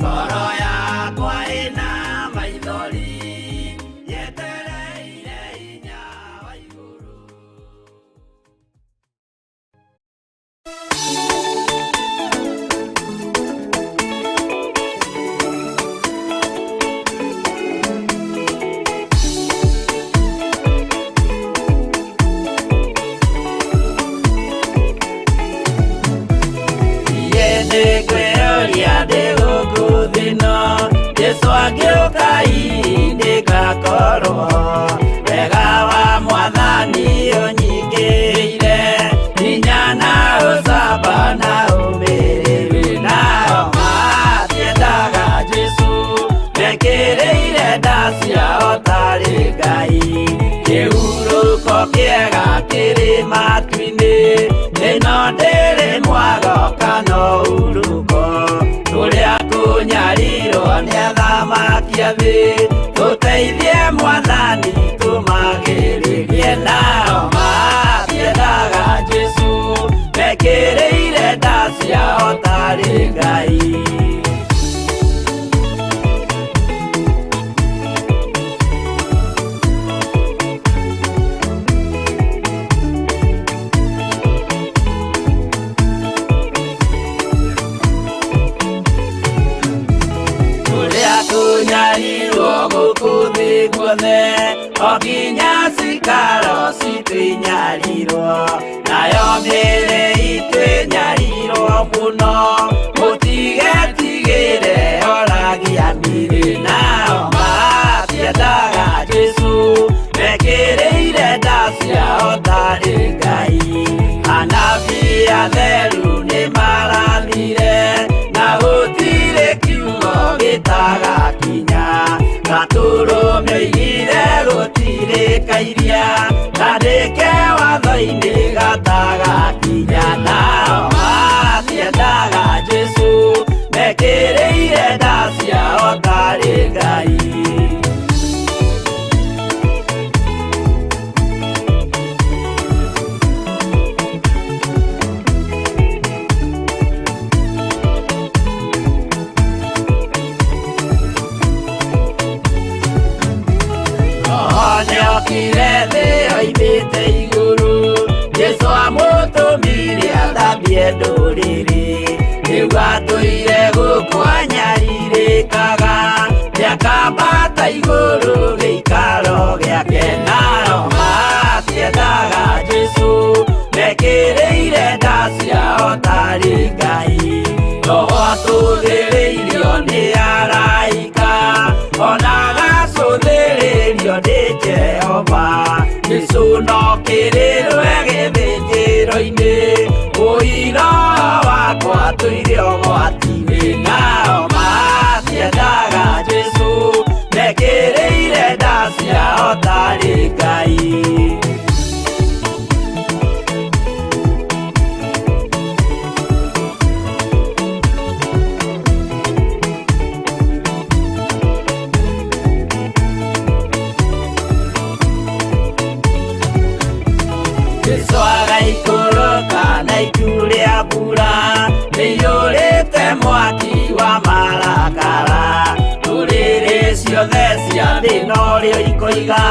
Ngoro yakwa ĩna maithori, yetereire hinya wa igũrũ. Nĩngwĩyũria ndĩ gũkũ thĩ ĩno, Jesũ angĩũka hihi nĩngakorwo. Wega wa Mwathani ũnyingĩrĩire, hinya na ũcamba na ũmĩrĩru. Nao matiendaga Jesũ, mekĩrĩire nda ciao tarĩ Ngai. Kĩhurũko kĩega kĩrĩ matu-inĩ, ĩno ndĩrĩ mwago kana ũhurũko. Tũrĩa kũnyarirwo nĩ athamaki a thĩ, tũteithie Mwathani tũmagĩrĩrie. Nao matiendaga Jesũ, mekĩrĩire nda ciao tarĩ Ngai. Kũrĩa kũnyarirwo gũkũ thĩ guothe, o nginya mũno mũtigetigĩre oragianire nao matiendaga Jesũ mekĩrĩire nda ciao tarĩ Ngai anabii atheru nĩmarathire na gũtirĩ kiugo gĩtagakinya gatũrũme oigire gũtirĩ kairia kandĩke watho-inĩ gatagakinya nao matiendaga Jesũ mekĩrĩire nda ciao tarĩ Ngai. Nĩokire thĩ oimĩte igũrũ Jesũ amũtũmire athambie ndũrĩrĩ rĩu atũire gũkũ anyarirĩkaga nĩakambata igũrũ gĩikaro gĩake nao matiendaga Jesũ mekĩrĩire nda ciao tarĩ Ngai Roho atũthĩrĩirio nĩ araika ona agacũthĩrĩrio nĩ Jehova Jesũ no kĩrĩrwe gĩthĩnjĩro-inĩ ũira wakwa tũire ũgwati-inĩ nao matiendaga Jesũ mekĩrĩire nda ciao tarĩ Ngai. Jesũ agaikũrũka na itu rĩa mbura rĩiyũrĩte mwaki wa marakara ndũrĩrĩ ciothe cia thĩ norĩo ikoiga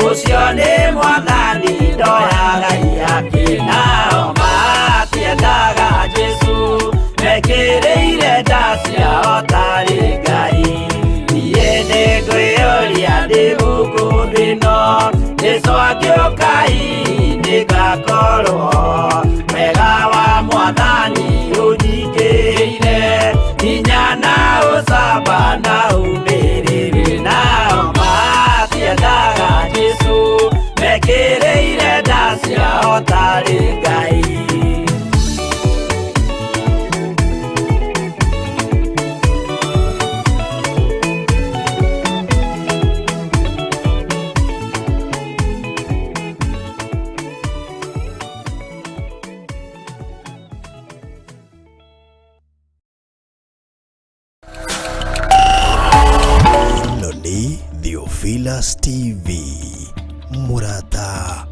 ũcio nĩ mwathani ndoyaga ihaki nao matiendaga Jesũ mekĩrĩire nda ciao tarĩ Ngai niĩ nĩngwĩyũria ndĩ gũkũ thĩ ĩno Jesũ angĩũka hihi nĩngakorwo wega wa mwathani ũnyingĩrĩire hinya na ũcamba na ũmĩrĩru nao matiendaga Jesũ mekĩrĩire nda ciao tarĩ Ngai. Ĩno nĩ Theophilus TV, mũrata